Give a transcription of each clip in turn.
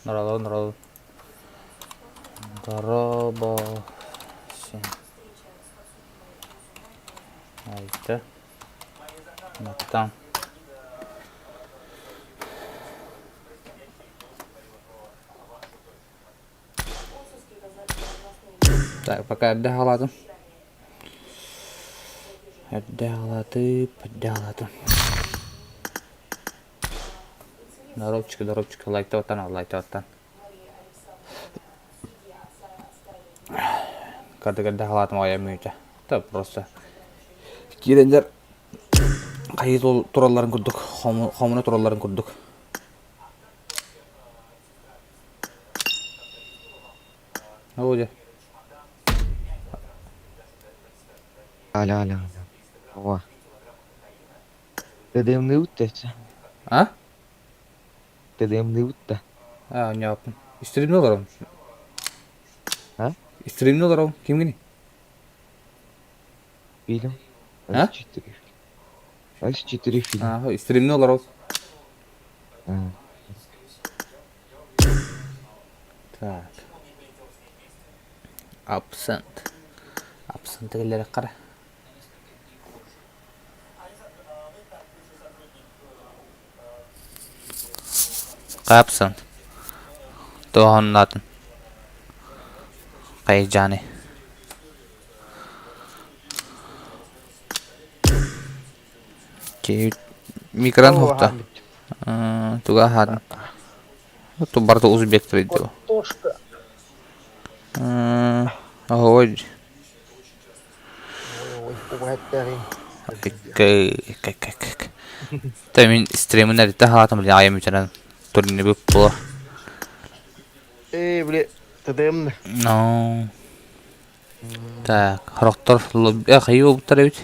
Нороло, нороло. Дорообо. Айта. Маттан. Так, пока эрдэ хаалаатым. Эрдэ хаалаатым, эрдэ хаалаатым. Доробчика, доробчика, лайктабаттан, лайктабаттан. Кардык эрдэ халаатым аҕайа мүөтэ. Да просто киирэннэр хайыы туралларын курдук, хомуна туралларын курдук. Оо дьэ. Алло, алло, алло. Ова. ТДМ-ныыбыт да А? ТДМ-ныыбыт да А, оонньооппун. Стримҥэ олоробун. А? Стримҥэ олоробун. Кимҥиний? Фильм. А? С4. С4 фильм. А, стримҥэ олоробун. А. Так. Абсент. Абсент кэллэрэххэ эрэ. Хаапсан туоһуннаатын Хайдьааны Микран хоһта туга аһаатын барыта узбектар дии Картошка. Ой Ой, убаһаттарым. Та мин стримин эрдэ хаатым блин айым үтэнэн турнибыт буо. Э, бля, ТДМ. Ну. Так, хорохтор хайыы буттар эбит.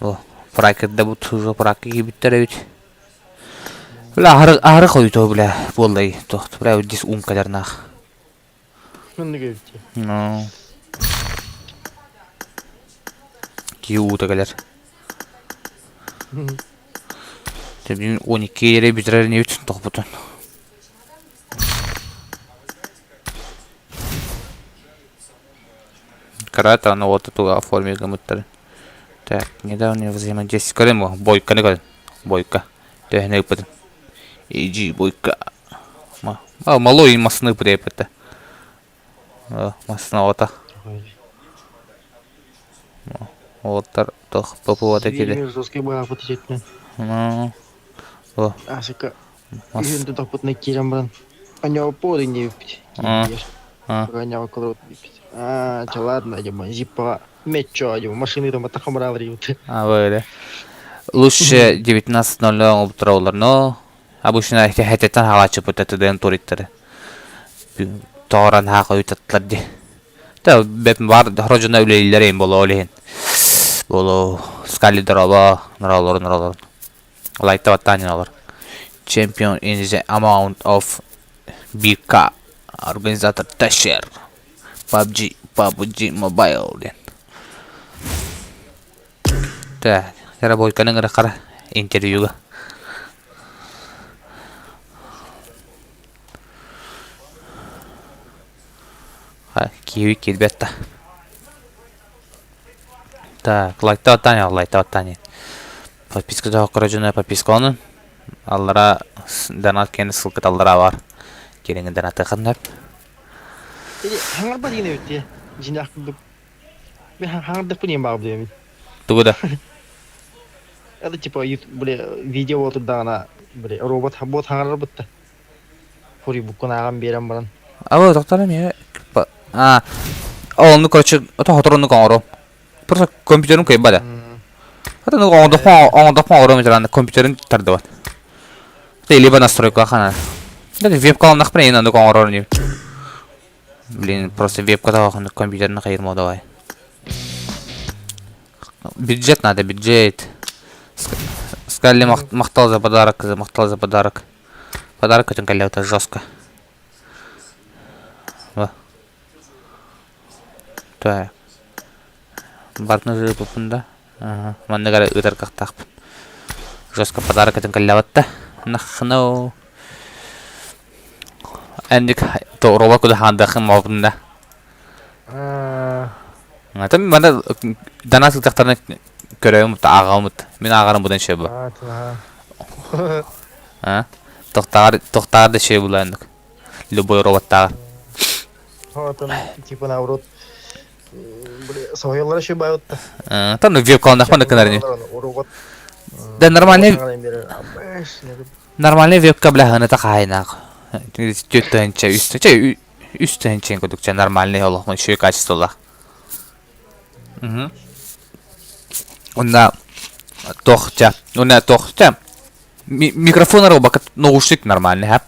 О, пракерда бут уже праки киибиттэр эбит. Бля, аһары аһары хойутоо бля буоллай туох бля дис ум кэлэрнаах. Маннык эбит. Ну. Киһи уута кэлэр. Тэбин 12 эрэ бүтэрэр инибит тохпутун. Карата аны уота туга оформи гымыттар. Так, недавнее взаимодействие. Көрөн бу, бойканы көрөн. Бойка. Төһөнү ыппытын. Иди, бойка. А, малой масны ыппыт Масна ота. Оттар тох ППО-та кили. Жесткий баапыт ичетинен. Ну, о. Асыка. Үһүн тутаппытына киирэн баран. Аняоппо диэбиппит. Анява кылырут диэбиппит. А, ча ладно, дима, зиппа меччо, дима, машины там атахамрал диэбит. А, böyle. Лучше 19.00 оҥорбуттара но обычно хэтэттэн хаалааччыппыт этэ туриттары. Тоорон хаах ойутаттылар дии. Та бэп бар хорожуна үлэлииллэр эйин боло ол иһин. Боло Скали дороба норолорун норолорун. Лайта баттаанин олор. Champion in the amount of BK организатор Ташер PUBG PUBG Mobile диэн. Так, Карабойканы ыҥыраххара интервьюга. Киви киирбэт да. Так, лайта Таня, лайта Таня. Подписка да дьоно подпискаланын. Аллара донат киэн ссылка аллара бар. Кириҥи донаты ханнап. Или хаҥарба диэн эбит дии. Дьиҥнээх курдук. Мен хаҥардахпын диэн баҕар диэмин. Тугу да? Это типа бля видео отурдаҕына бля робот бот хаҥарар бытта. Хури буккун ааҕан биэрэн баран. Алло, доктор эмиэ а онну короче ото хоторонну оҥором. Просто компьютерым кыйба да. Ото ну оҥордохпун оҥордохпун оҥором итиран компьютерым тардыбат. Либо настройка хана. Да вебка алнахпын эйин оннук оҥорор нью. Блин, просто вебка таҕахын компьютерны хайырма давай. Бюджет надо, бюджет. Сказали махтал за подарок, махтал за подарок. Подарок көтөн кэллэ это жестко. Так. Бартын ыыппыппын да. Маннык эрэ ыытар кыахтаахпын. Жестко подарок этин кэллэбэт да. Нахно. Эндик то робот куда хаандахын мобун да. Там мана дана сылтахтарына көрөйүм ааҕамыт. Мин ааҕарым будан шөбө. А? Тохтаар тохтаар да шөбө булаандык. Любой роботтааҕар. Отон типа наоборот соһуйаллара шөбө байытта. Там веб-колоннахпын да кынар Робот. Да нормальный нормальный вебка бляханыта хаайнаах. Түөттөһүнчэ үс чэ үс тыһынча курдук чэ нормальный олох үчүгэй качестволаах. Уонна туох чэ уонна туох чэ микрофон арылбакка наушник нормальный ха.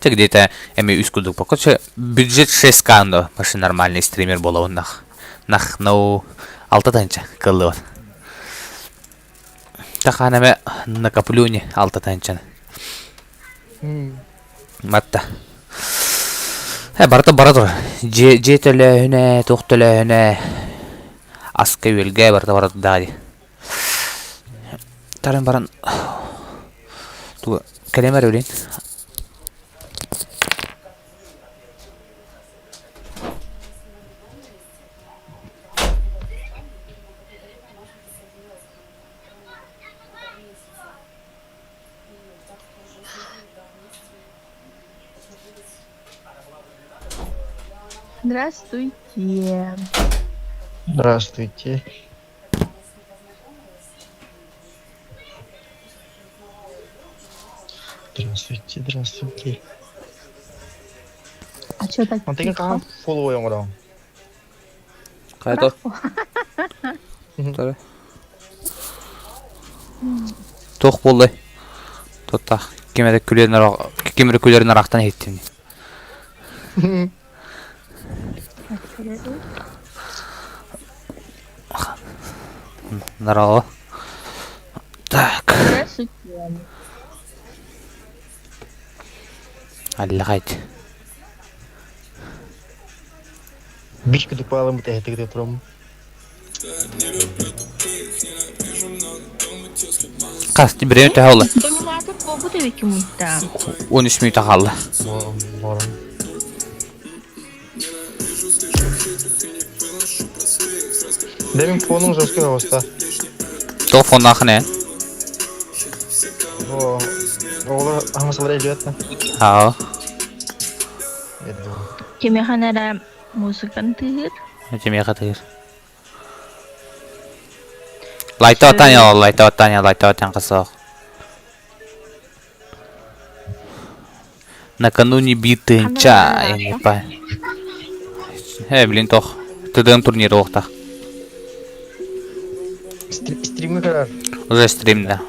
Чэ где-то эми үс курдук пока чэ бюджет 6К но вообще нормальный стример буолабын нах нах ну 6 тыһынча кыллыбат. Тахаан эмэ накоплю ини 6 тыһынчаны. Матта. Э, барыта бара турар. Дьиэ, дьиэ төлөөһүнэ, туох төлөөһүнэ, аска-үөлгэ барыта бара турдаҕа дии. Таран баран тугу кэлэм эрэ билин. Здравствуйте. Здравствуйте. Здравствуйте, здравствуйте. А чё так Онтон тихо? хаһан фолловой оҥороҥ? Хайда? Туох буоллай? Туттах ким эрэ күлэн ким эрэ күлэрин арахтан иһиттим. Здорово. Так. Здравствуйте. Аллахайт. Биир курдук баалыммыт эһэтигэр турам. Хас бириэмэ төһө буолла? Доминатор буолбут эбиккин муйта. 13 мүнүүтэ хаалла. Борон. Демин фонун жестко оҕуста. Тоҕо фоннаахын ээ? О, оҕолор аһымасалара илдьибэт да. Аа. Кимиэхэ эрэ музыканы тыаһыыр. Кимиэхэ тыыр? Лайта Таня, лайта Таня, лайта Таня кысох. Накануне битынча, я не по. Э, блин, тох. ТДМ турнир оохта. Стримҥэ көрөр. Уже стрим, да.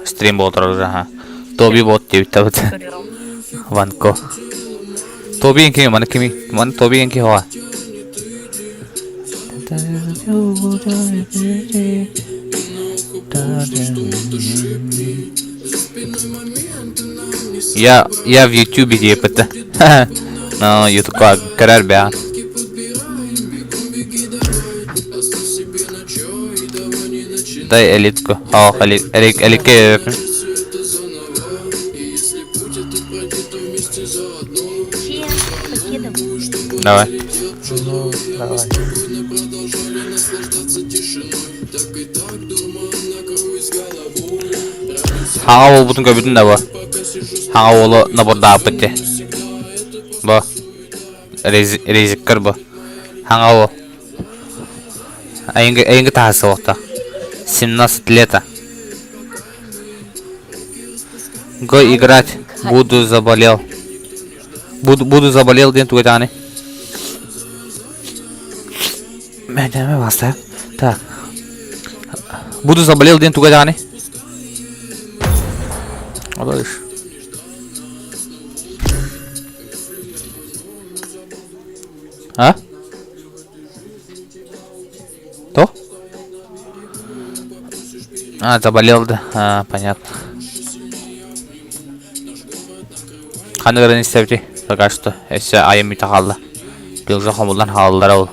Стрим болтар уже, ага. Тоби бот диэбит табыт. Ванко. Тоби энки, маны кими? Маны Тоби энки хоа. Я, я в Ютубе диэппитэ. Ну, Ютубка көрөр бэҕэн. Дай элитку. Ох, эликке Всем покедов. Давай. Ну, давай. Хаҥа уолбутун көрбүтүн да бу. Хаҥа уолу набордаабыт дии. Бу. Резиккер бу. Хаҥа уол. Айыҥгы, айыҥгы таһасы уохта. 17 лета. Го играть. Буду заболел. Буду, буду заболел диэн тугу даҕаны. Мэдэме баста. Так. Буду заболел диэн тугу даҕаны. Олориш. А? То? А, заболел, да. А, понятно. Ханнык эрэ истэбити пока что өссө айым бүтэ хаалла. Билга хомуллан хааллара ол.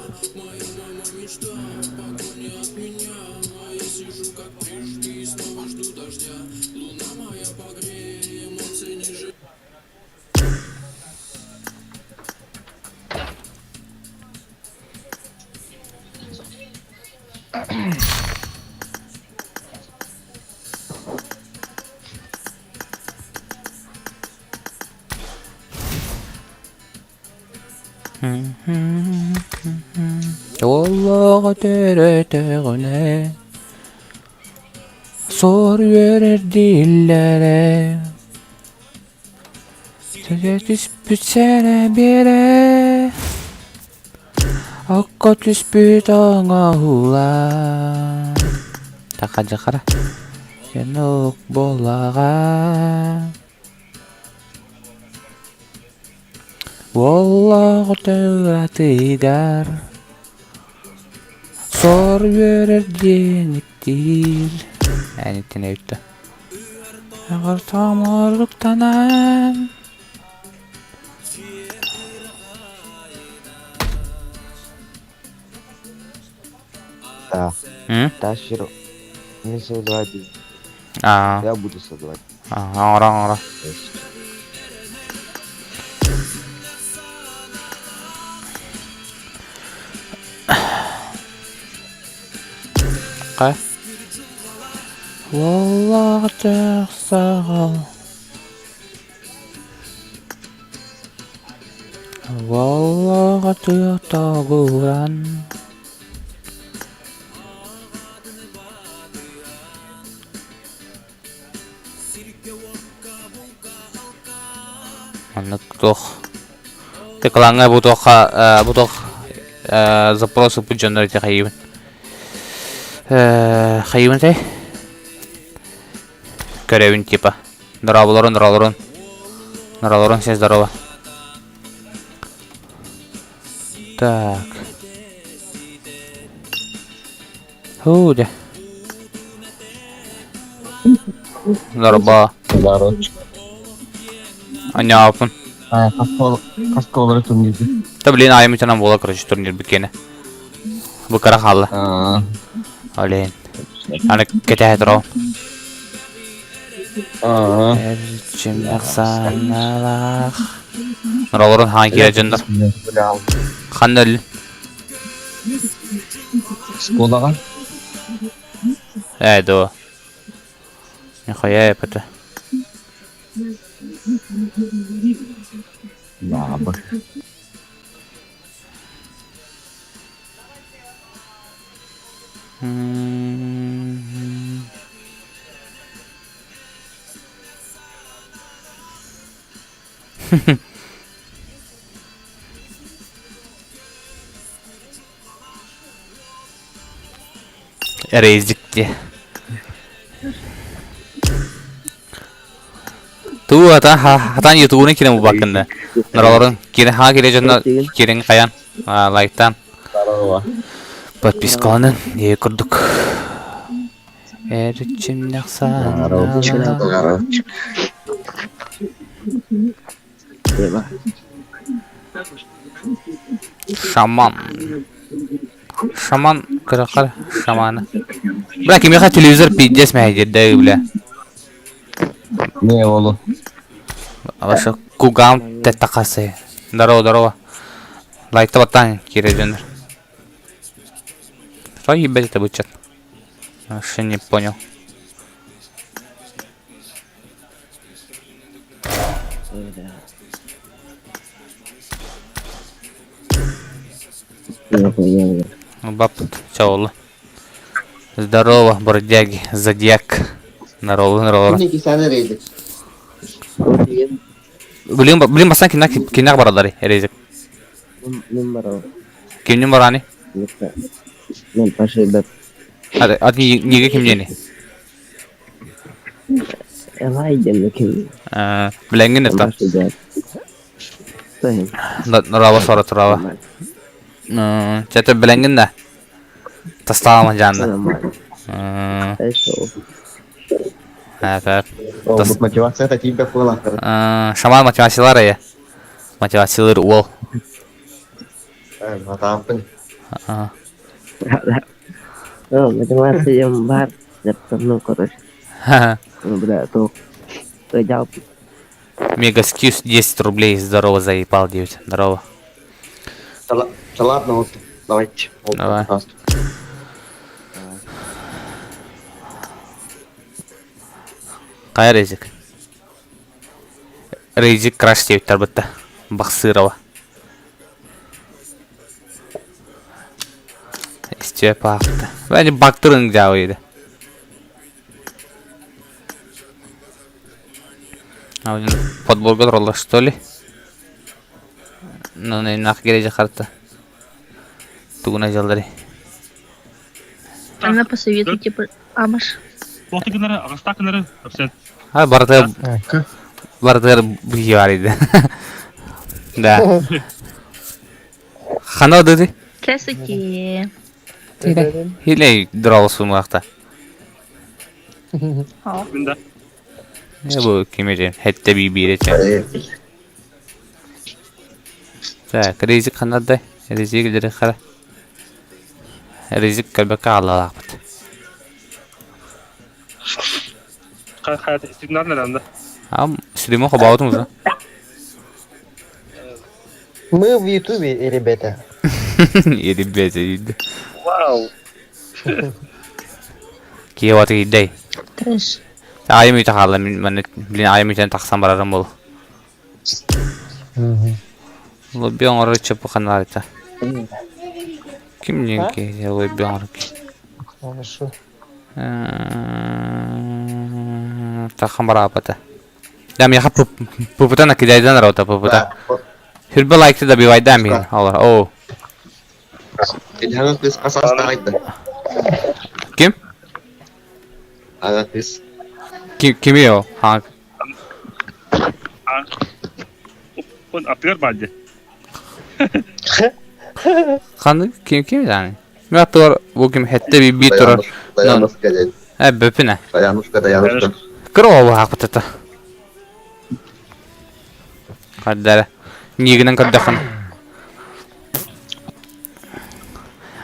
Олоҕо төрөтөҕүнэ Сор үөрэр дииллэрэ Сирэ түспүт сэрэ биэрэ Окко түспүт оҥоһула Таха дьахара Сенок буолаҕа Уоллаах ыратыгар Сор үөрэр диэн иттиир Эн иттин өйттө Оруктанан Да. М? Тащер не создавать. Аа, Я буду создавать. оҥоро оҥоро. Хай. Уоллаах саҕал Уоллаах тоҕуран Маннык туох Тыкылаҥҥа бу туохха бу туох запрос ыппыт дьоннор ити хайыыбын хайыыбын этэй көрөбүн типа дорооболорун дорооболорун дорооболорун все здорово так Хуу дьэ Дорообо Здорово. Аньаапын А, хасколары турнирды. Да блин айым итанан буола короче турнир бүккенэ Бу кыра хаалла А, Олейн Аны кэтэһэ тураҕын а. Эрчимнэх санаалаах Норолорун хаан киирэ дьоннор Ханна өллүн Школаҕа? Ээ дуо Нихуя эпэтэ Баба. Эрэйдик дии. Туу ата хатан ютубуну кирен бу баккында. Норолорун кирен ха кире дьонно кирен хайан лайктан. Здорово. Подпискаланын ийэ курдук. Эрчимнэх саҥалаах. Шаман. Шаман кыракар шамана. Бля, кимиэхэ телевизор пиздец мэһэйдиир бля. Не олу. Ваша кугам теттахасы. Здорово, здорово. Лайкта баттаан киирэ дьоннор. Что ебать это будет чат? Вообще не понял. Бап, чаолу. Здорово, бродяги, зодиак. Здорово, здорово. Блин, блин, бастан кинах баралары, эрезик. Кимнин барани? Ат неге кимдени? Билэҥҥин это. Нурава сора турава. Чэ билэҥҥин да. Тастаама жаанна. Ол мотивация тиийбэт буолаахтара. Шаман мотивациялар эйэ. Мотивациялар уол. Матаампын. Мотивация бар ну короче. Бля, то Мегаскьюз 10 рублей. Здорово, заебал 9. Здорово. Да ладно, вот, давайте. Давай. Кая Резик? Резик краш диэбиттэр бытта. Бахсырова. Истиэп аахта. Бәни бактырын жабыйды. А подборга тураллар что ли? Ну, нах кереже карта. Тугуна жалдары. Она посоветуйте Амаш. Туохта гынары, аҕыстаах гынары, абсент. А барытыгар барытыгар быйы бар иди. Да. Хана дыды? Здравствуйте. Хилей драл сумакта. Мин да. Не бу кимеже? Хетте би бире. Так, ризик ханаддай. Ризик дери хара. Ризик кэлбэккэ хааллаахпыт. Ам, стриму хобаутум уже. Мы в Ютубе, ребята. И ребята, Вау. Киев аты Трэш. Айым үйті хаалла, мен, блин, айым үйтен тахсан барарым бол. Лобби оҥорор чепуханалыта. Ким нинки лобби оҥорор Хорошо. Тахан бараапата. Да, миэхэ пупута накидайдан рота пупута. Хүрбэ лайкты добивайдан мин. Олар. О. Ага кыз асастагайда. Ким? Ага кыз. Ким кими о? Ха. Он атыгар баады. Ханы ким ким yani? Мен аттылар бу ким хетте би би турар. Dayanışka dedi. Э бөпүнэ. Dayanışka dayanışka. Кыр оҕу хааппытата. Хардара. Нигинен көрдөхүн.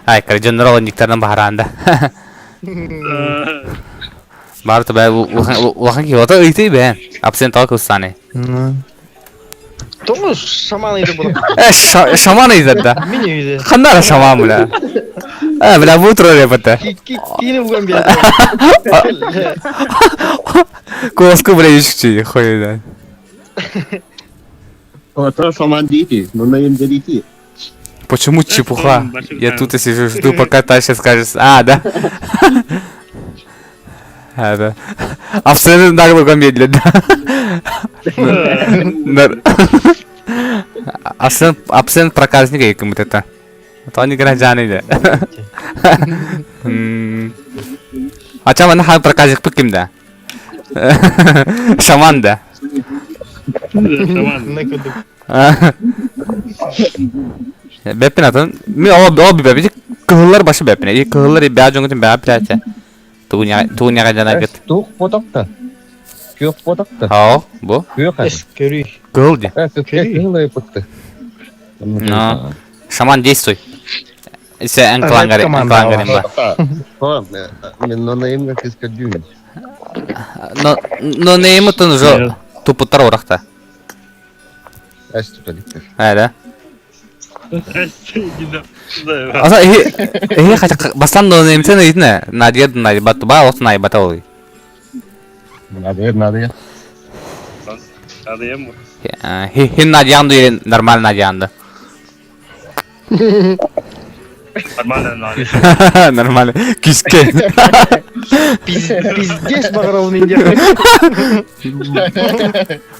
Ай, кырдьаннар никтарынан баһараанда. Бар табай улахан киота ыйты бэн. Абсент ал кылсаны. Тоҕо шаман ыйда була. Э, шаман ыйда. Мин үйде. Ханнара шаман бля. Э, бля, бу турар эпата. Киини уган биэрдэ. Куоску бля үчүкчү хойда. Это шаман дети, но на им дети. Почему чепуха? Я тут и сижу, жду, пока Таша скажет. А, да. А, да. Абсолютно нагло медленно. Абсент, абсент проказник яким вот это. То не граждане да. А чем она хан проказник пыким да? Шаман да. Шаман. Бэппин атын. Ми о о бибэ бит. Кыһыллар башы бэппинэ. Кыһыллар бэйэ дьоҥҥутун бэйэ билээччэ. Тугу ньаҕайданагыт? Туох ботокта? Күөх ботокта? Хаа, бу? Күөх Эс, көрүй. Кыһыл ди. Кыһыл айыппытты. Но. Шаман, действуй. Се эн клангари, эн клангарин ба. Мен нонеймга кескөдүүн. Но нонеймытын уже тупуттар урахта. Эс туталиктер. Ээ Аса эһи эһи хача бастан нонеймтен ыйтына Надя Надя бат ба от най бата ол. Надя Надя. Надя му. Хин Надянды или нормально Надянды. Нормально Надя. Нормально. Киске. Пиздец баҕарабын индия.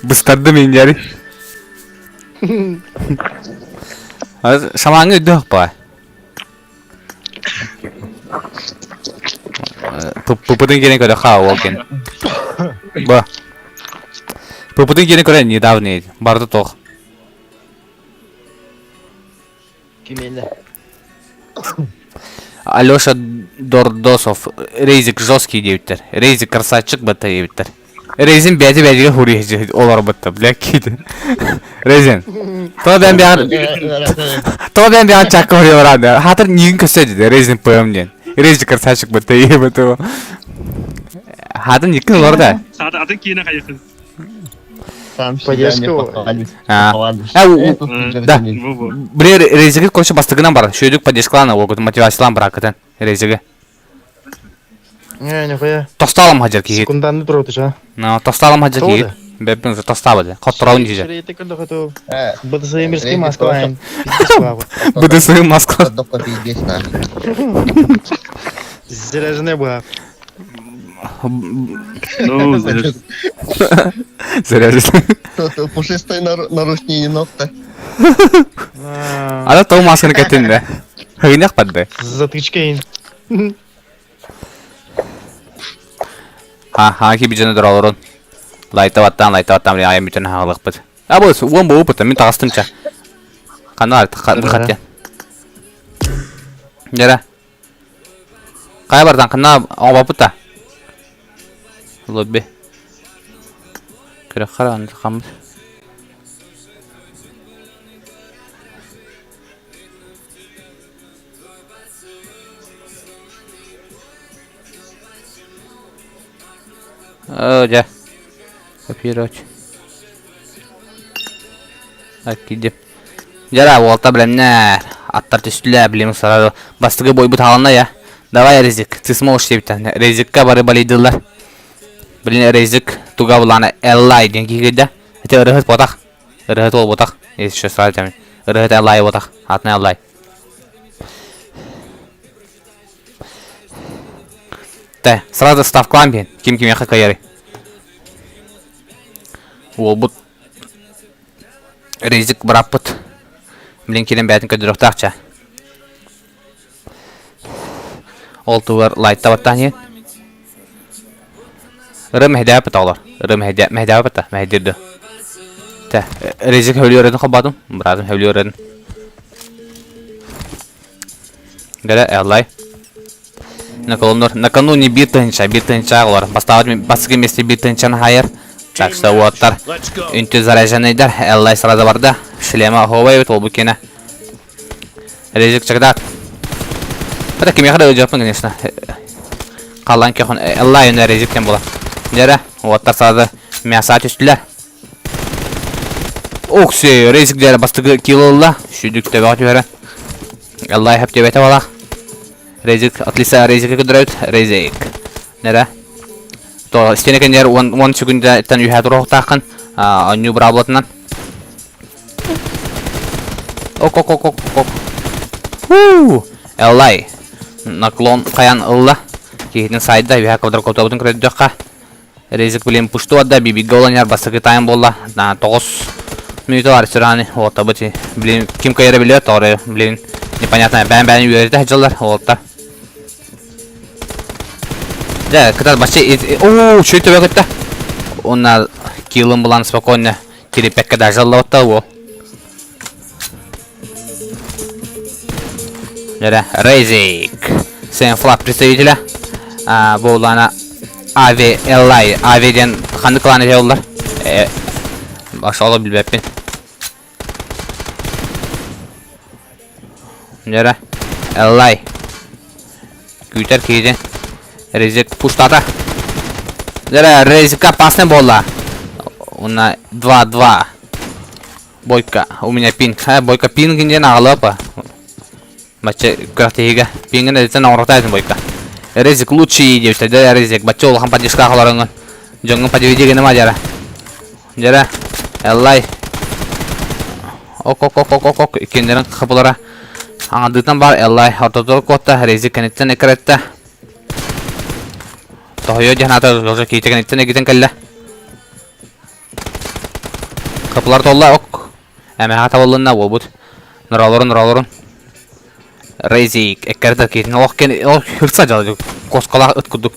Быстарды мен яри. Шамаңы өйдөөх ба. Пупутун киирэн көрө хаа ол кин. Ба. Пупутун киирэн көрө недавний. Барды тох. Кимиэнэ. Алеша Дордосов Рейзик жесткий диэбиттэр. Рейзик красавчик бытта диэбиттэр. Рейзин бэйэтэ бэйэтигэр хуруйа олорбутта, бля киит. Рейзин. То бэн бэйэн То бэн бэйэн чакка хуруйа баран. Хатыр нигин көстө диде Рейзин ПМ диэн. Рейзик красавчик бытта диэбит. Хатын никин олорда. Саата атын киинэ хайысын. Сам себя не Поддержка. похвалишь. А. Похвалишь. Да. Бу бу. Бре Рейзиги короче бастыгынан бар. Шөйдүк поддержкалана огут мотивациялан баракытын Рейзиги. Не, нихуя. Тосталым хажар киһит. Секунданды турабыт а. Но тосталым хажар Тоҕо киһит. да? Бэппин тостаабыт. Хоттороун дьиже. Ширейте көрдөхөтө Э, БДС Мирский Рейзик Москва. тоже. Пиздец бабы. БДС Москва. Только пиздец нахуй. Заряженная была. Ну, знаешь. Заряжен. Тут Пушистый нарушение ногта. Ада тоу масканы кэтинде. Хыгынях падды. Затычка Ха ха ки bijаны доролорун. Лайта баттан, лайта баттан билен айым бүтүн хаалыкпыт. А бу уон бу опыт, мин тагастымча. Канал хаття. Жара. Кая бардан кана оңбапыта. Лобби. Керек кара аны камыт. Оо, дьэ. Копировать. Так, киирдим. Дьэ, уолта билэмнэр. Аттар түстүлэр, билим сразу. Бастыгы бойбут хаалына я. Давай, Резик, ты сможешь диэбиттэр. Резикка бары балыйдыллар. Блин, Резик туга булаана Эллай диэн киһи киирдэ. Ити ырыһыт буотах. Ырыһыт уол буотах. Если что, сразу этэмин. Ырыһыт Эллай буотах. Аатына Эллай. Тэ, сразу ставкалаан биһин. Ким кимиэхэ кыайарый. Уолбут Резик бырааппыт. Билин киирэн бэйэтин көрдөрүөхтээх чэ. Ол тугар лайта баттаан иһин. Ыры мэһдээбэт оҕолор. Ыры мэһдээ мэһдээбэт да мэһдиир да. Тэ, Резик хөбүлүөр холбоотум. Быраатым хөбүлүөр Гэрэ Эллай. Наколоннор накануне биир тыһыынча, биир тыһыынча олор. Бастаабыт бастакы миэстэ биир тыһыынчаны хаайар. Так что уоттар үнтү заряженныйдар. Эллай сразу барда. Шлема оһуобай эбит ол бу киэнэ. Резик чагдат. Это кимиэхэ да ыдьыаппын, конечно. Халлан кехон Эллай үнэ Резик тен була. Дьэрэ, уоттар сразу мясо түстүлэр. Укси, Резик дьэрэ бастакы кило ылла. Сүүдүк төбөҕө түһэрэ. Аллай хэп диэбэтэ балах. Резик, отлиса Резикы көдөрөбүт. Резик. Нэрэ. То стене кэннигэр уон уон секундэттэн үһэ туруохтааххын. Оонньуу быраабылатынан. Ок ок ок ок ок. Хуу! Эллай. Наклон хайан ылла. Киһитин сайда үһэ квадрокоптербутун көрдөххө. Резик блин пушту да бибигэ олоньар бастакы тайм буолла. Тоҕус мүнүүтэ бар сүрани уоттабыт. Блин ким кыайара билиэ тоҕо блин непонятно бээн бээн үөрэтэ сылдьаллар уолаттар. Дьэ кытар бачча оо үчүгэй төбө кытта. Уонна килын булан спокойно кириппэккэ даже ыллабатта уол. Дьэрэ, Рейзик. Сенфлаг представителя. Бу улаана Ави Эллай. Ави диэн ханнык клан этэ оллар? Баша билбэппин. Дьэрэ, Эллай. Күүтэр киһитин. Резик пустата. Дьэрэ, Резика опасный буолла. Уна 2-2. Бойка, у меня пинг. Э, Бойка пинг диэн аҕалыапа. Бачча күрэхтэһиигэ пингин эдитэн оҥоротаатын Бойка. Резик лучший диэбиттэр. Дьэ, Резик, бачча улахан поддержкаах олороҥҥун. Дьоҥҥун подведи гыныма дьара. Дьара, Эллай. Ок, ок, ок, ок, ок, ок. Иккиэннэрин хапылара. Аҥардыытан бар Эллай. Ортотугар куотта, Резик кэнниттэн эккирэтте. Тоһуйуо диэн аата уже киитэ кэнниттэн эгитэн кэллэ. Капылар толла ок. Эмэһэ табыллынна буолбут. Норолорун норолорун. Рейзик эккэрдэр киитин олох кен олох хырса дьала коскалаах ыт курдук.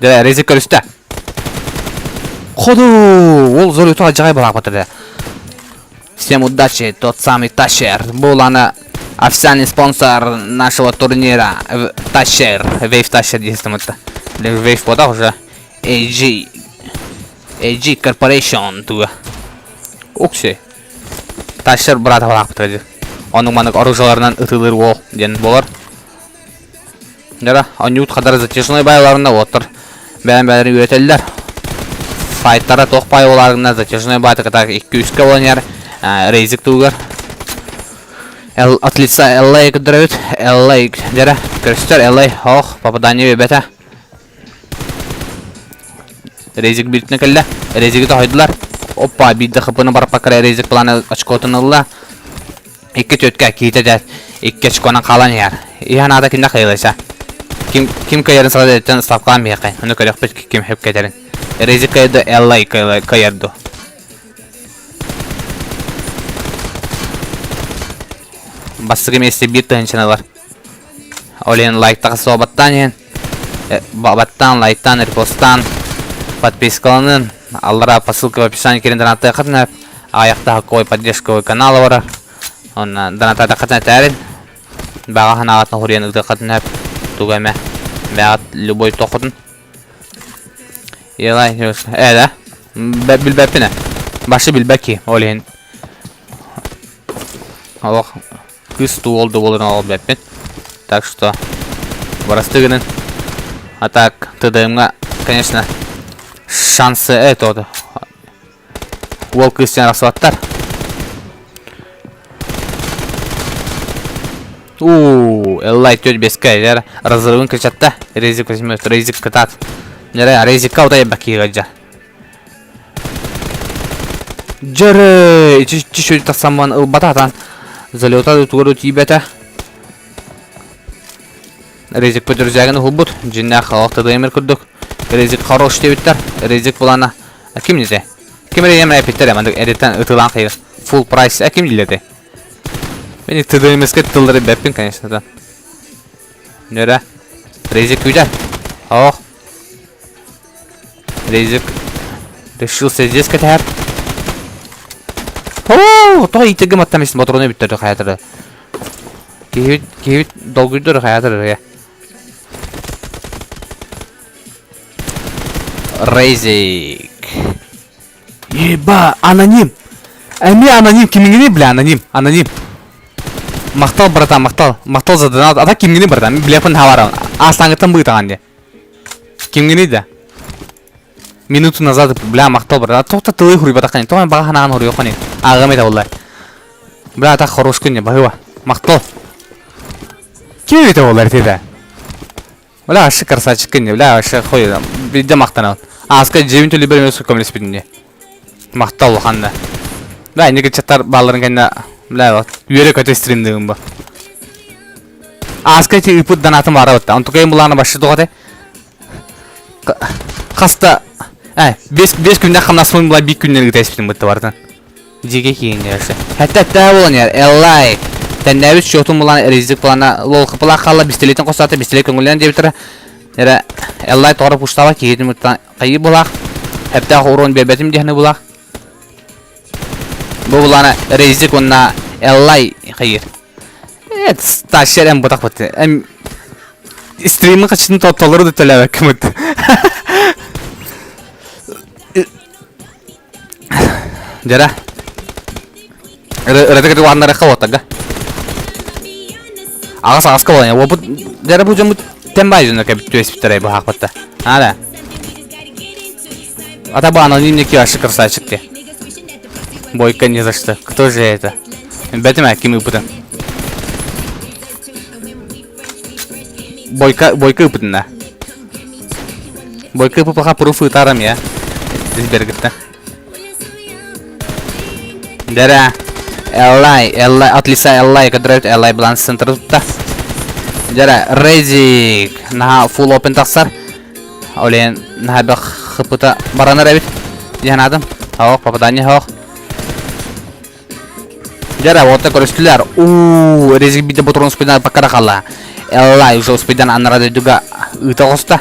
Дьэ Рейзик көрүстэ. Ходу! Ол зор өтө алдьархай балааппат Всем удачи, тот самый Тащер. Был она официальный спонсор нашего турнира. Тащер. Вейв Тащер действует это. Вейв подал уже. AG. AG Corporation туга. Укси. Тащер брата балааппат Оның маннык оружиеларынан ытылыр уол диэн болар. Дьара, онньуут хадара затяжной байларына оттор бэйэн бэйэлэрин үөрэтэллэр. Файттара туох баай буолаарына затяжной баайта кытаак икки-үскэ буолан иһэр рейзик туһугар. Эл от лица LA көрдөрөбүт. LA дьэрэ көрүстэр LA ох попадание биэрбэтэ. Рейзик бииртинэ кэллэ. Рейзиги тоһойдулар. Оппа биирдэ хпны бараппакка Рейзик планы очкотун ылла. Икки түөткэ киитэ дьэ икки очконан хаалан иһэр. Иһэн аата киндэ хайылайса. Ким ким кыайарын саҕа ставкалаан биһиэхэ. Ону көрүөхпүт ким хөп кэтэрин. Рейзик кыайды, Эллай кыайарду. Бастакы миэстэ биир тыһыынчаны ылар. Ол иһин лайктаҕа суобаттаан иһин баттаан, лайктаан, репосттаан, подпискаланын, аллара по ссылке в описании киирэн донаттыаххытын аҕыйахтаах поддержковый канал барар. Онно донаттаатаххытына этээрин, баҕа санааҕытын хуруйан ыытыаххытын сөп, тугу эмэ, бэҕэт любой тоххутун. Елай, э да, билбэппин ээ. Башы билбэт киһи, ол иһин. Олох Кыыс туу ол да буоларын ол билбэппин. Так что бырастыы гынын. А так ТДМ-га, конечно, шансы это Уол кыыс диэн арахсыбаттар. Уу, Эллай төрт беске, дьэр разрывын кричатта. Резик возьмет, Резик кытаат. Дьэрэ, Резикка утай бакига дьа. Дьэрэ, ити чүчү тахсамман ылбата атан. Залета тугу тиийбэтэ. Резик подразделение уһулбут. Дьиннээх халах ТДМ курдук. Резик хорош диэбиттэр. Резик булана. А ким дете? Ким эрэ эмэ эпиттэр эмэ эриттэн ытылаан хайыр. Full price. А ким дилете? Мен ТДМСке тыллары бэппин, конечно, да. Нөрэ. Резик күүтэр. Ох. Резик решился здесь кэтэһэр. Оо, тоҕо иитэргэ маттам истин ботуруна бүттэрdi хайатары. Киһибит, киһибит долгуйдур хайатары. Резик. Еба, аноним. Эмиэ аноним, кимиҥиний, бля, аноним, аноним. Махтал, братан, махтал. Махтал за донат. Ата кимҥиний, братан? Бляпын хабарам. Астаңыттан быытаҕан дии. Кимҥиний да? Минуту назад, бля, махтал, брат. Тоқта тылы хуруйбатаххын. Тоҕо баҕа ханаан хуруйуоххун. Ааҕым этэ буолла. Бля, так хорош күн, баһыба. Махтал. Ким эбитэ буоллар итиде? Бля, вообще красавчик күн, бля, вообще хуй. Биирдэ махтанабын. Ааска дьиэбин төлүбэр эмиэ көмөлөспүтүн дии. Махтал улахан да. Бля, инники чаттар баалларын кэннэ, бля, вот, үөрэ-көтө стримдыгым бу. Ааска ити ыыппыт донатым баара бытта. Онтукайым булаана башшы тоҕо этэй? Хаста э, 5 күннээх хамнаспын була биир күннэр ыыта испитим бытта барытын. Дьиэгэ киирин өссө. Хэтэ буолан иһэр. Эллай. Тэннээбит счетун булан ризик плана лол хапылаах хаалла бистилетин хостоото бистилет көҥүллэн диэбиттэрэ. Эрэ Эллай тоҕо пуштаба киһитин муттан хайыы булаах. Хэптээх урон биэрбэтим диэхни булаах. Бу булана Рейзик уонна Эллай хайыр. Эт стащер эм бутах бут. Эм стримин качытын толору да төлөбөккүм бут. Дьара. Ырыта кыты уаннары халотага. Ағас ағаска болан. Опыт дьара бу дьоммут тем бай дьоно кэбит түөспүттэр бу хаакпатта. Ада. Ата бу анонимный вообще красавчик те. Бойко ни за что. Кто же это? Бэтим ким ыпытын. Бойко Бойко ыпытын да. Бойко ыпыпаха пруф ытарам я. Сбергітті. Дәрә. Эллай, Эллай, от лица Эллай, көдөрөт Эллай бланс центр тутта. Дәрә, Резик, наха full open тахсар. Олен, наха бэх хыпыта баранар эбит. Диһанадым. Хоох, попадание хоох. Дәрә, вот көрүстүлэр. У, Резик бите бутрун успейдан пакара хала. Эллай уже успейдан аннара дойдуга ыыта оҕуста.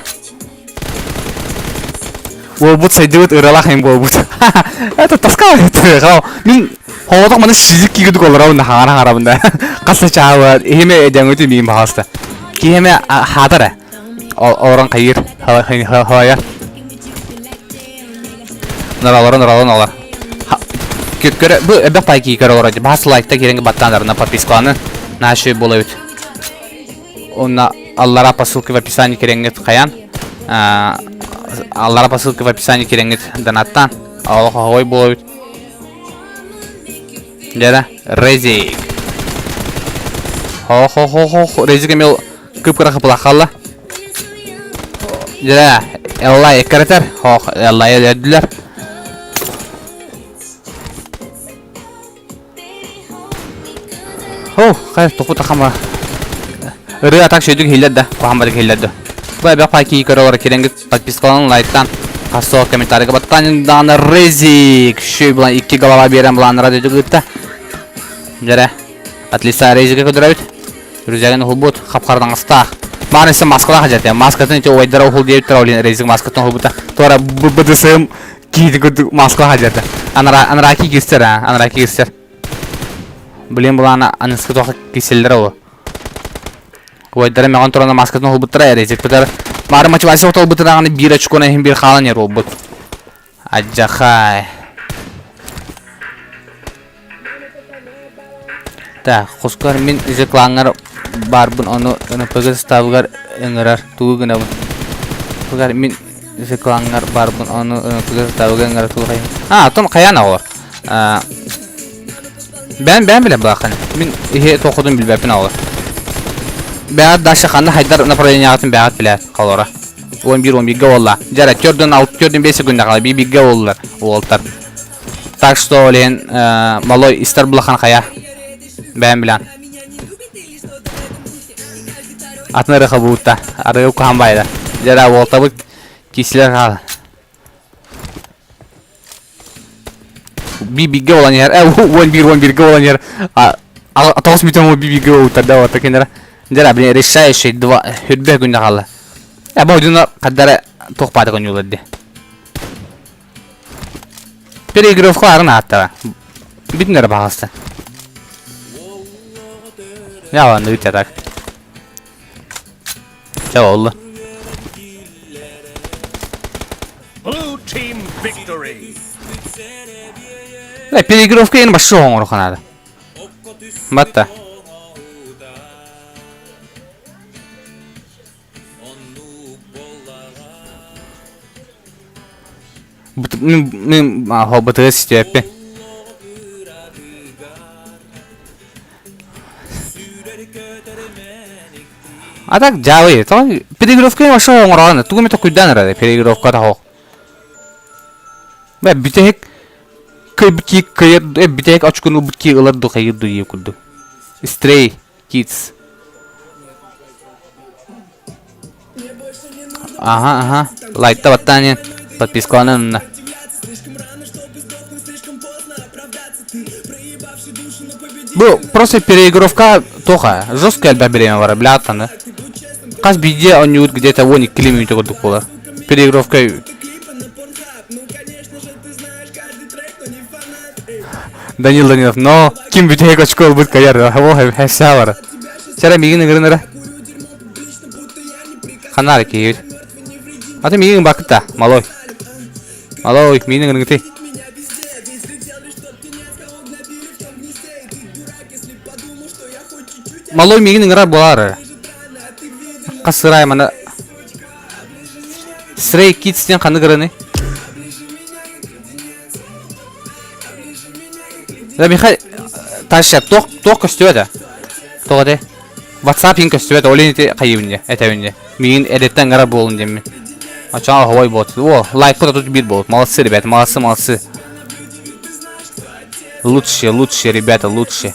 Буолбут сайдыбыт ыралаах им буолбут. Это тоска Мин холодок маны сизик кигидик олоробун да хаҥара хаҥарабын да. Хас чаабы иһиме эдеңүтү миин баҕаста. Киһиме хаатар олорон хайыр хавая. Норалорон норалон олар. Көрө бу эбэх пайки көрө олорор. Бас лайкта киренге баттандарына подпискаланы наши болобут. Онна аллара по ссылке в описании киренгит хаян. Аллара по ссылке в описании киренгит донаттан. Аллах болобут. Дьэ, Резик. Хо-хо-хо-хо, Резик эмиэ кып-кыра хапылахалла. Дьэ, Эллай эккирэтэр. Хох, Эллай өлөрдүлэр. Хо, хай тоху тахама. Ырыа так шөйдүк хиллер да, куһамбадык хиллер да. Бу эбэх пайки көрө киренгит подпискалан лайктан хасо комментарийга баттан дааны Резик шөй булан икки голова берен булан радио гытта. Дьэрэ. От лица Резика көдөрөбүт. Рюкзагын уһулбут, хап-харадан астаах. Маан өссө маскалаах дьэ, маскатын ити убайдара уһул диэбиттэр ол Резик маскатын уһулбута. Туора БДСМ киити курдук маскалаах дьэ. Анара анараки киирсэр а, анараки киирсэр. Блин булаана аныскы туох киирсэллэр ол. Убайдара мөҕөн туран маскатын уһулбуттара Резик бытар. Маары мотивация отолбутун даҕаны биир очкона иһин биир хаалан иһэр буолбут. Адьахай. Так, хускар мин клаҥҥар баарбын ону НПГ састаабыгар ыҥырар тугу гынабын? Хускар мин клаҥҥар баарбын ону НПГ састаабыгар ыҥырар тугу хайын? А, оттон хайаан оҕолор? Бэйэм бэйэм билэн былааххын. Мин иһи туоххутун билбэппин оҕолор. Бэйэҕит дальше ханна хайдар направлениеҕытын бэйэҕит билээр холоро. 11-11-гэ буолла. Дьэ, төрдүн алты төрдүн 5 секунда хаалла. Би биргэ буоллулар уолтар. Так что, Лен, малой истер булахан хая. Бэйэм билэн. Атын ырыха буутта. Арыы кухан байда. Дьэ, уолтабыт кисилер хаала. Би биргэ болан иһэр. 11-11-гэ болан иһэр. 9 мүтөн би биргэ болуттар да вот кинера. Дьэ, блин, решающий два хүрбэ күннэ хаалла. Э, бу дьоно хаддара туох баата коньуулар ди. Переигровкаларын ааттара. Бүтүннэр баҕаста. Я ладно, үтэ так. Чэ oldu. Blue team victory. Э, переигровка ең башы оңор ханады. Батта. Мен бытыгы систиэппин. А так дьаабый, переигровка вообще оҥороон, тугу эмэ куйдаан эрэ переигровка таһох. Бэ бүтэһик кыйбыт кыйыр бүтэһик очкуну ылбыт ки ылар ду хайыр ду дии курдук. Stray Kids. Ага, ага. Лайкта баттаан подпискаланан Бу просто переигровка тоха. Жесткая элбэх бириэмэ бара, бля, Хас биирдии оонньуубут где-то 12 мүнүүтэ курдук буолар. Переигровка. Данил Данилов, но ким бүтэһик очко ылбыт кыайар, ол хэсээ бара. Сэрэ миигин ыҥырын эрэ. Ханна киһибит? Аты миигин бакыта, малой. Малой, миигин ыҥырыҥыты. Малой миигин ыҥырар буолар. Хас сырай мана Stray Kids диэн ханнык ырыаны? Да Михаил Таша туох туох көстүбэт Тоҕо де? WhatsApp иһин көстүбэт, ол ити хайыбын дьэ, этэбин дьэ. Миигин эдэттэн ыҥырар буолун диэммин. Оччоҕо оһобой буолт. О, лайкпыт отут биир буолбут. Молодцы, ребята, молодцы, молодцы. Лучшие, лучшие, ребята, лучшие.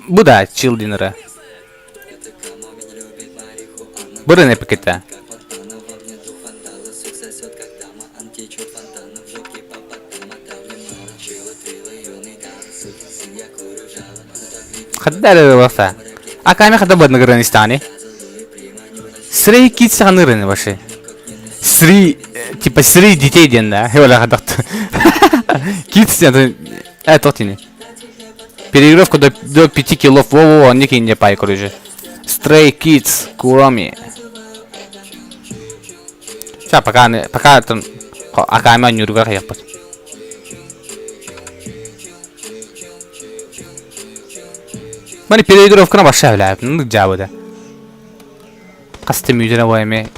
Бу да, чил динера. Бырын эпикете. Хадда эрэ баса. Аками хадда бадныгырын истани. Срей кит саханырын вообще. Сри, типа сри детей диэн да. Оля хадахт. Кит это тотини. Переигровка до 5 килов. Во-во-во, никин не пай, короче. Stray Kids, Куроми. Сейчас пока, пока там Аками нюрга хайахпыт. Мани переигровканы баша билээп, нук жабыда. Хаста мүдүнэ бу эми.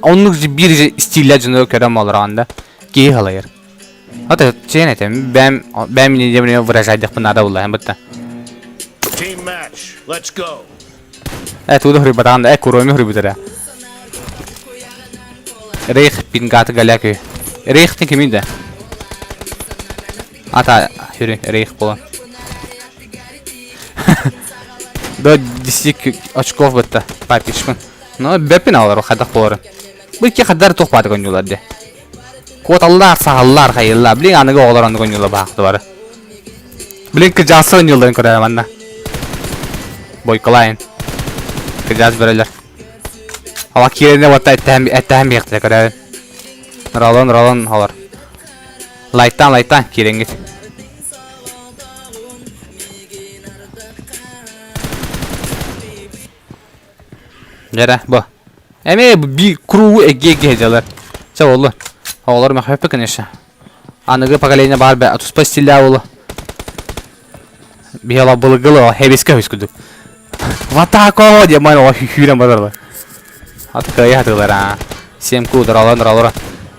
Оннук биир стилля дьону көрөн олорон киһи халайар. Ата чен этем, бэм бэм не деп выражайдахпын наада булла бытта. Team match. Let's go. Э туда хрибатаан э куроми хрибутара. Рейх пингаты галяки. Рейхтин киминде? Ата хүрү рейх буолан. До 10 очков бытта папишпын. Но бэппин алар хадах буолар. Бу икки хаддар туох бааты көнньүлэр де. Куоталлар, саһаллар, хайыллар. Блин, аныгы оҕолор аныгы ойнуулар баахты бары. Блин, кыдьаасы ойнууларын көрөр манна. Бойкалайын. Кыдьаас бөрөлөр. Ала киирэнэ уотта эттэһэн эттэһэн биэхтэрэ көрөбүн. Ролон, ролон олор. Лайтан, лайтан киирэҥҥит. Дьэрэ, бу. Эмиэ би кругу эгиэ дьалар. Чэ боллу. Оҕолор мөхөппө конечно. Аныгы поколение баар бэ туспа стилля болу. Биһила былыгылы хэбиске хөс курдук. В атаку диэн ман оҕо сүүрэн барар. Ат кыайа хатылар а. Всем ку здорово, здорово.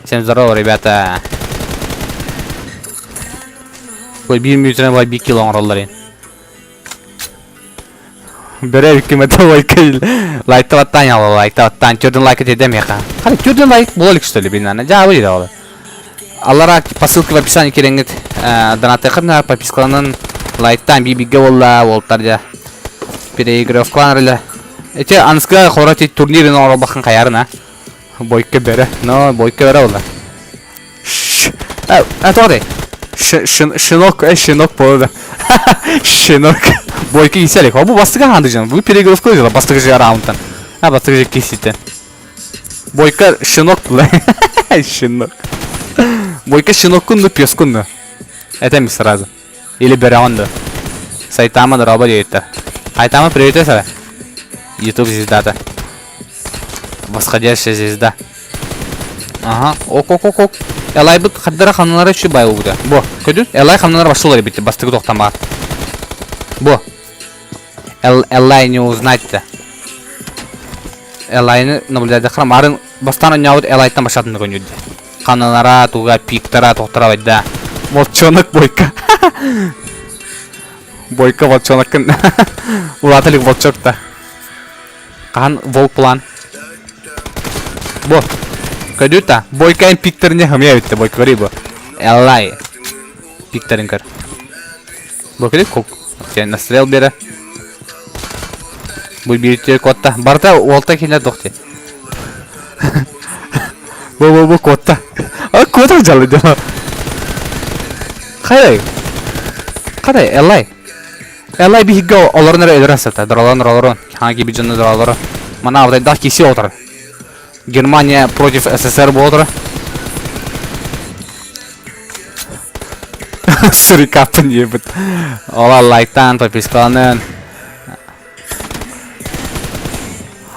Всем здорово, ребята. Бу биир мүнүүтүнэн бай биир кило оҥороллор ин. Бөрө үкүмэтэ лайка лайкта баттаан яла лайкта баттаан төрдүн лайка тедем яха. Хали төрдүн лайк бола илик что ли бинана. Жаабы дейді ол. Аллара по ссылке в описании киренгит донатыхын подпискаланын лайктан бибиге болла болтар жа. Переигровкалан реле. Эти анска хорати турнирин оробахын хаярына. Бойка бере. Но бойка бере болла. А, тоҕо Щенок, щенок болды. Щенок. Бойка иселик. Бу бастыга ханды жан. Бу переигровка дела бастыгы же раундтан. А бастыгы же кисите. Бойка щенок була. Щенок. Бойка щенок кунду, пес кунду. Это ми сразу. Или береонду. Сайтама дороба дейті. Айтама привет сара. YouTube звездата. Восходящая звезда. Ага, ок ок ок ок. Элайбыт хаддара хамналара үчү бай болбута. Бу, көдүр? Элай хамналара башылар битти, бастыгы тоқтама. Бу. Эл Элай не узнать-то. Элайны наблюдать храм. Арын бастан ойнаабыт Элайтан башатын көнүрдү. Ханалара, туга, пиктара, тохтара байда. Волчонок бойка. Бойка волчонок. Улатылык волчок та. Хаһан волк план. Бу. Көрдүт та. Бойкайын пиктерине хымыя бүтте бойка көрүй бу. Эллай. Пиктерин көр. Бу көрүй кок. Сен настрел бере. Бу бирте котта. Барта уолта кине дохте. Бу бу бу котта. А котта жалы дема. Хайдай. Кадай Эллай. Элай биһиги олорон эрэ өлөрө сыта. Доролон олорон. Хаҥа киирбит дьону доролоро. Мана абытайдаах киси олорор. Германия против СССР буола турар. Сурикаппын диэбит. Ола лайктаан, подпискаланан.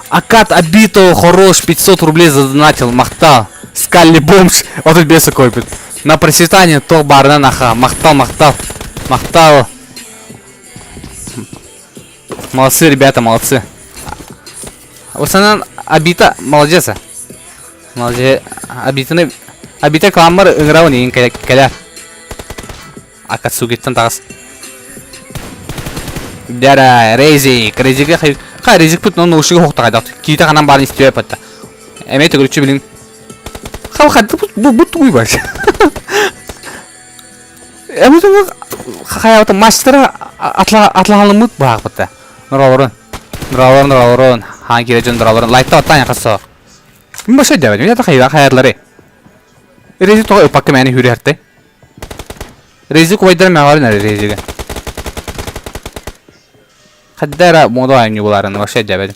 Акат Абито хорош, 500 рублей задонатил, махтал. Скалли бомж, вот тут беса копит. На процветание то барна наха, махтал, махтал, махтал. Молодцы, ребята, молодцы. Осанан Абита молодец. Молодец. Абитаны Абита кламмар ыҥырабын иин кэлэр. Акацугиттан таҕыс. Дара Рейзик, Рейзикке хай хай Рейзикпит но ушуга хохтагайдат. Киите ханан баарын истибэ патта. Эмээ төгүрүччү билин. Хал хадды бу бу тугуй бар. Эми хайабыта мастера атлаалымыт баахпыта. Норолорун. Норолорун, норолорун. Хаан кире дьон норолорун. Лайтта оттан яхасо. Мин башай дебедим. Я та хайарлары. Рези тоҕо ыппакка мээнэ үүрүһэртэй. Рези кубайдара мэҕэбин эрэ Резигэ. Хадда эрэ муода оонньуу буларын вообще дебедим.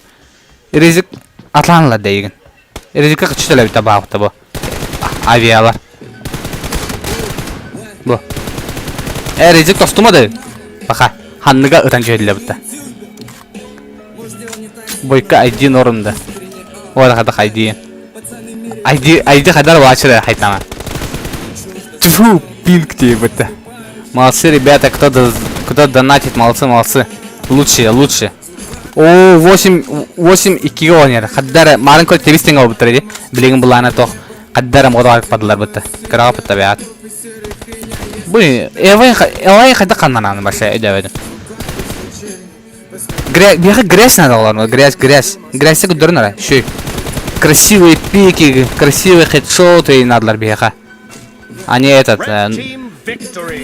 Резик атлаанылар дейигин. Резикке кычы төлөбүтэ баахта бу. Авиалар. Бу. Э, Резик тостумады. Баха, ханныга ытан түһэллэбитэ. Бойка ID норунда. Ора хадах ID. ID ID хадар вачера хайтама. Тьфу, пинг тебе Молодцы, ребята, кто, до, кто донатит, молодцы, молодцы. Лучшие, лучшие. О, 8, 8 2 оонньор. Хаддара, марын көр тебис тэҥэ буолбуттар ди. Билигин былаана тох. Хаддара мода падылар бытта. Кыраҕа бытта бэйэт. Бу Эвай Эвай хайда ханнанан баша өйдөөбөтүм. Грязь, биһиэхэ грязь надо олорно, грязь, грязь. Грязь көрдөрүн ара, шүй. Красивые пики, красивые хедшоты надалар биһиэхэ. А не этот,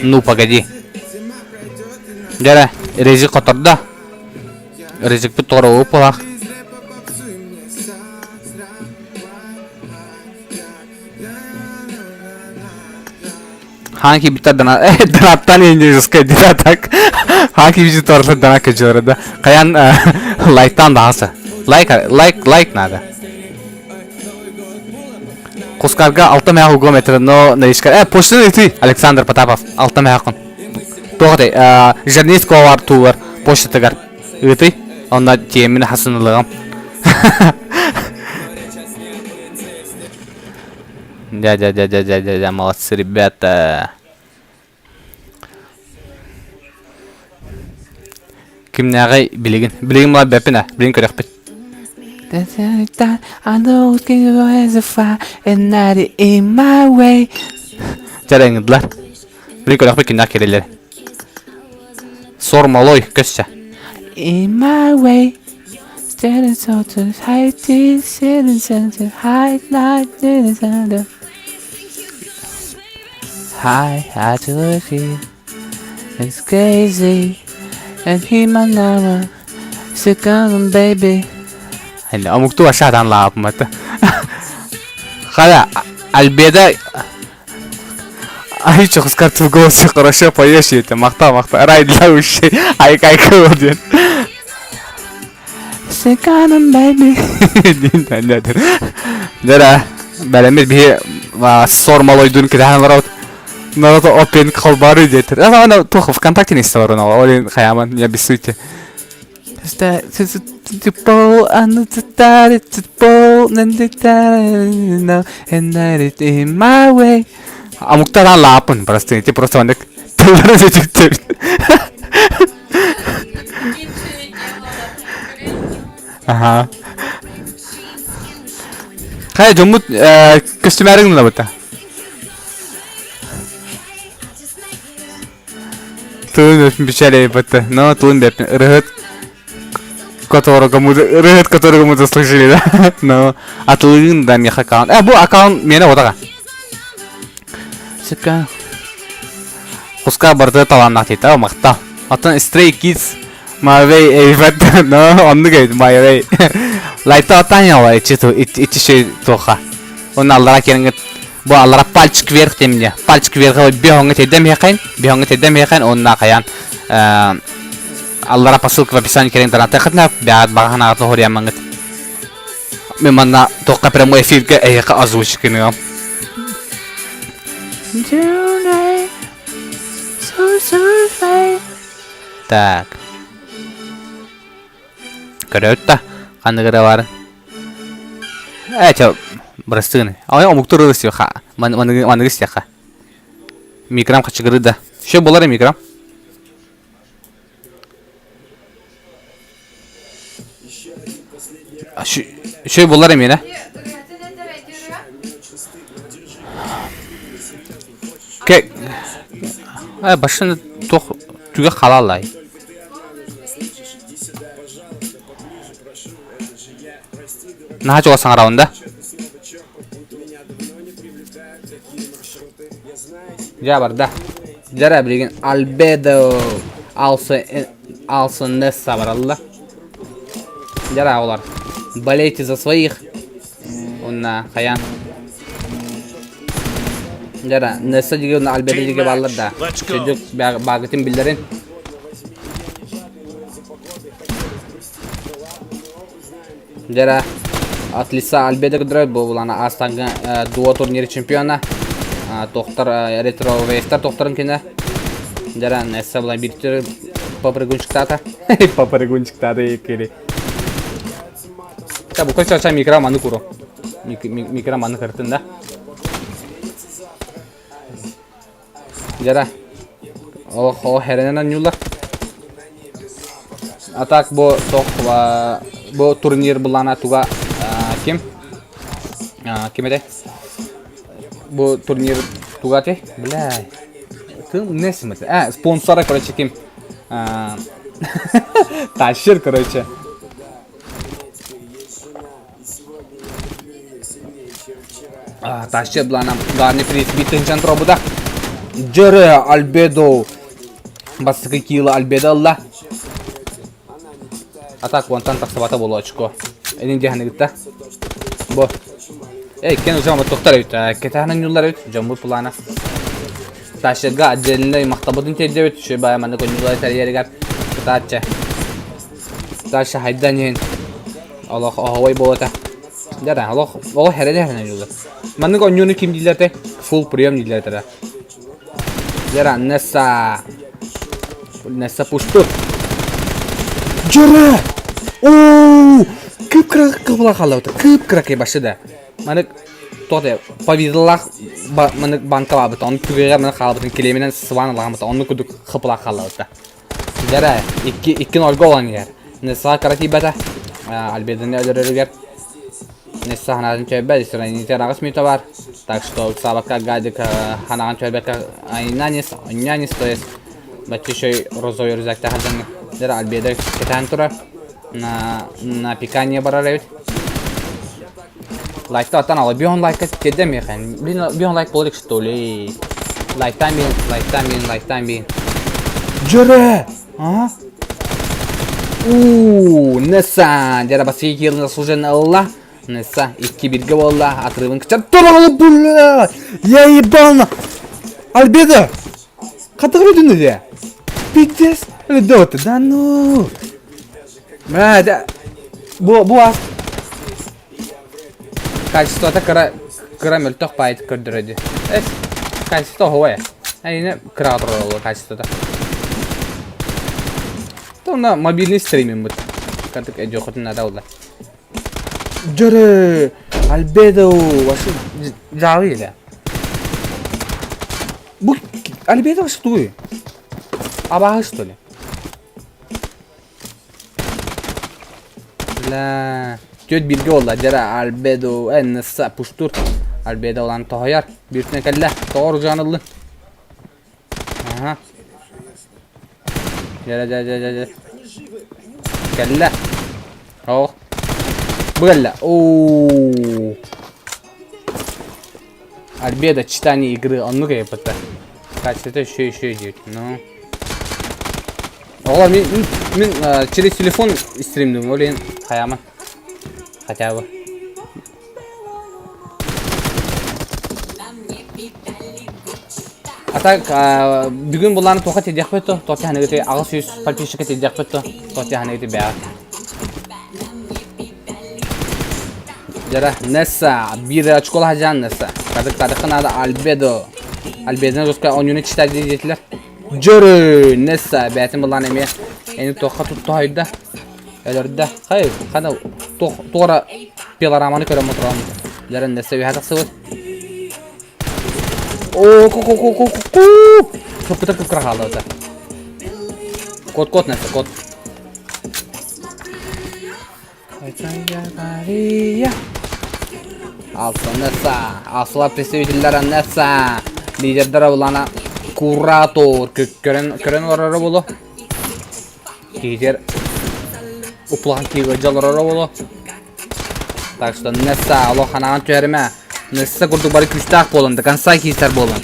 ну погоди. Дьэрэ, резик хотордо. Резикпит тоҕо буолах. Ханки биттер дана донаттан индийская дина так. Ханки бизи торла дана кежора да. Каян лайктан да Лайк лайк лайк надо. Кускарга алта мээх угом этер, но новичкар. Э, почтаны ты, Александр Потапов, алта мээх Туох этэй, Жирнейского тугар почтатыгар ыытый, онно тиэммин хасынылыгым. Дядя, дядя, дядя, дядя, молодцы, ребята. Кимнээҕий билигин? Билигин була бэппин ээ, билигин көрүөхпүт. Чэрэҥҥыдылар. Билигин көрүөхпүт кимнээх кирилэр. Сор малой көссө. In my way, standing so to high tea, sitting to high night, Hi, how to look It's crazy And he my number Sick on baby Омуктуу ашаатан лаапмата. Хара, Альбеда Ай, чохускар в голосе хорошо поешь это. Махта, махта. Рай для ушей. Ай, кай, диэн. Sick on baby. Дара, бэлэмир биһи сор малойдун китэһэн олорот. Народ опен холбары диэтер. Ана туох ВКонтакте не исторона. Олин хаяман, не обессудьте. In my way. Амуктаран лаапын просто ти просто оннук тылларын сүтүктэр. Аха. Хайа дьоммут көстүмээрин ылабыта. Тылын өтүн бичэлэйбэттэ. Но тылын бэппин ырыһыт которого мы ырыһыт которого мы заслужили, да? Но атылыын да миэхэ аккаунт. Э, бу аккаунт миэнэ отаға. Сука. Куска барда талааннаах дейді, ау махтал. Атын Stray Kids My way эйбэт, но оннук эбит My way. Лайта отаняла ичи ичи шей туха. Он аллара кереңет Бу аллара пальчик вверх темне. Пальчик вверх биһоҥҥа тиэрдэн миэхэйн, биһоҥҥа тиэрдэн миэхэйн уонна хайаан аллара по ссылке в описании кэлэн донаттыаххытына бэҕэт баҕа санааҕытын хоруйаммаҥҥыт. Мин манна туохха прямой эфиргэ эһиэхэ озвучканыам. Так. Көрөөт да, ханнык эрэ баар. Э, чэ, бырастыгын. Ой, омуктар ырысыха. Маныгы истиэххэ. Микрам хачыгыры да. Все болар микрам. Все болар эмиэ Кэ... Э, башын туох түгэ халалай. Наһаа чугас саҥарабын да? Дьэ барда. Дьэ билигин Альбедо Алсы Несса баралла. Дьэ олар. Болейте за своих. Уонна хайаан. Дьэ Несса диги уонна Альбедо диги бааллар да. Чөдүк баагытын биллэрин. Дьэ от лица Альбедо көрдөрөр бу булана астаҥҥы дуо турнир чемпиона тохтор ретро вейвтар тохторун кине Дьэ Несса булан биир попрыгунчиктаата попрыгунчиктаата кири Та бу чача микро маны куру микро маны кыртын да Дьэ олох ол хэрэнэн анньууллар. А так бу тох бу турнир былаана туга ким? Ким этэй? Бу турнир туга этэй? Бля. Ким не смысле? А, спонсора, короче, ким? Тащир, короче. Тащы быланам главный приз битынчан пробуда. Джере Альбедо. Бастакы кило Альбедо ылла. А так вонтан тахсыбата болу очко. Энин дьаһаныгытта. Бу. Эй, кен уже тоқтар эбит. Кетаһынан юллар эбит. Дьоммут плана. Тащырга отдельный махтабытын тиэрдэбит. Шөй бая маннык онньуулар тэрийэригэр кытааччы. Дальше хайдан иһин олох оһовой буолата. Дьэ олох олох хэрэлэ хэрэнэ дьулар. Маннык оонньууну ким дииллэр этэй? Full прием дииллэр этэ. Дьэ Несса Несса пустур. Дьөрө! Оо! Кып-кыра кыбыла хааллабыта. Кып-кыракый башы да. Маннык туох да повидаллаах маннык банкалаабыта. Ону түгэҕэр маннык хаалбытын килиэминэн сыбаан ылаамыта. Оннук курдук хыпыла хааллабыта. Дьэрэ, икки, икки нольга олан иһэр. Несса кыра тиийбэтэ. Альбеданы өлөрөрүгэр Несса ханаатын чөйбөт, страница аҕыс мүнүүтэ бар. Так что ыксаабакка Гадик ханаҕын чөйбөккө айнанис, оннянис, то есть бачча еще розовый рюкзактаах сылдьан дьэрэ Альбедо кэтээн турар. На, на пикание барар эбит. Лайкта аттан ала бион лайка тиэрдэ миэхэ. Блин, бион лайк буолар что ли? Лайктаан биин, лайктаан биин, лайктаан биин. Дьөрө! А? Уу, Несса! Дьэрэ басыйы киирин заслуженно ылла. Несса икки бирге буолла. Отрывын кычаттар бля! Я ебал на... Альбедо! Хатыгыр өтүнү де? Пиздец! Өлдөт, да ну! Бля, да... Бу, бу ас Качествота кыра кыра мөлтөх баайытык көрдөрө дии. Эс, качество оһуой. Әрине кыраҕа турар ол качествота. Онно мобильный стримиммит. Картык эдьохотун наада буолла. Дьөрө! Альбедо! Вообще жаалы или? Бу Альбедо вообще тугуй? Абааһы что ли? Бля. Түөрт бииргэ буолла. Дьэрэ Альбедо НС пуштур. Альбедо улаан тоһуйар. Бииртэн кэллэ. Тоҕо оружианы ыллын? Аха. Дьэрэ дьэ дьэ дьэ дьэ. Кэллэ. Оо. Бу кэллэ. Оо. Альбедо читание игры оннук эппитэ. Качеството еще еще идет. Ну. Оҕолор мин, мин, мин э, через телефон стримдим, ол иһин хайааман. Хотя бы. А так, э, бүгүн булааны туохха тиэрдиэхпит то, туох тиһаныгыты 800 подписчика тиэрдиэхпит то, туох тиһаныгыты бэҕэ. Дьара, Несса, биир очкола хадьаан Несса. Кадык кадыкка наада Альбедо. Альбедоны руска оонньууну читать диэтилэр. Дьөрү! Несса бэйэтин былаан эмиэ эни туохха туттуһайда? Өлөрдө. Хай, хана туора пилораманы көрөн отурам. Лэрэн Несса үһэ тахсыбыт. Оо, ку ку ку ку ку Соппута кып-кыра хаалла Кот кот Несса, кот. Алсанеса, асла представителлер Аннеса, лидердара булана куратор көрөн көрөн олороро боло. Лидер уплахан киһи олороро боло. Так что Несса олох ханаан түһэримэ. Несса курдук бары күүстээх буолан, до конца киирсэр буолан.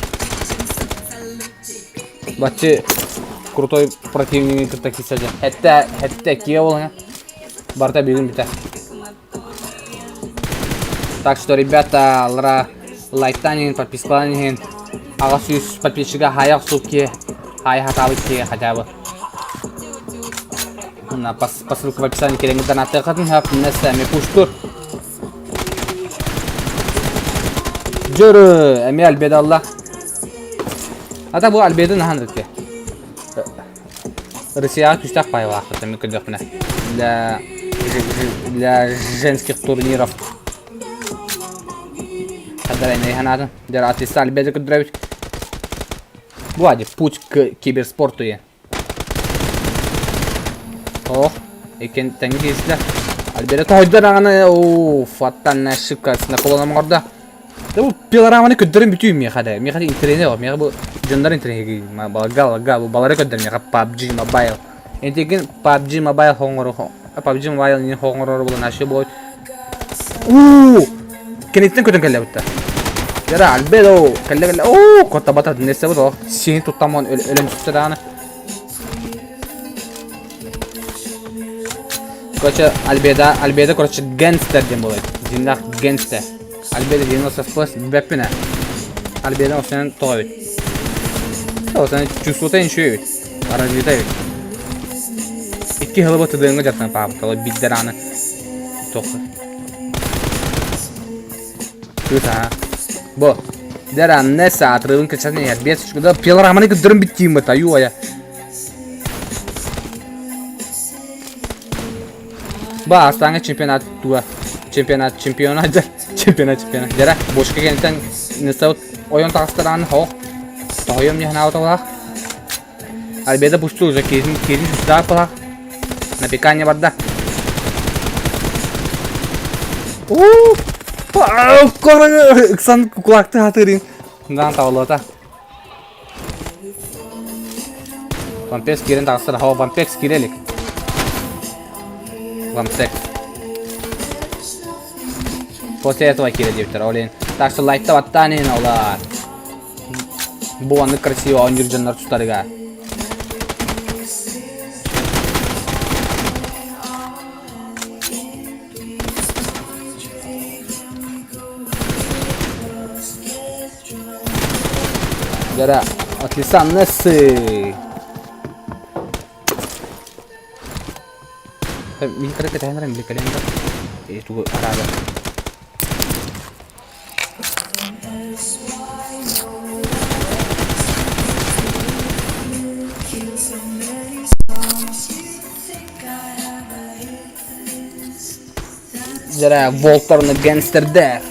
Баччы крутой противнигин кытта киирсэ дьэ. Хэтте, хэтте киэ буолан. Барыта бүгүн бүтэ. Так что, ребята, лара лайктан иһин, подпискалан иһин, 800 подписчига хаяк сутки, хай хатабыт киһи хотя бы. На по, по ссылке в описании кэлэҥҥит донаттыаххытын сөп, Несса эмиэ пуштур. Дьөрү, эмиэ Альбеда алла. Ата бу Альбеда нахан рытты. Россияҕа күүстээх баайылаахпыт эмиэ көрдөхпүнэ. Для для женских турниров. Хаддар эмиэ санаатын. Дьэ артиста Альбеда көрдөрөбүт. Бу ади путь к киберспорту е. Ох, иккен тэҥҥэ киирсилэр. Альбеда тоһойдо даҕаны, оо, фатальная ошибка наклоном оҥордо. Да бу пилораманы көрдөрөн бүтүүм миэхэ да. Миэхэ интэриэһинэй ол. Миэхэ бу дьоннор интэриэһинэй. Балга, балга, бу балары көрдөр миэхэ PUBG Mobile. Энтигин PUBG Mobile хоҥору PUBG Mobile не хоҥорор буолан ашы буолбут. Уу! Кэнниттэн көтөн кэллэ бутта. Яра Альбедо кэллэ кэллэ. Оо, котабата нессе бу Сиһин туттамон өлөн түстэ даҕаны. Короче, Альбеда, Альбеда, короче, гангстер диэн буолар. Дьиҥнээх гангстер. Альбеда 96 билбэппин ээ. Альбеда осенен тоҕо эбит. Осенен чувствута ничего эбит. Развита эбит. Икки хылыбы тыдыҥҥа дьартан паабыт. Биддер аны туох. Кыыс аа. Бу. Дер Аннеса отрывын кычатын иһэр. Биэс да пилораманы кыддырын биттиим быта. Ю ая. Ба астааҥҥа чемпионат туга чемпионат чемпионат дьэ чемпионат чемпионат дьэрэ бочка кэнниттэн Несаут ойон таҕыстараан хоох тоһойом дьэ ханаабаталаах Альбеда пустил уже киһитин киһитин сустаах палаах напекание барда уу ыксан кулакты хатырын даан табыллата Вампекс киирэн таҕыстар. Хоо, Вампекс киирэ илик. Вампекс. После этого киирэ диэбиттэр. Ол иһин. Так что лайкта баттаан иһин олар. Бу оннук красиво оонньуур дьоннор тустарыга. Дьэрэ, отлица Нессы. Мин кыра кэтэһэн эрэн били кэлэн да. Э, тугу араада. Дьэрэ, волтарны гангстердэр.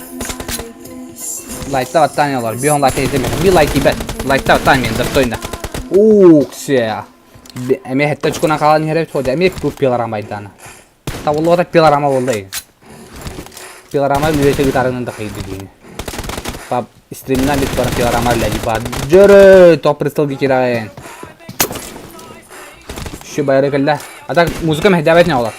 Лайкта баттаан олор. Бион лайк етемек. Би лайк ибет. Лайкта баттаан мен достойно. Ух, все. Эме хетте чукунан хаалан иһэр эбит. Эме бу пилорама айдаана. Табыллыбата пилорама болду. Пилорама үлэтэ гытарынан да хайды дейин. Пап стримнан бит бара пилорама үлэди ба. Жөрө, топ престол кирайын. Şu bayrağı кэллэ. А так музыка мэһдээбэт не олар.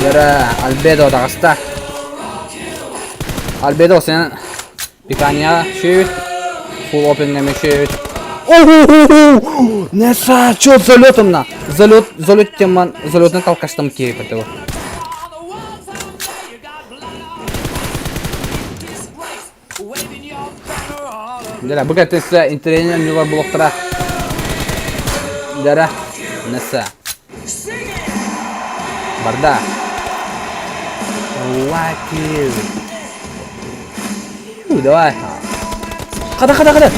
Дьэрэ, Альбедо таҕыста. Альбедо сен пикания шүйүт. Full open неме шүйүт. О-хо-хо-хо! Неса, чё залетом на? Залет, залет теман, залетный толкаштам кейп этого. Дьэ, бу кэттэсэ интэриэһинэй оонньуулар буолуохтара. Дьэ, Несса. Барда. Лаки. У, давай. Хата, хата, хата.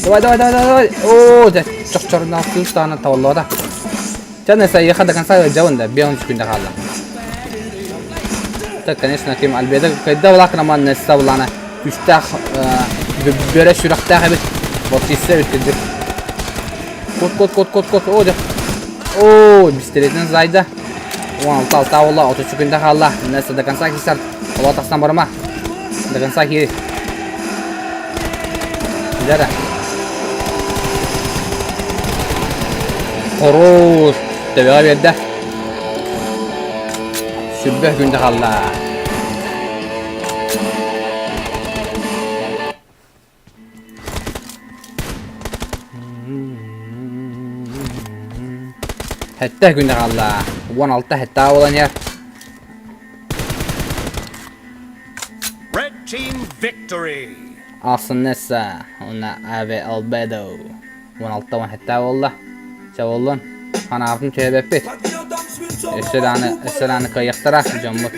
Давай, давай, давай, давай. Оо, дьэ, чохчоруннаах кыыс даҕаны табыллыбата. Чэ, Несса, ехать до конца дьабын да, бион күндэ хаалла. Так, конечно, ким Альбеда кайда булаакына Несса булаана күүстээх бөрө сүрэхтээх эбит. Балтийса эбит кырдьык. Кот, кот, кот, кот, кот. Оо, дьэ. Оо, бистеретин зайда. 16 алта буолла, 33 күндэ хаалла. Несса до конца киирсэр. Олоо тахсан барыма. До конца киир. Дьэ Хоруус төбөҕө биэрдэ. Сүрбэх күндэ хаалла. Сэттэ күнэ хаалла. 16 сэттэ буолан иһэр. Red team victory. Ахсыннесса уонна Аве Албедо 16 17 буолла. Чэ буоллун. Ханаабытын түһэбэппит. Өссө даҕаны, өссө даҕаны кыайыахтара дьоммут.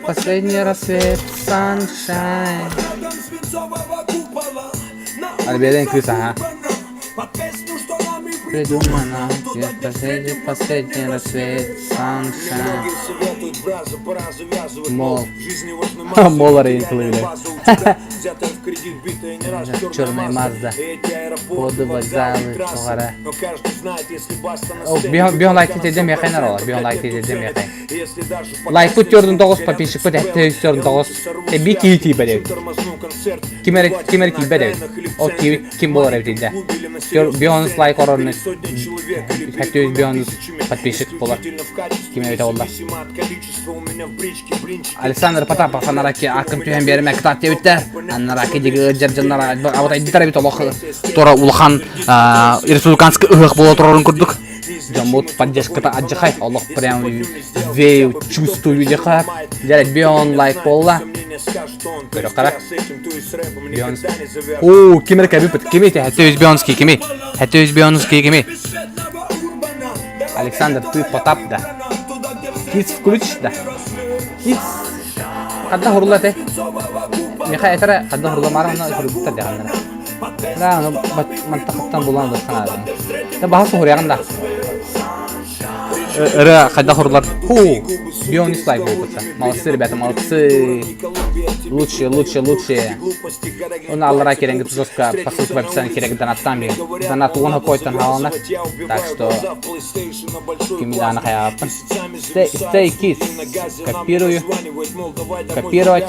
Последний рассвет, sunshine. Альбеден кыыс аха. Придумано, где последний, последний рассвет, sunshine. Мол. Мол ориентует. Черная Мазда. Под вокзалы тоҕо Бион лайк тедем яхайнар олар. Бион лайк тедем яхай. Лайкпыт төрдүн тоҕус, подписчикпыт этте төрдүн тоҕус. Би киһи тиийбэт эбит. Ким эрэ ким эрэ тиийбэт эбит. Ол киһи ким буолар эбит инде. Бионус лайк орорун хэттүүс бионус подписчик буолар. Ким эбитэ буолла. Александр Потапов анараки аккын түһэн биэримэ кытаат диэбиттэр. Анараки диги ыалдьар дьоннор абытайдытар эбит олох тура улахан республиканский ыһыах буола турарын курдук. Дьоммут поддержката адьахай олох прям вею чувствую дьаха. Дьэ бион лайк буолла. Көрө қара. Бион. Оо, ким эрэ кэбиппит. Кими ити? Хэттэ Бионский кими? Хэттэ Бионский кими? Александр, ты Потап, да? Киц включишь, да? Киц. Хадда хурла те. Миха этара хадда хурла мара на хурбута деханнара. Да, ну мантахаттан булан да санаадым. Да баха суһуруйаҕын да. Ырыа хайдах урлар? Ху! Бионис лайк буолбута. Молодцы, ребята, молодцы. Лучшие, лучшие, лучшие. Он аллара керенгит жестко по ссылке в описании керек донаттан бин. Донат уон какой-то халана. Так что кимидана хаyaаппын. Stay, stay kids. Копирую. Копировать.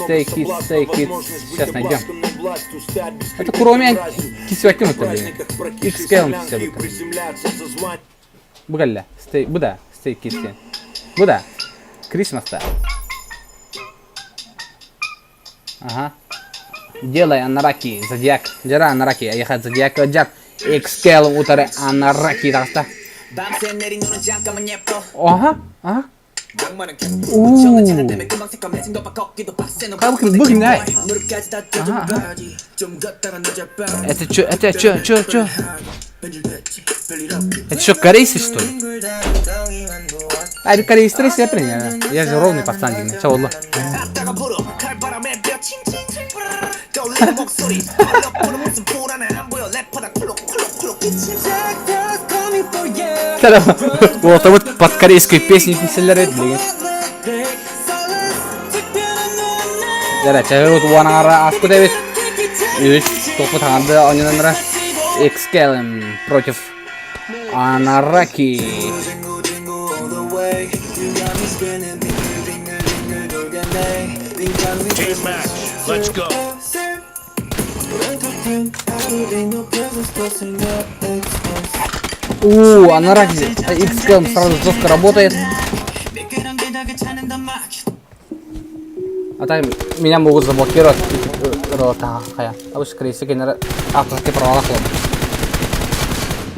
Stay kids, stay kids. Сейчас найдем. Это кроме кисвакин это, блин. XKL кисвакин. Бу кэллэ. Stay, бу да, Stay Kids диэн. Бу да. Christmas-та. Ага. Делай Анараки, Зодиак. Дьара Анараки, эйиэхэ Зодиак ыалдьар. XKL утары Анараки таҕыста. Ага, ага. Уу. Бу кимнэй? Ага, Это чё, это чё, чё, чё? Это что, корейцы, что ли? А, это корейцы, я принял. Я же ровный пацан, Че, олла. Вот, вот под корейской песней киселлер блин. Дәрә, чәгер уанаңара аспыт эбит. Үс топу таҥарды оонньононнора. XKLM против Анараки. Team match. Let's go. У, Анараки XKLM сразу жестко работает. А так меня могут заблокировать. А вы скорее всего авторские права хлоп.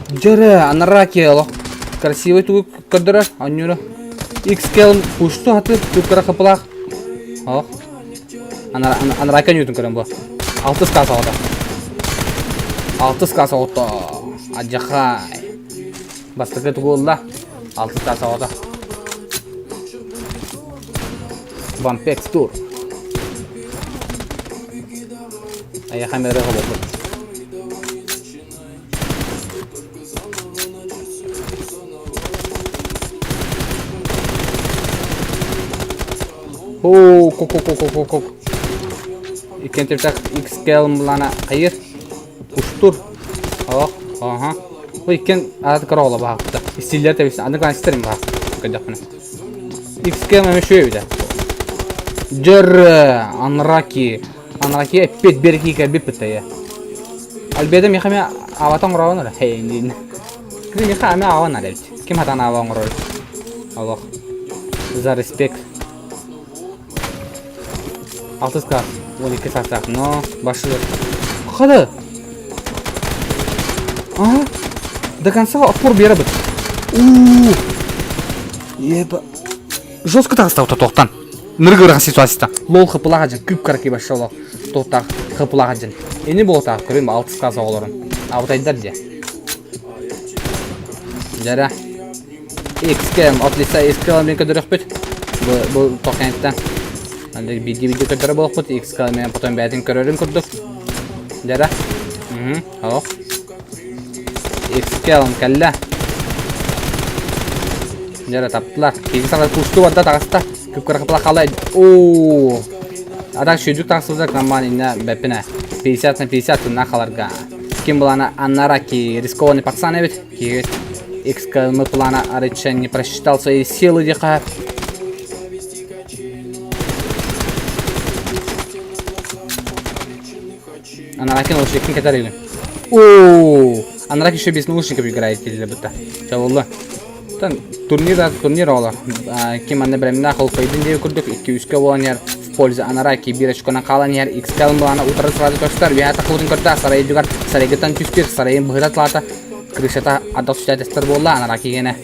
Дьэрэ, Анараки красивый тугу көрдөрөр, оонньуура. XKL пушту хатыр туктара хапылах. Ох. Анараки ньютун көрөн бу. Алтыс каас оҕото. Алтыс каас оҕото. Адьахай. Бастакы тугу ылла? Алтыс каас оҕото. Вампекс тур. Эйиэхэ эмиэ ырыа буолбут. Оо, ку-ку-ку-ку-ку-ку. Иккиэн тиртэх XKL млана хайыр. Устур. Ох, аха. Бу иккиэн аат кыра оҕоло баһаахпыта. Истииллэр тэбис, аны кланстерим баһаах. Көрдөхпүнэ. XKL эме шүө эбитэ. Дьэр, Анраки. Анраки эппиэт берки кэлбит быттайа. Альбеда миэхэ эмиэ аабата оҥороон эрэ. Хей, диин. Кини миэхэ эмиэ аабан эрэ эбит. Ким хатан ааба оҥорор? Олох. За респект. Алтыс класс, 12 саастаах, но башы Хады! А? До конца отпор биэрэбит. Уу! Еба. Жестко таҕыста тоқтан. Ныргырах ситуацията. Лол хыпылаах дьин күп караки башы олох. Тоқтақ хыпылаах дьин. Эни болотаах көрүм алтыс класс оҕолорун. Абытайдар дьэ. Дьэрэ. XKM от лица XKM мен көрдөрөхпүт. Бу бу токенттан. Анда биирдии видео көрдөрө буолуохпут. XKM мен потом бэйэтин көрөрүн курдук. Дьэрэ. Мм, ох. XKM кэллэ. Дьэрэ таптылар. Киһи саҕа кусту барда таҕыста. Күп-кыра хапыла халай. Оо. Ада шүйдүк тахсыбыта команд инна бэппинэ. 50 на 50 тунна халарга. Ким булана Аннараки рискованный пацан эбит. Киһи XKM плана арыча не просчитал свои силы диха. Анараки наушникин кетер или? О, Анараки еще без наушников играет или будто. Чавулла. Тан турнир да турнир ола. Ким анны бремна холкойдун диye курдук 2-3 болан в пользу Анараки бир очконан хаалан иһэр XKL былаана утары сразу көстөр үөһэ тахыбытын көрдө сарайдыгар сарайгыттан түспүр сарайын быһыта тылаата крышата ардах түстээтэстэр буолла Анараки гэнэ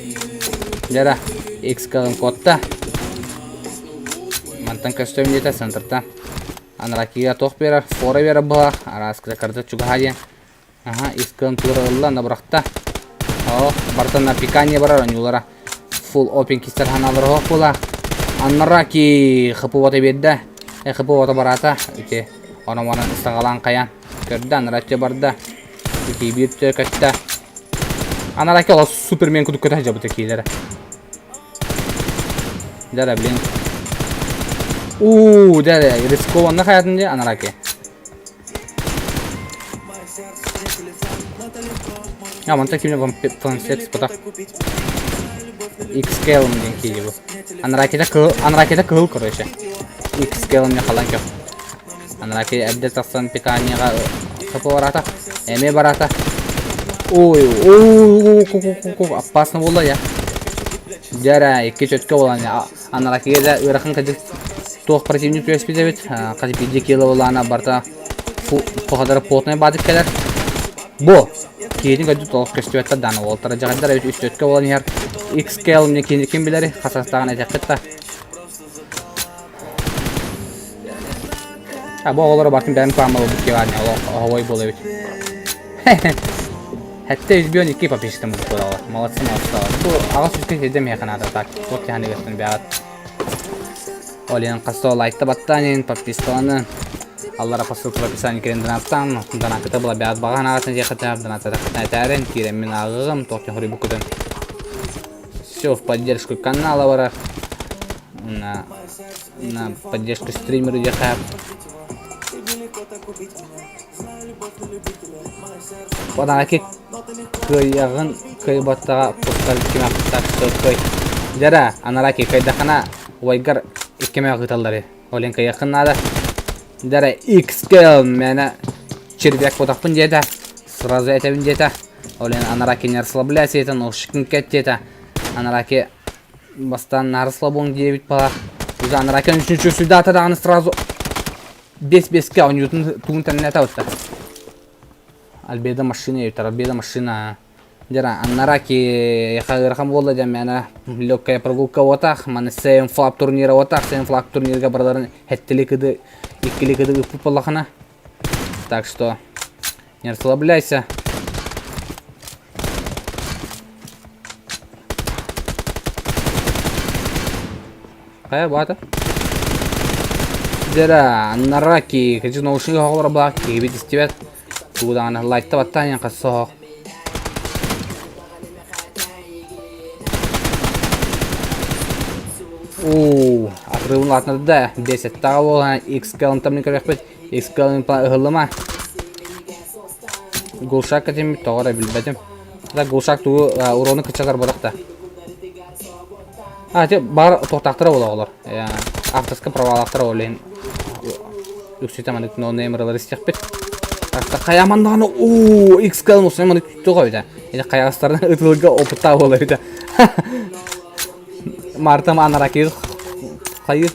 дьара XKL куотта мантан көстөм диэтэ центртан Анаракига туох биэрэр фора биэрэр быһах араас карта чугаһа диэн Аха, искын тура ылла, набырахта. О, барыта на пикание барар онньуулара. Full open кистер ханалар оһох була. Аннараки хпвата биэрдэ. Э хпвата бараата. Ити оно-манан ыстаҕалаан хайаан. Көрдө, Аннараки барда. Ити биир түө көттө. Анараки ол супермен кудук көтө сылдьабыта киилэрэ. Дара, блин. Уу, дара, рискованно хаятын дии Анараки. А, мантан кимне фансет спотах. XKL диэн киһи бу. Анаракета кыһыл, анаракета кыһыл короче. XKL мне халан көх. Анараки эрдэ тахсан питанияга хапы барата. Эме барата. Ой, ой, ой, опасно буолла я. Дьэрэ, икки чөткө буолан Анаракига да ыарахан кадьык туох противник түбэспит эбит. Хас биирдии кило буоллаҕына барыта куһадара плотнай баадык кэлэр. Бу киһитин көрдүк толох көстүбэттэр дааны уолтара дьаҕайдар эбит үс төткө буолан иһэр. XKL мне кини ким билэри хасастаҕын этиэххит да. А бу оҕолоро бартын бэйэм клааммар ылбыт киһи оһобой буола эбит. Хэтте избион икки подписчикам буолалар. Молодцы, молодцы. Бу аҕыс үскэ сирдэ миэхэ наада так. Туох киһини бэҕэт. Олен хасто лайкта баттаанин, подпискаланын. Аллара по ссылке в описании кирен донаттан, донакыта была бэҕэт баҕа аҕатын диэхэтэ, донаттатахытына этээрин, киирэммин ааҕыҕым, туох киһи букутун. Все в поддержку канала барар. На, на поддержку стримеру диэхэ. Анаки кыайыаҕын кыайбаттаҕа тустар кимэхтар кый. Дьэрэ, анараки кыайдаххына убайгар иккимэх ыыталлар Олен кыайыаххын наада. Дьэрэ, XKL мээнэ червяк кутахпын диэтэ. Сразу этэбин диэтэ. Олен анараки не расслабляйся диэтэ, ножкин кэт диэтэ. Анараки бастаан наар слабоҥ диэбит баҕар. Уже анараки үчүн сюда даҕаны сразу Бес бескэ оонньуутун тугун тэннээтэ бытта. Альбедо машина эбитэр, Альбедо машина. Дьэ аннараки ыарахан буолла дьэ мээнэ легкая прогулка уотах, маны Сэйм флаг турнира уотах, Сэйм флаг турнирга барыларын хэттили кыды, иккили кыды ыппыт буоллахына. Так что не расслабляйся. Хайа баата? Дьэрэ, Нараки, кыдьык наушник оҕолоро баар, киһибит истибэт. Тугу даҕаны лайкта баттаан иһэн хасса оһох. Уу, отрывын улаатынарда, 5-7 буолан XL-ын көрүөхпүт. XL-ын ыһыллыма. Гулшак этим тоҕо эрэ билбэтим. Да Гулшак тугу урону кыччатар бодох да. А, те бар туохтаахтара буола оҕолор. Авторскай правалаахтара ол иһин үксүтэ маннык ноунеймералары истиэхпит. Так, хайаман даҕаны уу XL мусуна маннык туох эбитэ. Ити хайаҕастарын ытылга опыттаах буолар эбитэ. Мартам анаракир хайыр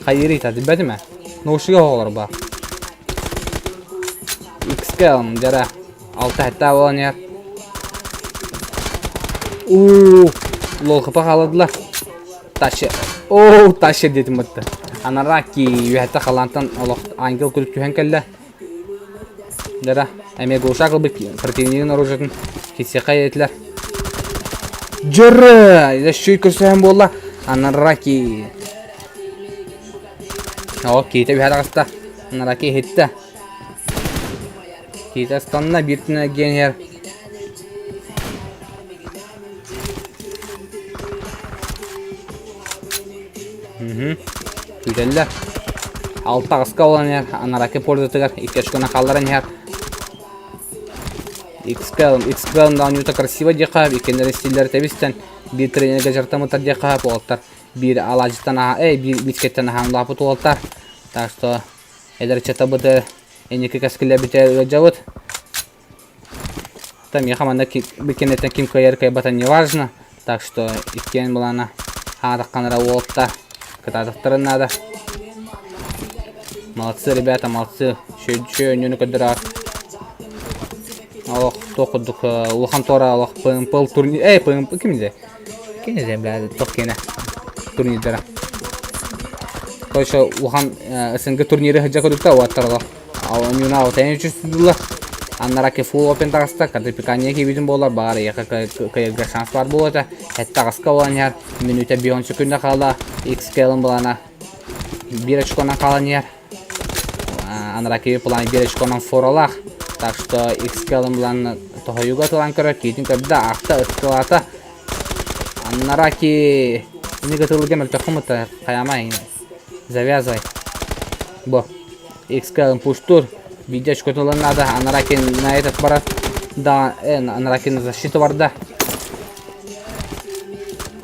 хайыр ита билбэтим ээ. Наушнига оҕолор баар. XL дьара Алта хэтта буолан иһэр. Уу, лолхапа хаалладылар. Тащи. Оо, тащи диэтим бытта. Анараки үөһэттэ халаантан олох ангел курдук түһэн кэллэ. Дара, эмиэ глушак ылбыт противнигын оружиетын кисиэхэ этилэр. Дьөрө! Еще көрсөһөн буолла. Анараки. О, киитэ үһэ таҕыста. Анараки иһиттэ. Киитэ ыстанна, биир түнэ эргийэн иһэр. Мгм. Күүтэллэр. Алта аҕыска буолан иһэр. Анараки пользатыгар икки очконы хаалларан иһэр. XL, XL да оонньуута красиво диэххэ, иккиэннэрин стиллэрэ тэбистэн, биир тренергэ дьарыктаммыттар диэххэ, уолаттар биир алаадьыттан аһа, эй, биир мискэттэн аһаан улааппыт уолаттар. Так что эдэр ыччаттарбыт инники кэскилэбитэ ыалдьабыт. Там миэхэ манна кэнниттэн ким кыайар кыайбата не важно. Так что иккиэн былаана хаатахханара уолта кытаатахтарын наада. Молодцы, ребята, молодцы. Шөй өнньүнү көрдөрөр. Олох туох курдук улахан туора олох ПМП турнир эй ПМП ким дэ? Ким дэ бля туох киэнэ турнирдара. Короче, улахан СНГ турниры сылдьа көрүктэ уоттар олох. Оонньууна алтайын чувствуйдулар. Аннараки фул опен таҕыста, картопикания киирбитин буолар, баҕар эйиэхэ кыайарга шанс баар буолуо этэ. Этте аҕыска буолан иһэр, мүнүүтэ бион секунда хаала, XKL-ын былаана биир очконан хаалан иһэр. Анараки план биир очконан форалаах. Так что XKL-ын былаан тоһойуга тылан көрөр, киитин көрдө, аахта, ыккылаата. Анараки ини кытылыга мөлтөххүн бытта, хайамай, завязывай. Бу. XK пуштур. Видео очкотулан надо. Анаракин на этот барат. Да, Анаракин защиту барда.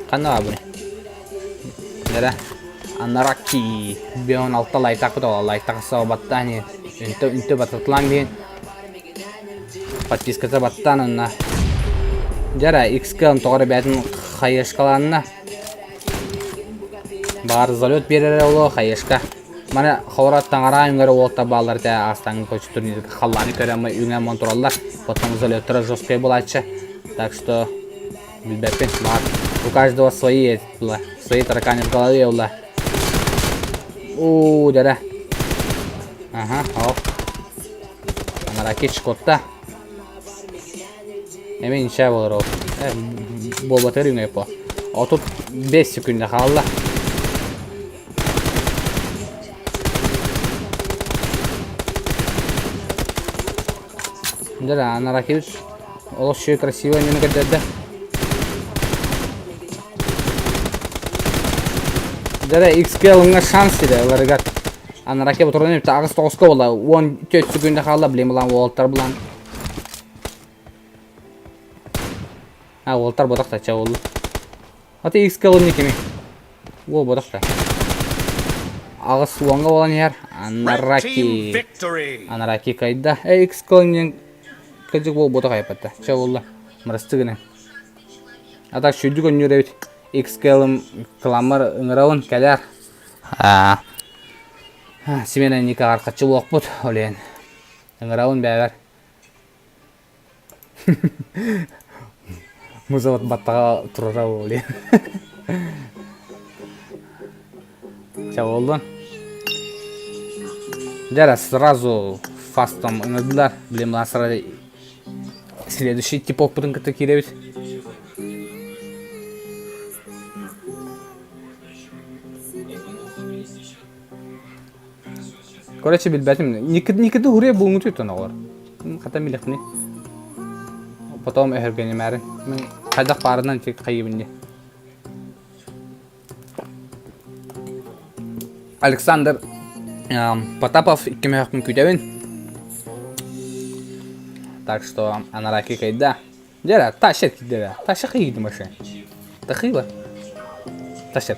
Ханна абы. Дара. Анараки. Бион алта лайтак бут лайтак сау баттани. Үнтө үнтө бататлан биин. Подписката баттан онна. Жара XK тоҕо бээтин хайышкаланна. Баар залет биэрэрэ оло хайышка. Маны ховорот таҥара үҥэр уолта бааллар этэ аастаҥҥы көчү турнирга халлааны көрө үҥэ монтураллар. Потом залеттара жесткай буолааччы. Так что билбэппин. Баар у каждого свои была. Свои тараканы в голове была. Уу, дэрэ. Ага, оп. Анаракич котта. Эми инчээ буолар ол. Э, буолбатыгар үҥэ по. 35 секунда хаалла. Да, Анаракевич олох үчүгэй красивый ньыны көрдөрдө. Дара XPL-ҥа шанс сирэ ыларыгар. Анаракев утуран үпте аҕыс тоҕуска буола 14 секунда хаалла блин булан уолаттар булан А уолаттар ботах тача болду. Аты XPL не кими? Уол ботах та. Аҕыс уонга буолан иһэр. Анараки. Анараки кайда. Э XPL не кыдьык уол ботах айпатта. Чэ болла. Мырасты гына. А так сүйдүк өннүр эбит. XKL-ым кыламмар ыҥырабын кэлэр. Смена Никаҕар хаччы буолуохпут олен. Ыҥырабын бэйэбэр. Музабат баттаҕа турара буолуо. Чэ буоллун. Дьэ сразу фастом ыҥырдылар. Блин, мына сразу следующий типоппутун кытта киирэбит. Короче, билбэтим. Никита хуруйа булуҥутуй оҕолор. Хата билэхпиний. Потом өһөргөнимээрин. Мин хайдах баарынан хайыбын дии. Александр Потапов икки мөһөхпүн күүтэбин. Так что анараки кайда. Дьэ, тащер киирдэ. Тащер киирди машина. Тахыба. Тащер.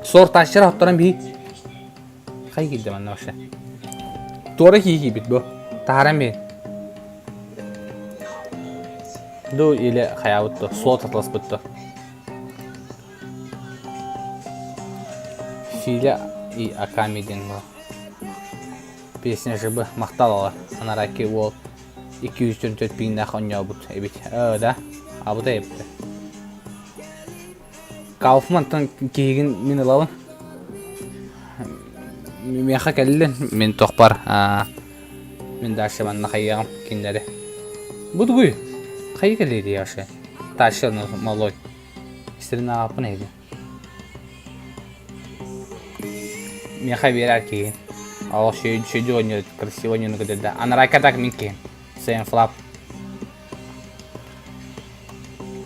Сор тащер оттаран биһи. Хай киирдэ манна вообще. Туора кии киирбит бу. Таһаран биһи. Ду или хаябыт то, суол татласпыт то. Филя и Аками диэн бу. Песня ЖБ махтал алар. Анараки уол 244 пииннээх оонньообут эбит. Ээ да, абытай эбит. Кауфмантан киһигин мин ылабын. Миэхэ кэллин, мин тохпар мин дальше манна хайыаҕым кинилэри. Бу тугуй? Хайы кэлиэ вообще? Дальше малой. Истэрин ааҕаппын эһиги. Миэхэ биэрэр киһи. Ол сүдү оонньуур, красиво оонньууну көрдөрдө. Анарайка так мин киһим. Сэйэн флап.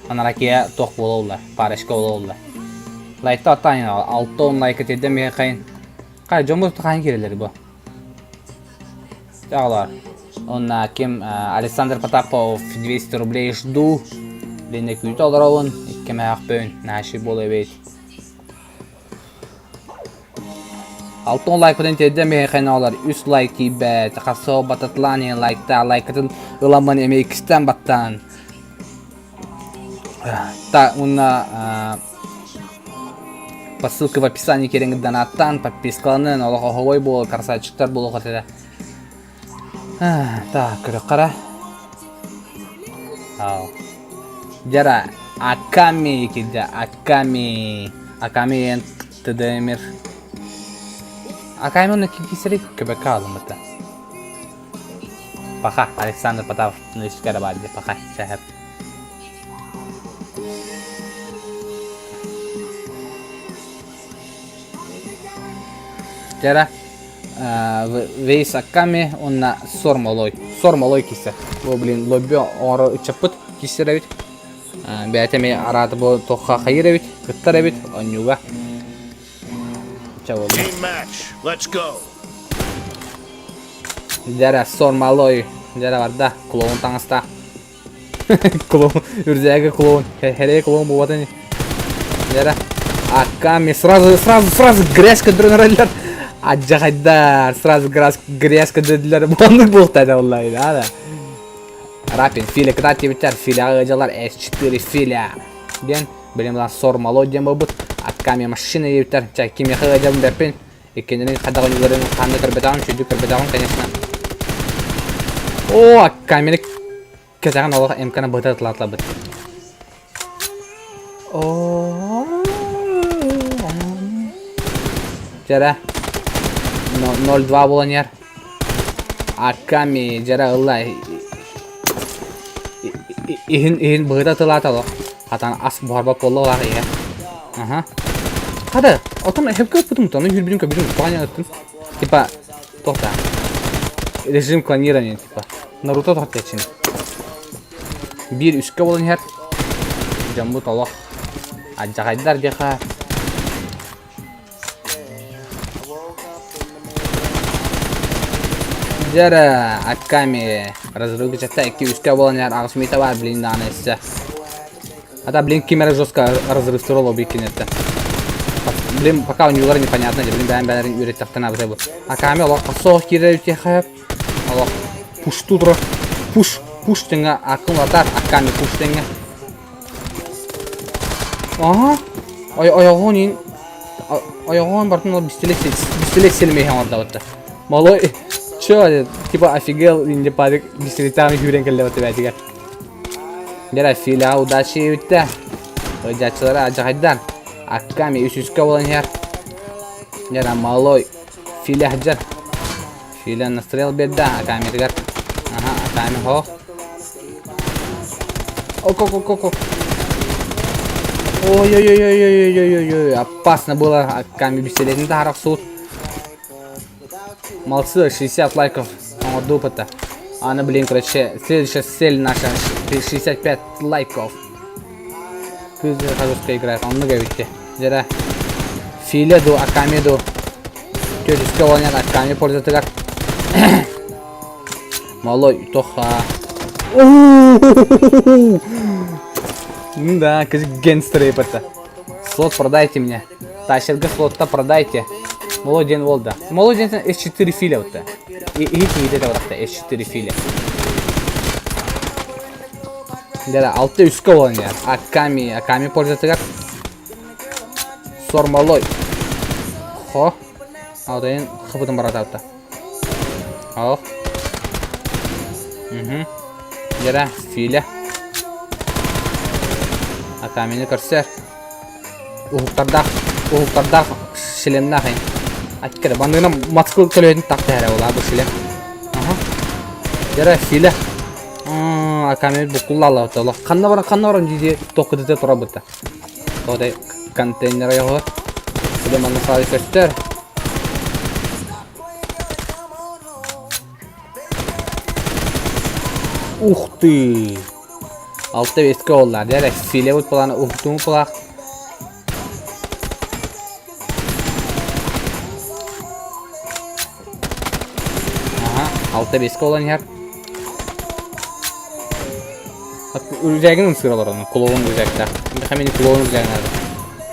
Анаракия туох буола улла, парочка буола улла. Лайкта аттаан 6-10 лайка тиэрдэн миэхэ Хай, дьоммут хаһан киирэллэр бу? Оҕолор. Онна ким Александр Потапов 200 рублей жду. Лена күүтэ олоробун. Икки мээхпин. Наши буола эбит. Алтын лайкытын тиэрдэн биһиэхэ олор үс лайк тиийбэт. Хасо бататлаан иһин лайктаа. Лайкытын ыламмын эмиэ иккистэн баттаан. Та уонна по ссылке в описании киирэҥҥит донаттаан, подпискаланан, олох оһолой буол, красавчиктар буолуох этэ. Так, көрөххө Дьара, Аками киирдэ, Аками. Аками ТДМр. Аками онно киирсэрик көбөккө аалыммыта. Паха, Александр Потапов нөскәрэ баар дии, паха, сэһэр. Дьара, Вейс Акками уонна Сормолой. Сормолой кисе. Бу, блин, лобби оҥоро ыччаппыт киссэр эбит. Бэйэтэ эмиэ араата бу туохха хайыр эбит, кыттар эбит, онньууга. Чэ буолла. Team match. Let's go. Дьара, Сормолой. Дьара барда, клоун таҥастаах. Клоун, үрдээги клоун, хэрэй клоун буолбатын. Дьара, Акками сразу, сразу, сразу грязь көдөрөн Адьахайдар, сразу грязь, грязь көдөрдүлэр. Оннук буолта оллай, да, да. Рапин, Филя, кытаат диэбиттэр, Филяҕа ыалдьаллар, S4 Филя. Диэн, билим ылан Сормало диэн буолбут. Акками машина диэбиттэр, чэ, кимиэхэ ыалдьабын бэппин. Иккиннэрин хайдах ойууларын ханна көрбөтөҕүм, сүдү көрбөтөҕүм, конечно. О, камера кэтэҕин олох МК-ны быһыта тылаатылабыт. О, Дьара 0-2 буолан иһэр. Акками дьара ылла. Иһин иһин быһыта тылаата олох. Хатан ас буһарбат буолла олаах иһэ. Аха. Хата, отон эһэпкэ ыппытым, тону хүрбүтүм көбүтүм, тоҕо ыттым. Типа, тоқта. Режим клонирования, типа. Наруто тоқтачин. Биир үскэ буолан иһэр. Дьоммут олох. Адьаҕайдар диэхэ. Дьэрэ, Акками разрыв чатта икки үскэ буолан иһэр аҕыс миитэ баар блин даҕаны өссө. Ата блин ким эрэ жестко разрыв турал объектинетте. Блин, пока у него непонятно, блин, бэйэм бэйэлэрин үөрэттахтан абытай бу. Аками олох хасоох киирэр үтиэхэ олох пушту турар. Пуш, пуш тэҥэ акын атар, Аками пуш тэҥэ. Ага. Ой, ойоҕун ин ойоҕун бартын ол бистилек бистилек селмейһэн ордабытта. Малой, чё, типа офигел, инде падик бистилектааны күүрэн кэллэбэтэ бээтигэр. Дьэ, Филя удачи бүттэ. Ыдьааччылара адьахайдан. Акками үс үскэ буолан иһэр. Дьэ, малой Филя сылдьар. Филя настрел биэрдэ Акамитыгар. Аха, Аками хоох. Ок-ок-ок-ок. Ой-ой-ой-ой-ой-ой-ой-ой. Опасно было. Аками бистилетин таһарах суут. Молодцы, 60 лайков оҥордубут. Аны, блин, короче, следующая цель наша 65 лайков. Кыз русская играет, оннук эбитти. Дьэрэ. Филе ду, Аками ду. Төрүскэ оонньоон Аками пользатыгар. Малой, тоха. Ну да, гангстеры это. Слот продайте мне. Тащерга слотта продайте. Малой день волда. Малой день S4 филя вот. И и и это вот S4 филя. Дьэ, алта үскэ буолан иһэр. Аками, Аками пользатыгар. Сормолой. Хо. Алтайын хыбытын баратаабыта. Ох. Угу. Дьэрэ, филя. Акамины көрсөр. Уһуктардаах, уһуктардаах шлемнаах ин. Аккere, бандыгына матскыл көлөһүн тахта эрэ була бу шлем. Аха. Дьэрэ, филя. Акамы буккуллаалла олох. Ханна баран, ханна баран дии токкутута турабыта. Тодай контейнер йоҕо. Сюда манна саалы көстөр. Ух ты! Алта беске оллар. Дьэ, филебут планы ухтуҥу пулах. Аха, алта беске олан иһэр. Үрүзээгин ымсыыр олорон, клоун үрүзээктээх. Мин клоун үрүзээгин надо.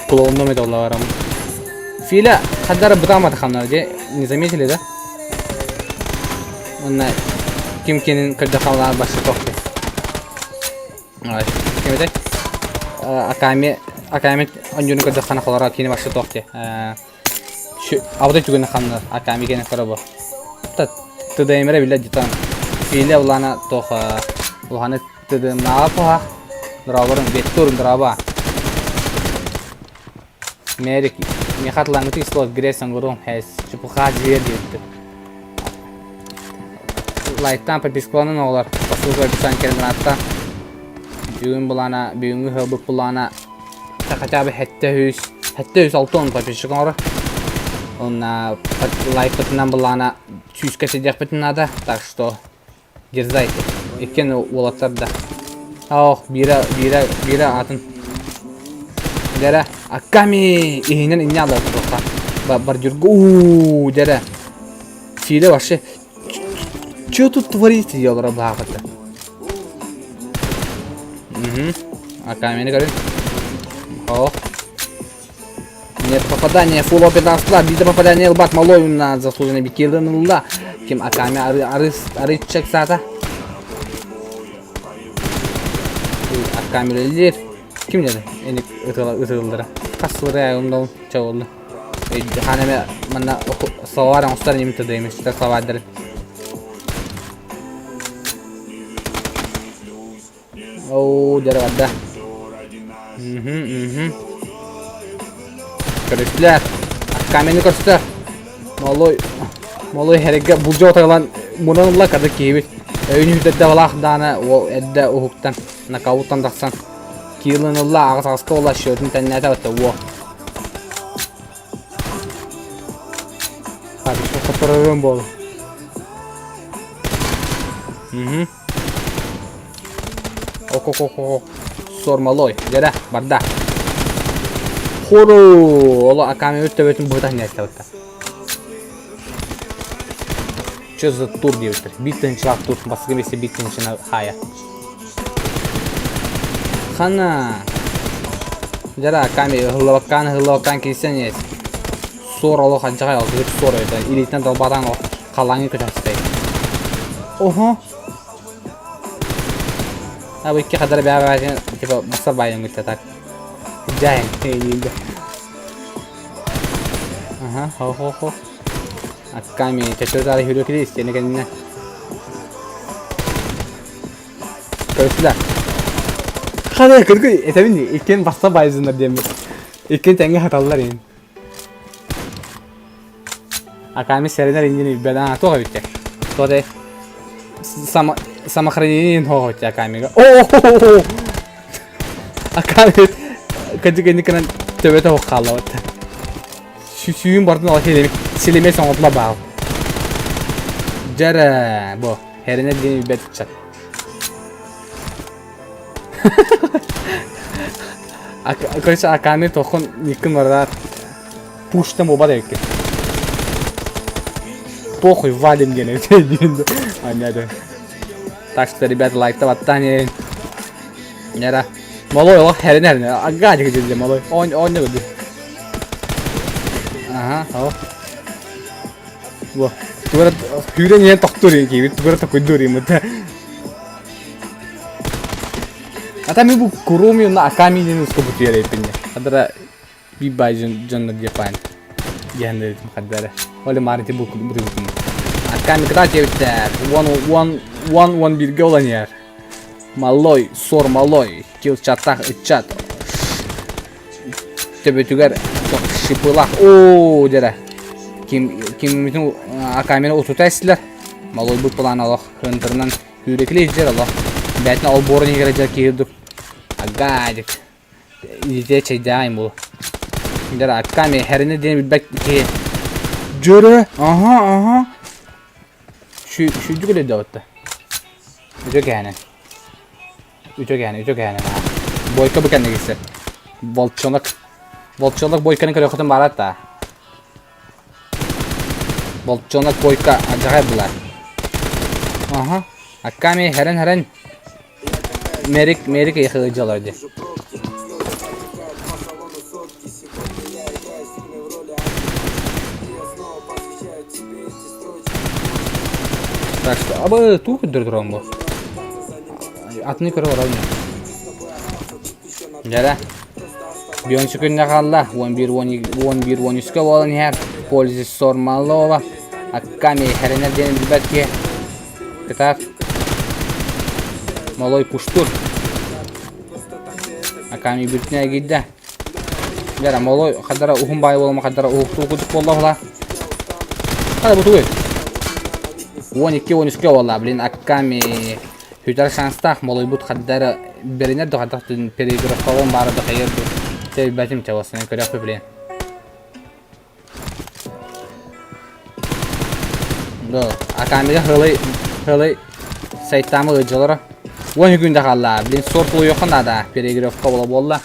Клоунном это олларам. Филя, хаддара бытаамата хамнар, де, не заметили, да? Онна ким кинин көрдө халлаан башы тохты. Ким этэй? Аками, Аками онжуну көрдө хана холора кини башы тохты. Абытай түгэнэ хамнар, Аками кene көрө бу. Тыдаймера биле дитан. Филя улана тоха. Уланы тыдымнаа поха. Драворын беттурун драба. Мерик, мехатлангыты слот гресан гурум хэс. Чупуха жер диэтти. Лайктан подпискаланын оҕолор. По ссылке в описании кэлэн атта. Бүгүн булана, бүгүҥҥү хылбыт булана хотя бы 700, 760 подписчик оҥорор. Онна лайкпытынан булана сүүскэ сидиэхпитин наада. Так что дерзайте. Иккиэн уолаттар да. Ох, биирэ, биирэ, биирэ атын. Дэрэ, Аками иһинэн инньэ алар туохха. Бордюрга, уу, дэрэ. Филя вообще, что тут творите, диэллэрэ баахыта. Угу. Акамини көрүн. Ох. Нет попадания, фулл опен асла, биде попадание ылбат малой на заслуженный бикирден ылла. Ким Аками ары ары ары чек саата. Аками үлэлиир. Ким деді? Эник ытылдыра. Хас сылыры оннол чабылды. Хаан эме манна словар оҥостор немите деймиш, словардары. Оо, дьэ барда. Мгм, мгм. Көрүстүлэр. Камени көрүстүлэр. Малой, малой хэрэггэ булдьа отайлан мунан ылла кады киһибит. Өйүн үтэрдэ балаах даана уол эрдэ уһуктан, нокауттан тахсан. Киилин ылла, аҕыс аҕыска уола счетун тэннээтэ батта уо. Хорошо, которым буолу. Мгм. Ок-ок-ок-ок. Сормалой. Дьэрэ, барда. Хору! Оло Аками төбөтүн быһыта ньээттэ Что за тур диэбиттэр. Биир тыһыынчалаах тур. Бастакы миэстэ биир тыһыынчаны хаайа. Хана. Дьэрэ, Аками ыһыллыбаккаан ыһыллыбаккаан киирсэн иэс. Суор олох алдьархай алдьархай суор эбит. Илиитинэн далбаатаан халлааҥҥа көтөн сытай. Оһо. А бу икки хадара бэҕэ типа бассар баайан гытта так. Дьайын эйиилде. Аха, хо хо хо. Акками чачырдаары хүрүөкүлэ истиэнэ кэннэ. Көрүстүлэр. Хана кыргы этэбин иккиэн басса баайзыннар диэммит. Иккиэн тэҥҥэ хаталлар иин. Аками сэрэнэр иннин билбэт аа туох эбит Туох этэй само самохранение туох эбит Акамига оо Аками кадык инникинэн төбөтө суох хаалла сүүн бардын ол силеме силеме соҥотула баал. Дьэрэ, бу хэринэ диэн билбэт ыччат. Короче, Аками тохун никкин барар. Пуштан буолбат эбиккин. Похуй, валим диэн эбит. Аня Так что, ребята, лайкта баттаан Нера. Малой олох хэринэ хэринэ. Ага дьиги малой. Он он не Ага, о. Во. Тугара күүрэн иһэн тохтуур киһибит тугара токуйдуур иммыта. Ата ми бу Куруми уонна Аками диэн ууска бутуйар эппинне. Хадара би бай дьоннор диэпаан. Диэн дедим хадара. Оле марити бу бутуйбутум. Аками кыта диэбиттэр. Уон уон уон уон бирге olan yer. Малой, сор малой, кил чаттах ыччат. Төбөтүгэр шипылах оо дэрэ ким киммитин акамена утута эстилэр малойбут план олох хынтырынан күүрэкили иһдьэр олох бээтин олбуорун иһигэр дьэр киирдик агадик илите чэйдээн бу дэр акками хэрини диэн билбэт киһи дьөрө аха аха шүдүк үлэдэ үтө кээнэ Үтө кэһэн, үтө кэһэн. Бойка бу кэннэ киирсэр. Волчонок. Волчонок бойканы көрүөххүтүн баарат да. Волчонок бойка адьаҕай булар. Аха. Акками хэрэн-хэрэн. Мерик, Мерик ехы ыдьалар ди. Так что, абы туу көрдөр туран бу. Атыны көрө олорор Дьэрэ. Биончу күннэ хаалла. 11-13-ка буолан иһэр. Пользы Сормалова. Акками хэрэнэр диэн билбэт киһи. Кытаат. Малой пуштур. Аками бүртүнэ эгийдэ. Дьэрэ, малой хадара уһун баай буолама хадара уһуктуу кудук буолла була. Хада бу тугуй? 12-13-ка буолла, блин, Акками Хүтэр шанстаах молуйбут хаддара бэринэр да хадах переигровкалон баара да хайыр ду. Тэйбэтим чавасынан көрөхпү блин. Да, Акамига хылый хылый сайтамы ыдьалара. Уон күндэ хаалла. Блин, сорт улуйуохха наада. Переигровка буола буолла.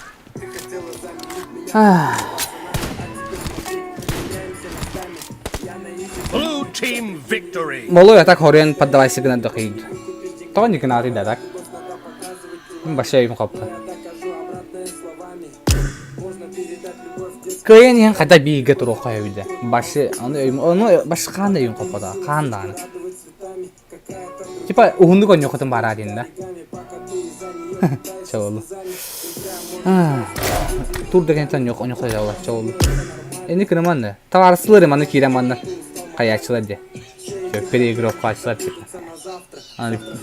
Blue team victory. Молой атак хорен поддавайся гына дохид. Тоҕо никынааты да так. Баша өйүм хоппа. Кыайан иһэн хата бииргэ туруохха өйдө. Башы ону өйүм ону башы хаан да өйүм хоппота хаан даҕаны. Типа уһуннук онньуоххутун баараа диэн да. Чоолу. Тур да кэнниттэн онньуох онньуох дьалла чоолу. Эни кырыман да. Табаарыстылар манна киирэн манна хайааччылар дии. Переигровкааччылар типа.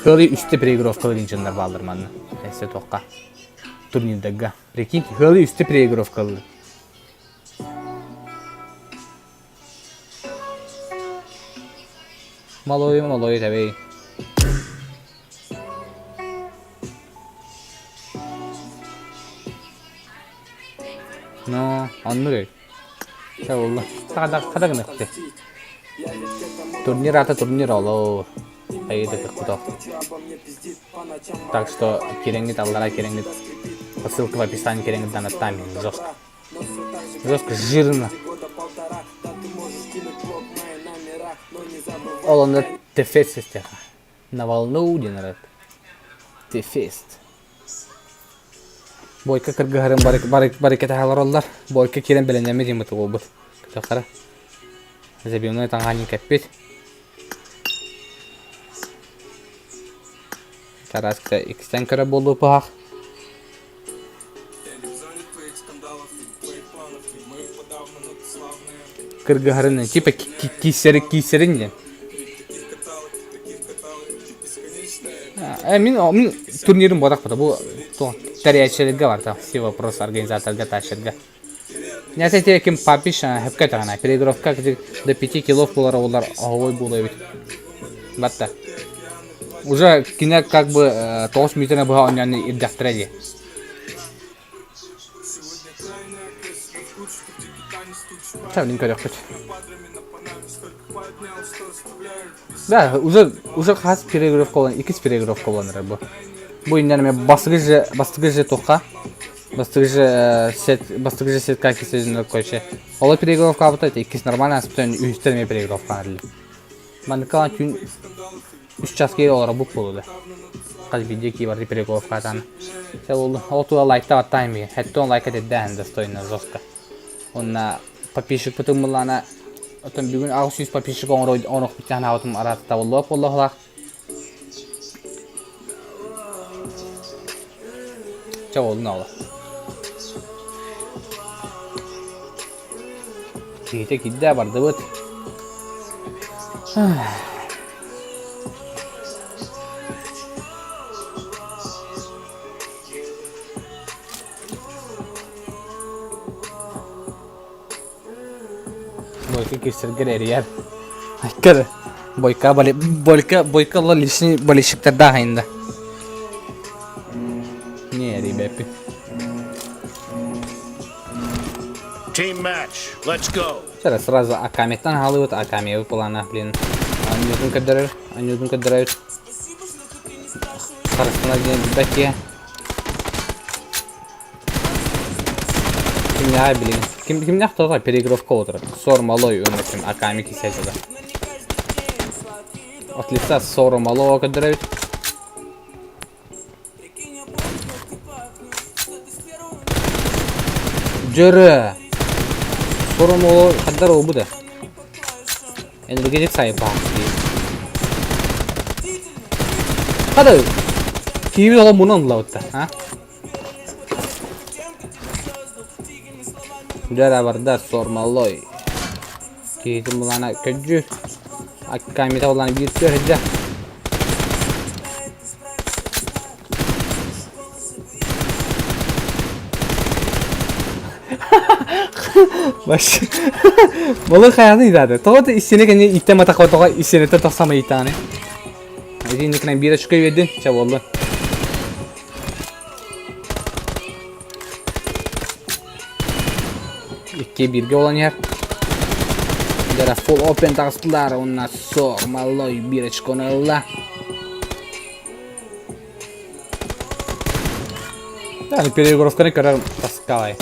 Хыалы үстэ переигровкалар инженер бааллар манна. Эссе туохха. Турнирдарга. Прикинь, хыалы үстэ переигровкалар. Малой, малой тэбэй. Но, оннук эбит. Чэ буолла. Хада хада гыныахпыт. Турнир аата турнир олоо. Хайыы да кыкпытох. Так что кирэҥҥит аллара кирэҥҥит по ссылке в описании кирэҥҥит донаттаан мин жестко. Жестко жирно. Ол онно Тефест система. На волну диэн арат. Тефест. Бойка кыргыһарын барыкета олороллор. Бойка киирэн бэлэмнэммит иммыты буолбут. Көтөххөрө. Забивной таҥаанньын кэппит. Тараска иккистэн көрө буолуо пыһах. Кыргыһарын типа кииссэри кииссэрин диэн. Мин мин турнирым буотах бу тэрийээччилэргэ барта все вопрос организаторга тааччарга. Нәсәте ким папиш хөпкө таҕана переигровка до 5 килов буолар олар оһовой буолуо эбит. Батта. Уже кине как бы тоҕус мүтэнэ быһа оонньоон ирдэхтэрэ дии. Чэ, мин көрүөхпүт. Да, уже уже хас переигровка болан, иккис переигровка болан эрэр бу. Бу иннинэ эмиэ бастакы же бастакы же туохха бастакы же сет бастакы же сетка кисезинер короче. Ол переигровка это иккис нормально аспытан үһүстэр эмиэ переигровка арылы. Маннык түүн үс час киһи олоро бук буолуо Хас биирдии кии барыта переигровка Чэ ол ол тула лайкта баттаан эмиэ. Хэттон лайка тирдээһин достойно жестко. Уонна подписчикпытын буллаана оттон бүгүн 800 подписчик оҥоруохпут санаабытым араатта буоллуох буоллахлаах. Чэ буоллун оҕолор. Киһитэ киирдэ бардыбыт. Бойка кирсэргэр эрийэр. Айкар Бойка бали Бойка Бойка ла личный болельщиктардаах айында. Не эрийбэппин. Team match. Let's go. Сейчас сразу Акамиттан хаалыбыт, Акамиябыт плана, блин. Анньуутун көрдөрөр, анньуутун көрдөрөбүт. Харыстана диэн билбэт киһи. Кимнээҕэ билигин? Ким кимнээх тоҕо переигровка отырар? Сор малой уонна ким Аками кисээччилэр. От лица Сору малого көрдөрөбүт. Дьөрө! Сору малой хаддар олбу да. Энергетик сайпаах дии. Хада киһибит олом мунан ыллабытта, а? Дьэ барда сормалой. Киһитин булаана көддьү. Аккамита булаана биир түөрдэ. Баш. Балык хайаны идады. Тоҕо да истиэнэ кэннэ иттэ матахва тоҕо истиэнэттэн тахсама иитааны. Итинникинэн биир очко биэрдин, чэ буолла. Икки бииргэ буолан иһэр. Дара full open таҕыстылар уонна сор малой биир очкону ылла. Да, переигровканы көрөр таскалай.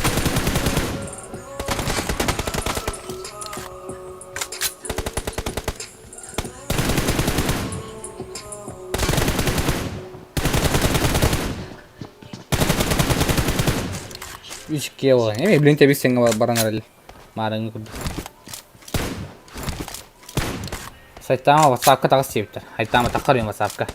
Үс кило. Эми блин тебе сеҥҥэ баран эрэл. Маарыҥҥы курдук. Сайтаама ватсапка таҕыс диэбиттэр. Айтаама таххар ватсапка.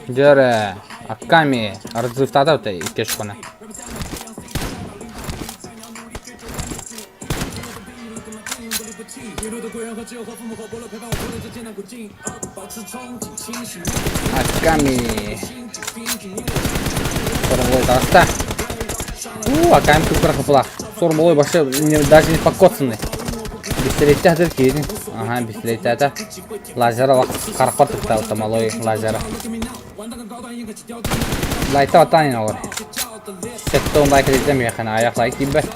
Дьэ Акками разрывтаата икки очкону. Акками. Сормолой таҕыста. У, Акками кукура хапылах. Сормолой вообще даже не покоцанный. Бистэлэйтэ хатыр киирин. Ага, бистэлэйтээтэ. Лазера харахпар туттаабыта малой лазера. Лайта отаанин олор. Сеттон лайк этим миэхэ аяк лайк тиийбэт.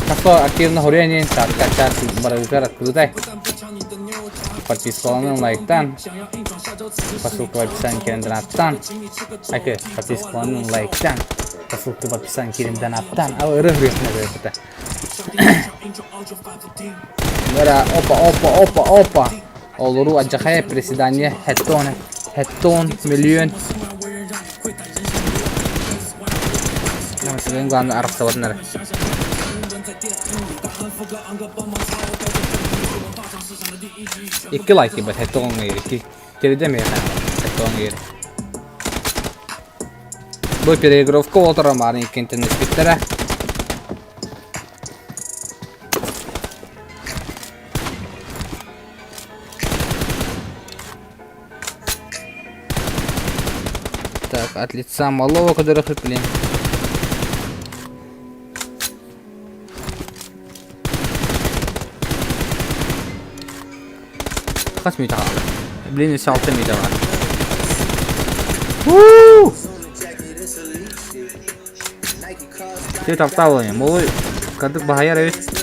Хасо активно хоруйан чатка чат барыгытыгар открытай. Подпискаланын лайктан. По ссылке в описании киирэн донаттан. Айкы, подпискаланын лайктан. По ссылке в описании киирэн донаттан. Ал ыры хрестне это. Бара, опа, опа, опа, опа. Олору адьахайа приседание хеттон, хеттон, миллион. Намасыгын главное арахсабатынар. Икки лайк тибет хеттон икки. Терде меха хеттон Бу переигровка олтора марын иккинтен испиттэрэ. Так, от лица малого, который блин. Хас мүнүүтэ хаалла? Блин, өссө алта мүнүүтэ баар. Уу! Түөрт алта буолан Молой кырдык баһыйар эбит.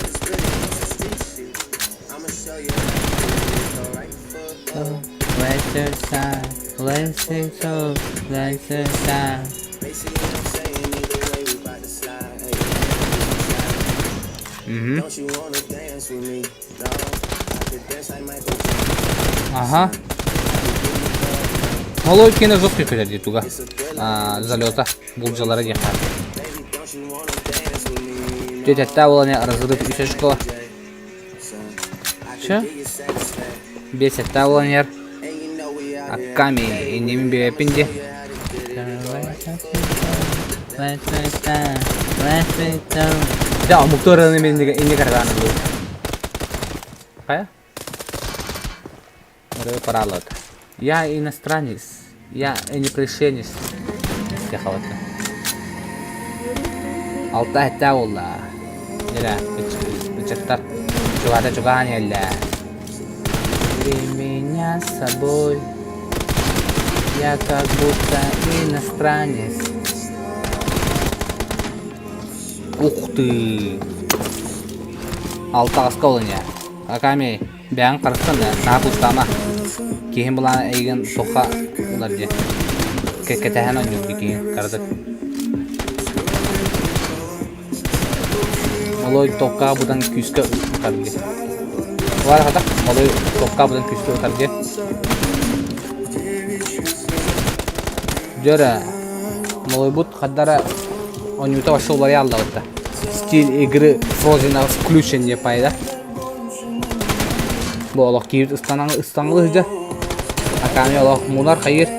Мгм. Ага. Малой киэнэ жесткий көтөр дии туга. Залета булдьалара диэххэ. Түөтэттээх буолан разрыв үс очко. Чэ? Биэс эттээх буолан иһэр. Акками иннибин биэрэппин дии. Дьэ, омуктар ырыаны мин инник ардаан ыллым. Хайа? Ырыа параллот. Я иностранец. Я не пришелец. Тиховата. Алта этэ буолла. Дьэ, ыччаттар чугаата чугаан иһэллэ. Бери меня с собой. Я как будто иностранец. Ух ты! Алта аска олуня. Аками, бэйэҥ харыстан да, наһаа куттаама. Киһим былаана эйигин туохха ылар диэн. Кэтэһэн оонньуур киһи кыратык. Малой токка быдан күүскэ ытар диэн. Баар хата, малой токка быдан күүскэ ытар диэн. Дьөрө, малойбут хаддара оонньуута вообще уларыйа аллабытта. Стиль игры Фрозена включен диye пайда. Бу олох киирбит ыстанаҥы сылдьар. Аками олох мунар хайыр.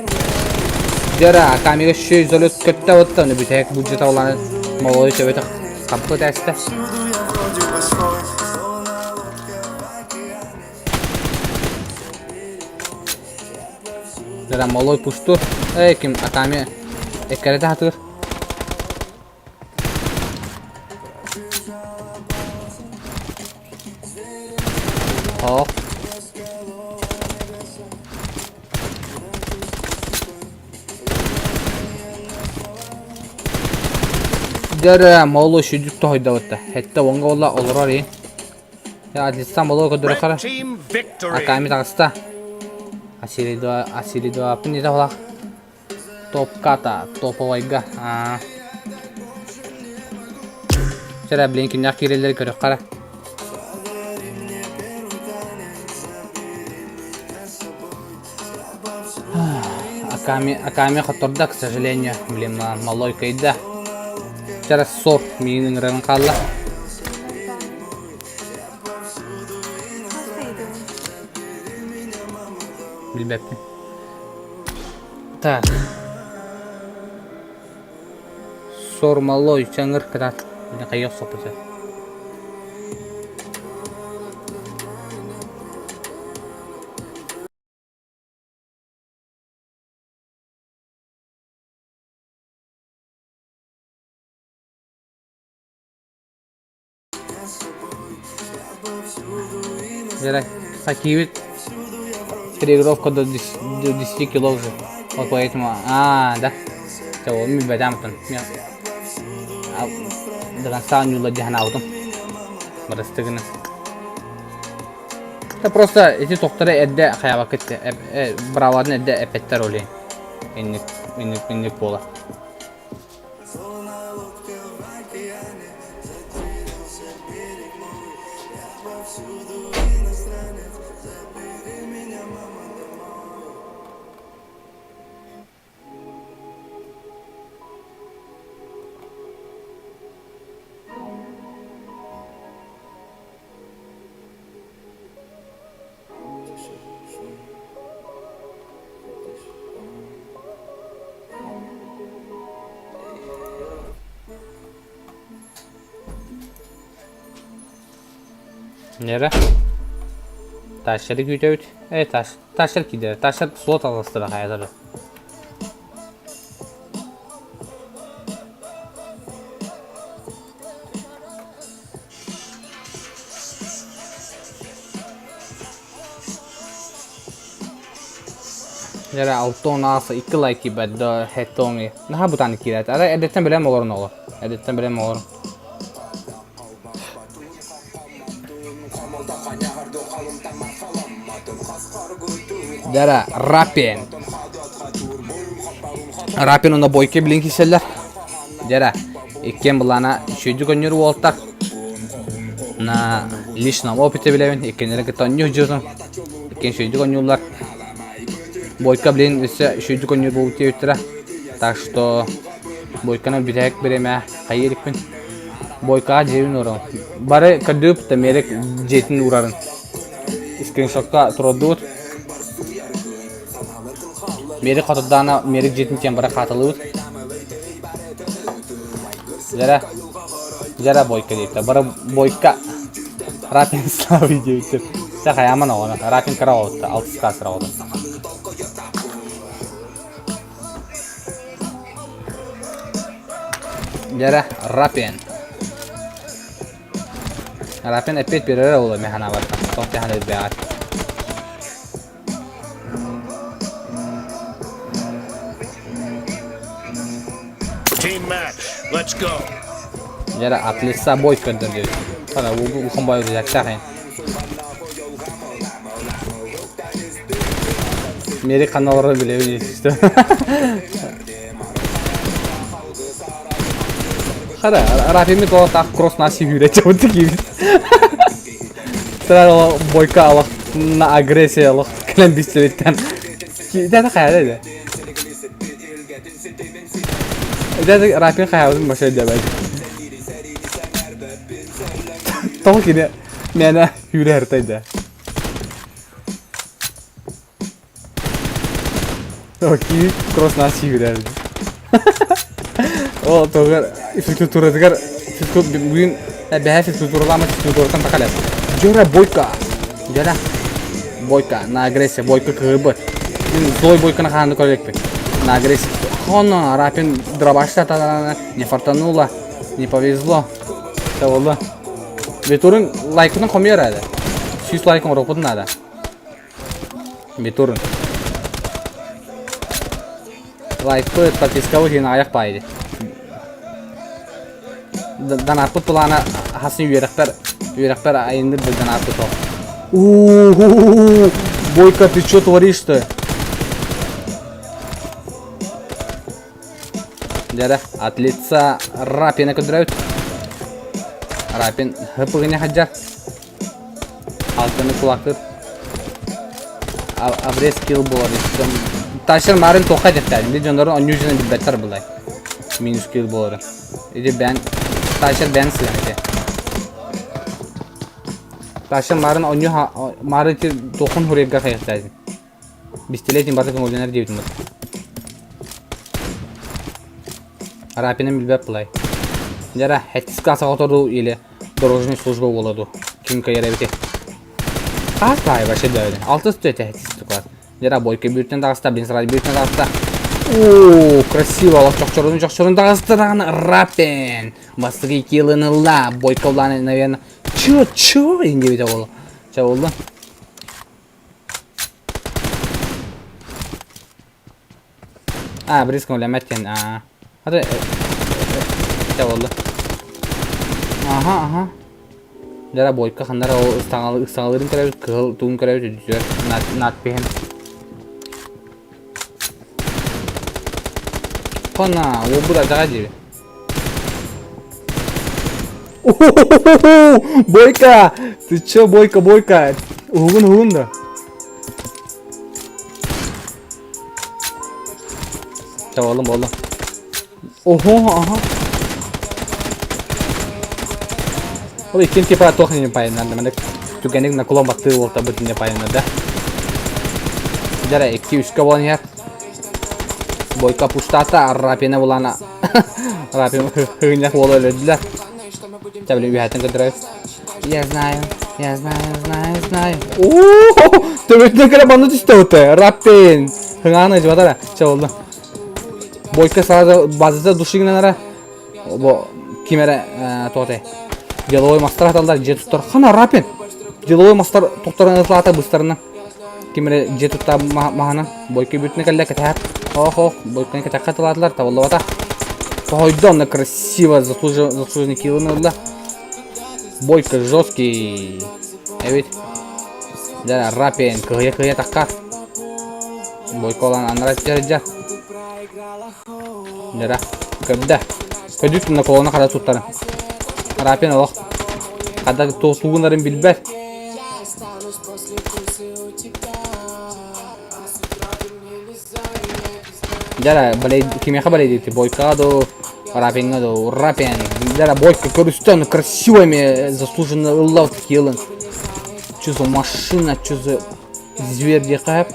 Дьөрө Акамига шөй залет көттө оттон бүтэһик буджета уланы молодой төбөтө хаппы тэстэ. Дьөрө молой пустур. Эй ким Аками эккерете хатыр. Оох. Дьэ молу сүдүк тоһойдобутта. Хэтте уонга буолла олорор и. Атлистан болуо көрдөрө Red team victory. Аками таҕыста. Асиридо Асиридо аппын ете холах. Топката, топовайга. Аа. Чэрэ, блин, киннээх киирэллэри көрүөххэ эрэ. Аками, Аками хоттордо, к сожалению. Блин, малой кыйда. Чэрэ, сор, миигин ыҥыран хаалла. Билбэппин. Так. Сормалой чаҥыр кытаат. Хайыах соппута. Дьэ, Хакивит тренировка до 10 кило уже. Вот поэтому... А, да. Чэ, ол билбэтээм До конца ньуула дьаһанаабытым. Барыстыгына. Это просто эти тохторы эрдэ хайабакыт браватын эрдэ эппэттэр ол инник инник инник буола. Нера? Таштары күүтэбит. Э, таш, таштар киирдэ. Таштар суот алластыра хайалары. Дьэ 6 2 лайк киирбэт да хэттоҥи. Наһаа бытаан киирээт. Ара эрдэттэн билэм олорун оҕо. Эрдэттэн билэм олорун. Дьэ Рапин. Рапин уонна Бойко билин киирсэллэр. Дьэ иккиэн былаана үчүгэйдик оонньуур уолтар. На личном опыте билэбин. Иккиэннэрин кытта оонньуу сылдьыбытым. Иккиэн үчүгэйдик оонньууллар. Бойко блин өссө үчүгэйдик оонньуур буолбут диэбиттэрэ. Так что Бойканы бүтэһик бириэмэ хайыы иликпин. Бойкаҕа дьиэбин уурабын. Бары көрдүүбүт да Мерик дьиэтин уурарын. Скриншотка туруордубут. Мерик хотурдаана Мерик дьиэтин тиэн бары хаатылыбыт. Дьэрэ, дьэрэ Бойко диэбиттэр. Бары Бойко Рапин Славый диэбиттэр. Сэ хайааман оҕону. Рапин кыра оҕотто, алтыска сыра оҕото. Дьэрэ, Рапин. Рапин эппиэт биэрэрэ буолуо мин санаабар. Тоҕо тэһэн өлбөҕөр. Team match. Let's go. Дьэрэ, отлица бой көрдөр диэбит. Хана, улахан бой үзэктээх ин. Мери ханна олорор билэбин истэ. Хара, Рафими тоҕо кросс наси сүүрэ чабыт киирбит. Сразу бойка алах на агрессия алах кэлэн бистибиттэн. Дәді хайада еді. Дәді Рафин хайабытын баша дэбэт. Тоҕо кини мээнэ үүрэ да. Киви кросс нас сүүрэр. Ол тугар физкультуратыгар бүгүн бэһэ физкультураламмыт физкультураттан тахалар. Жора Бойко. Жора Бойко на агрессия Бойко кыһырбыт. Мин злой Бойканы хаанды көрөкпүн. На агрессия. Хоно Рапин дробашта не фартануло, не повезло. Болду. Бетурун лайкын хомуйар ады. 100 лайкын оропутун ада. Бетурун. Лайкпыт, подпискабыт иһин аҕыйах баайды. Донаппыт плана хасын үөрэхпэр үөрэхпэр айынныр да донаппыт ол. У-у-у-у! Бойко, ты что творишь-то? Дьэрэ, от лица Рапина көдөрөбүт. Рапин хыпыгыня хаджар. Алтыны кулакыр. Обрез килл буолар. Ташыр марын тоққа дехтер. Инде дьоннорун онньуу дьоно билбэттэр былай. Минус килл буолары. Иди бэн Ташыр бэн сыһан ити. Ташыр марын онньуу мары ити тохун хурегга хайахтаазин. Бистилетин бары көҥүллэнэр диэбитим бат. Рапинын билбэт былай. Дьара, хэттиска саҕа или дорожный служба буола ду. Ким кыайар эбити. Хас баай вообще дөйдө. Алтыс төтө хэттис класс. Дьара бойка бүртен таҕыста, блин сразу бүртен таҕыста. О, красиво, алах чохчорун чохчорун таҕыста даҕаны Рапин. Бастакы киллын ылла. Бойка улааны, наверное. Чё, чё? Инде буолла. Чэ буолла. А, бриск үлэмэт диэн. Аа. Хата Ите буолла. Аха, аха. Дьара бойка ханнара ол ыстаҥалыырын көрөбүт, кыһыл тугун көрөбүт үрдүгэр надпиһин. Хона, уолбут алдьархай диэби. Бойка! Ты чё, Бойка, Бойка? Уһугун, уһугун да. Чабалым болду. Ого, ага. Ол иккин типа туох не пайыннар, мана түгэнник наклон баттыы буолта бу не пайыннар да. Дьара икки үскэ буолан иһэр. Бойко пустата, Рапина булана. Рапин хыгынньах уола өлөрдүлэр. Чэ, били үһэттэн көрдөрөбүт. Я знаю, я знаю, знаю, знаю. Оо, төбөтүнэн кэлэ банны түстэ ута. Рапин. Хыҥааны жыбатара. Чэ болду. Бойко сразу базата души гынан Бу ким эрэ туотай. Деловой мастар аталлар дьиэ туттар. Хана Рапин. Деловой мастар туттаран ылаата быстарына. Ким эрэ дьиэ тутта маһынан Бойко бүтүнэ кэллэ кэтэһэр. Ох ох, Бойкону кэтэххэ тылаатылар, табыллыбата. Тоһойдо онно красиво заслуженный киллын ылла. Бойко жесткий. Эбит. Дьэ, Рапин кыһыйа-кыһыйа таххар. Бойко олан анара дьэ. Дьэ, көрдө. Көдүт мына колонна хара туттарын. Рапин олох. Хада тугунарын билбэт. Дьэ, балей, кимиэхэ балейдиити? Бойкаҕа дуу, Рапиҥҥа дуу? Рапин. Дьэ, Бойко көрүстэ, он красиво эмиэ заслуженно ылла киэлин. Чё за машина, чё за зверь диэххэ сөп.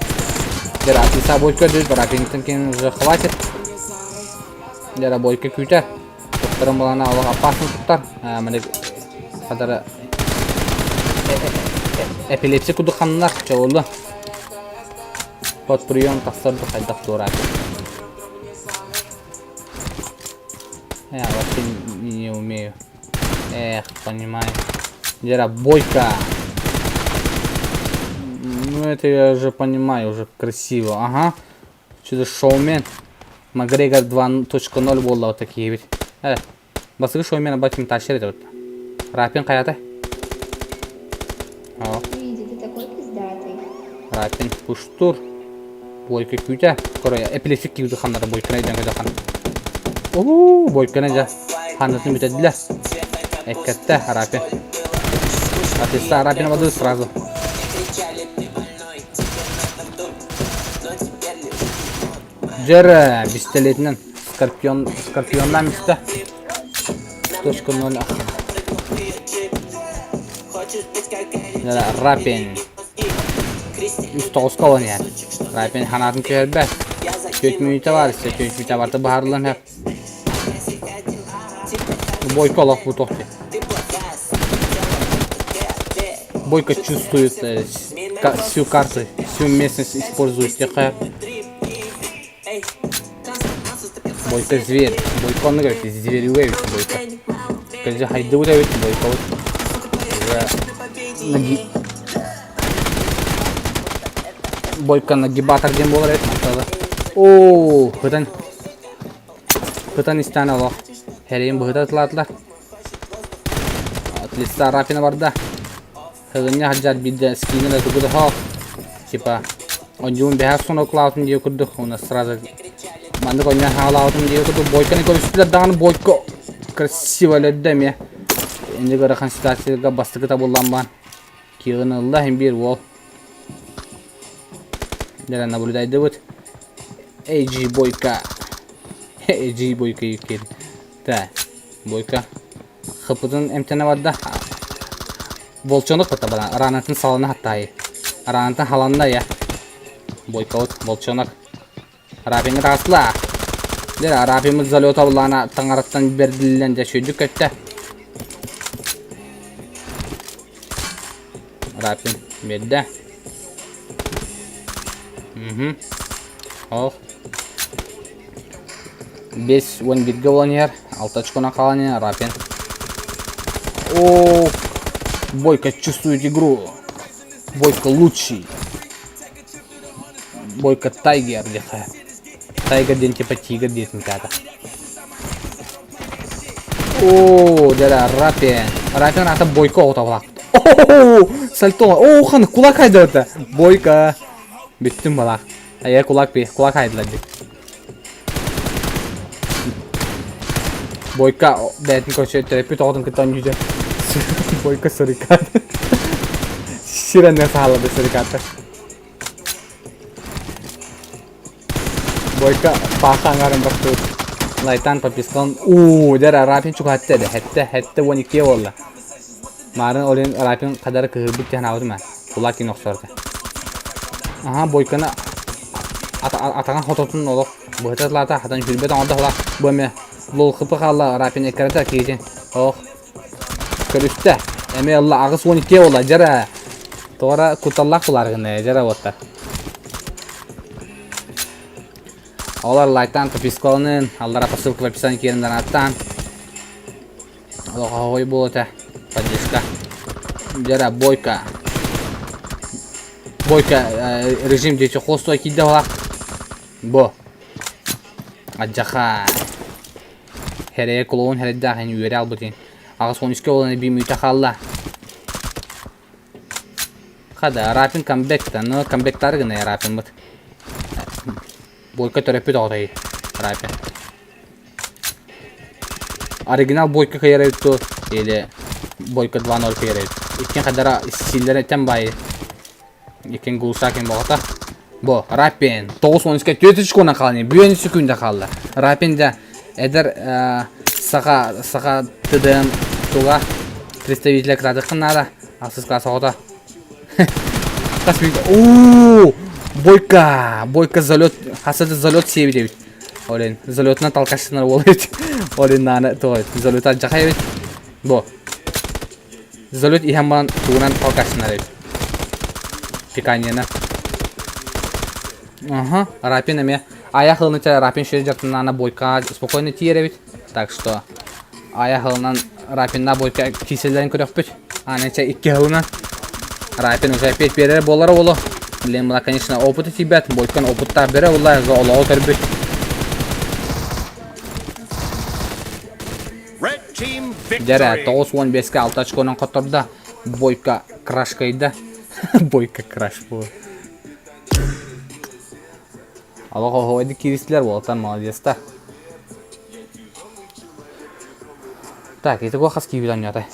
Дьэ, Рапин Бойко дүү, Рапиҥтан киһин уже хватит. Дьэ, Бойко күүтэр. Туттарын балана олох опасно туттар. Маны хадара эпилепсия курдук ханнар чоолу. Под прием тахсар да хайдах туораат. Я вообще не умею. Эх, понимаю. Дера, бойка. Ну это я уже понимаю, уже красиво. Ага. Что за шоумен? Макгрегор 2.0 буолла вот такие ведь. Э, басыгы шоумен батим тащер это вот. Рапин хайата. О. Види, ты такой пиздатый. Рапин пуштур. Бойка күүтэ. Короче, эпилепсик киирди ханнара бойкана иден көдө хан. Оо, бойкана жа. Ханнатын бүтәдилер. Эккетте Рапин. Атыста Рапин воды сразу. Дьэр бистэлиэтинэн Скорпион Скорпионнаан истэ. Точка ноль Рапин үс тоҕуска олон иһэр. Рапин ханаатын түһэрбэт. Түөрт мүнүүтэ баар истэ, түөрт мүнүүтэ барыта быһаарыллан иһэр. Бойко олох бу туох Бойко чувствует всю карту, всю местность использует тихо. Бойко зверь. Бойко он говорит, зверюга ведь Бойко. Скажи, хайду ведь Бойко вот. Уже ноги. Бойко нагибатор диэн буолар эбит мантала. Оо, хытан. Хытан истээн олох. Хэрийин быһыта тылаатылар. Отлиста Рапина барда. Хыгынньа хаджар биирдэ скины да тугу да хоох. Типа, онньуун бэһэ сон оклаутун диye курдук, у нас сразу маннык онньуун хаалаутун диye курдук Бойканы көрүстүлэр даҕаны Бойко красиво өлөрдө эмиэ. Инник ыарахан ситуацияга бастакы табыллан баан. Киҕин ылла иһин биир уол. Дьэ наблюдайдыбыт. AG Бойко. AG Бойко киир. Та, Бойко. Хыпытын эмтэнэ барда. Волчонок бата бара. Ранатын салана хаттаайы. Ранатын халанна я. Бойко вот волчонок. Рапиҥҥа таҕыстылар. Дьэ, Рапиммыт залета буллаҕына таҥараттан бэрдиллэн дьэ сүүрдүк көттө. Рапин биэрдэ. Мгм. Ох. 5-11-гэ буолан иһэр. 6 очконан хаалан иһэр Рапин. О, Бойко чувствует игру. Бойко лучший. Бойко Тайгер диэхэ. Тайгер диэн типа тигр диэтин каата. Оо, дьэ Рапин. Рапин аата Бойко оҕото булаахпыт. Оо, сальто. Оо, хан кулак хайдыбыта. Бойко. Бүттүм балаах. Айа кулак би, кулак хайдылар би. Бойко бэйэтин көрсө төрөппүт оҕотун кытта оонньууда. Бойко сурикат. Сиренне саалады сурикаты. Бойко паха аңарын бахтыбыт. Лайтан подпискалан уу дэр Рапин чугаһатта эдэ хэттэ хэттэ 12 буолла. Марын олин Рапин кадары кыһырбыт диэн аабытым ээ. Кулак кин охсорду. Аха Бойканы атаҕын хототун олох быһыта тылаата хатан сүүрбэт оҥордо хола бу эмиэ лол хыпы хаалла Рапин эккирэтэ киһитин ох көрүстэ эмиэ ылла 82 буолла дьара тоҕо кутталлаах булаар гына дьара уоттар Олар лайктаан подпискаланын аллара по ссылке в описании киирэн донаттаан Олохоой буолуо этэ. Поддержка. Дьара, Бойко. Бойка режим диэки холостой киирдэ буолар. Бу. Адьаха. Хэрэйэ клоун хэрэйдээх ин үөрэ албытын. Аҕыс он үскэ буолан эбии мүйтэ хаалла. Хада, Рапин камбэк но камбэктары гына Рапиммыт. Бойка төрөппүт оҕотой Рапин. Оригинал Бойко кыйар эбит дуо или Бойко 2.0 кыйар эбит. Иккин хадара силлер этен бай. Иккин гулсакин боҕото. Бу Рапин 9-13 4 очконан хаалан бүөн секунда хаалла. Рапин да эдэр саха саха ТДМ туга представителя кыратыххын наада. Ахсыс класс оҕото. Хас Оо! Бойко! Бойко залет, хасады залет сиэбит эбит. Олен, залетынан талкашсынар уол эбит. Олен нааны тоҕой, залета жахай эбит. Бу. Залет иһэн баран тугунан талкашсынар эбит. Пиканьена. Ага, Рапин эмиэ. Аяқ ылыныча Рапин шер жартынаана бойка спокойно тиер эбит. Так что аяқ ылынан Рапинна бойка киселерин көрөхпүт. Аныча икки ылынан. Рапин уже опять берер болар оло. Блин, мына, конечно, опыты тибет. Бойкан опыттар бере олар, олоҕу көрбүт. Дьэрэ, 95-ке 6 очконан хоттордо. Бойка крашкайда. Бойка краш буолар. Олох оһуойдук кииристилэр уолаттар молодецтар. Так, итого хас киирбит оонньоото?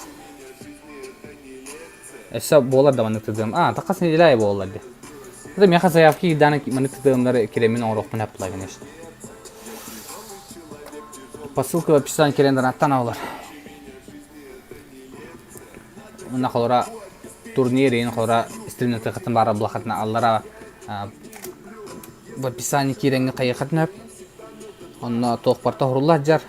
Өссө буолар да маннык тыдыам. А, тахас неделя буоллар дии. Это миэхэ заявки киирдэҕинэ маннык тыдыамнары киреммин оҥоруохпун эппилэр, конечно. По ссылке в описании киирэн донаттан алар. Уонна холора турнир иһин холора стримнатыаххытын баара булаххытына аллара в описании киирэҥҥэ хайыаххытын сөп. Онно туох барыта уһурулла сылдьар.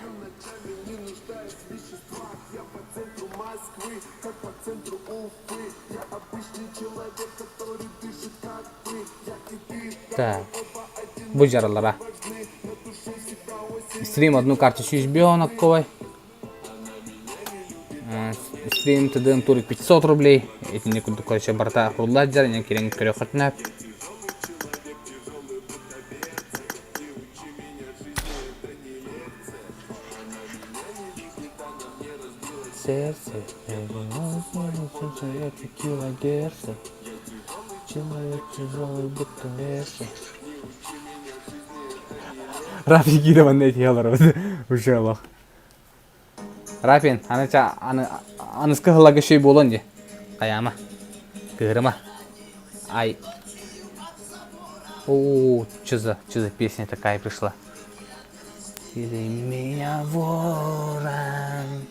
Так, бу дьараллара. Стрим одну карту 105 онокковай. Стрим ТДМ турик 500 рублей. Итинник курдук короче барыта курулла сылдьар, инэн киирэн көрүөххүтүнэ. Сердце, килогерца, человек тяжелый, будто веса. Рафи киирэ манна этиһэ олоробут уже олох. Рафин, аны аны аныскы сылларга шүй буолуон дии. Хайаама. Кыһырыма. Ай. О, что за песня такая пришла? Или меня ворон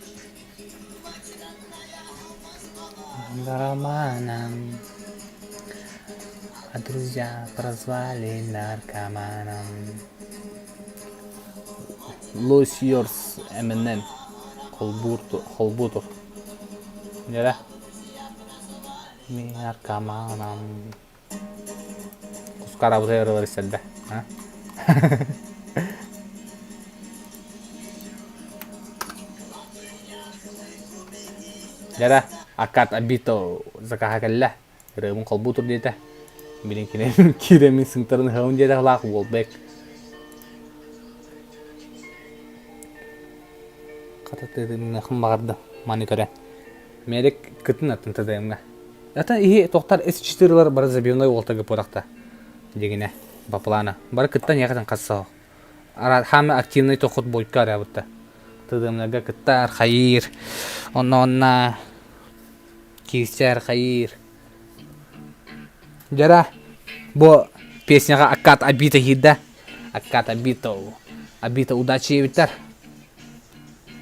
романом, а друзья прозвали наркоманом. Lose Yours Eminem Холбутов. Нера? Наркоманом. Кускарабыта ырылар истэрдэ. Дьэрэ, аккат абито закаһа кэллэ. Ырыабын холбуу тур диэтэ. Билин кини киирэммин сыҥтарын ыһабын диэтэ лаах уолбек. Хата тыытымныахым баҕарда маны көрөн. Мерик кытын атын ТДМ-га. Это иһи тохтар С4-лар бары забивной уолта гыппатахта. Дигине, по плана. Бары кыттан яхатын хасса. Хаамы активный тохут бойка арабытта. ТДМ-ларга кыттар, хайыр. Онно-онно киирсэр, хайыр. Дьара, бу песняга аккат обита киирдэ. Аккат обита, обита удачи эбиттэр.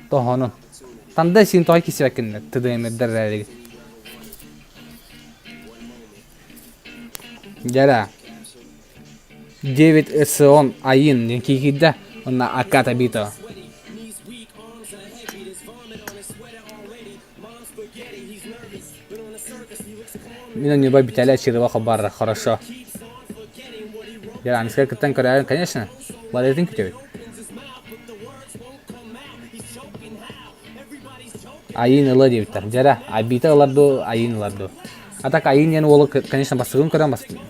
Тоһонун. Танда син тоҕо кисибэккиннэр ТДМ-дэр эрэригит. Дьэрэ. 9 СОН Айын диэн киирдэ. Онно Аката Бито. Мин онньуба бүтэлэ чырыба хобар хорошо. Дьэ, аныска кыттан көрөөрүн, конечно. Валеритин күтөбүт. Айыын ыла диэбиттэр. Дьэрэ, Айбита ылар дуу, Айыын ылар дуу. А так Айын диэн уолу, конечно, бастыгын көрөн бастыгын.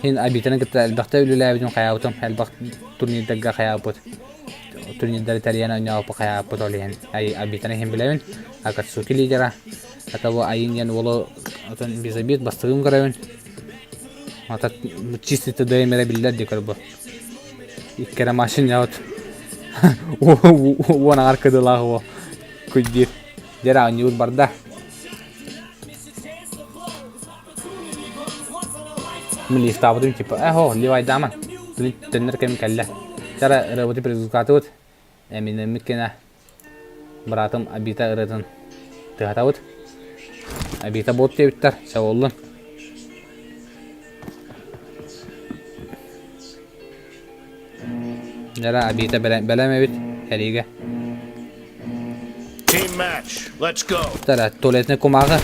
Хин Абитаны кытта элбэхтэ үлэлээбитим хайаабытым, элбэх турнирдарга хайаабыт. Турнирдары тэрийэн ойнооппут хайаабыт ол иһин Абитаны иһин билэбин. Акацуки лидера. Это бу Айын диэн уолу отон без обид бастыгын көрөбүн. Ата чистый ТДМ эрэ биллэр дии көрбө. Иккэрэ машина вот уон аҥар кыдылаах уол күйдиир. Дьэ оонньуур барда. Мин лифтаабытым типа эхо ливайдааман төннөр кэм кэллэ. Чара ырыабыты перезагрузкаатыбыт. Эминэммит кэнэ быраатым Абита ырыатын тыатабыт. Абита бот диэбиттэр, чабыллын. Дьара Абита бэлэм эбит сэриигэ. Team match. Let's go. Тара туалетный кумааҕы.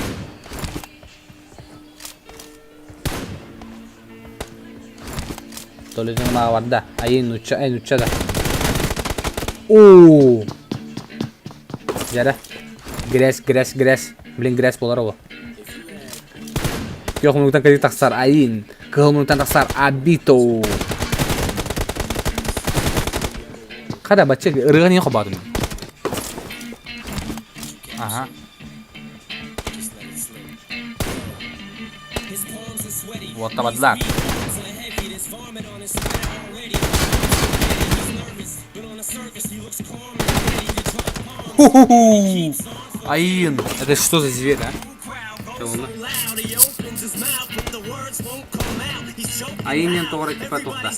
Туалетный кумааҕы барда. Айын нучча, ай нучча да. Оо! Дьара. Грязь, грязь, грязь. Блин, грязь болар ол. Күөх муннуктан кэлии тахсар Айын. Кыһыл муннуктан тахсар Абито. Хада бачча ырыа не хобаатым. Ага. Уоттабадылар. Ху-ху-ху! Айын! Это что за зверь, а? Айын тоҕо типа тухта.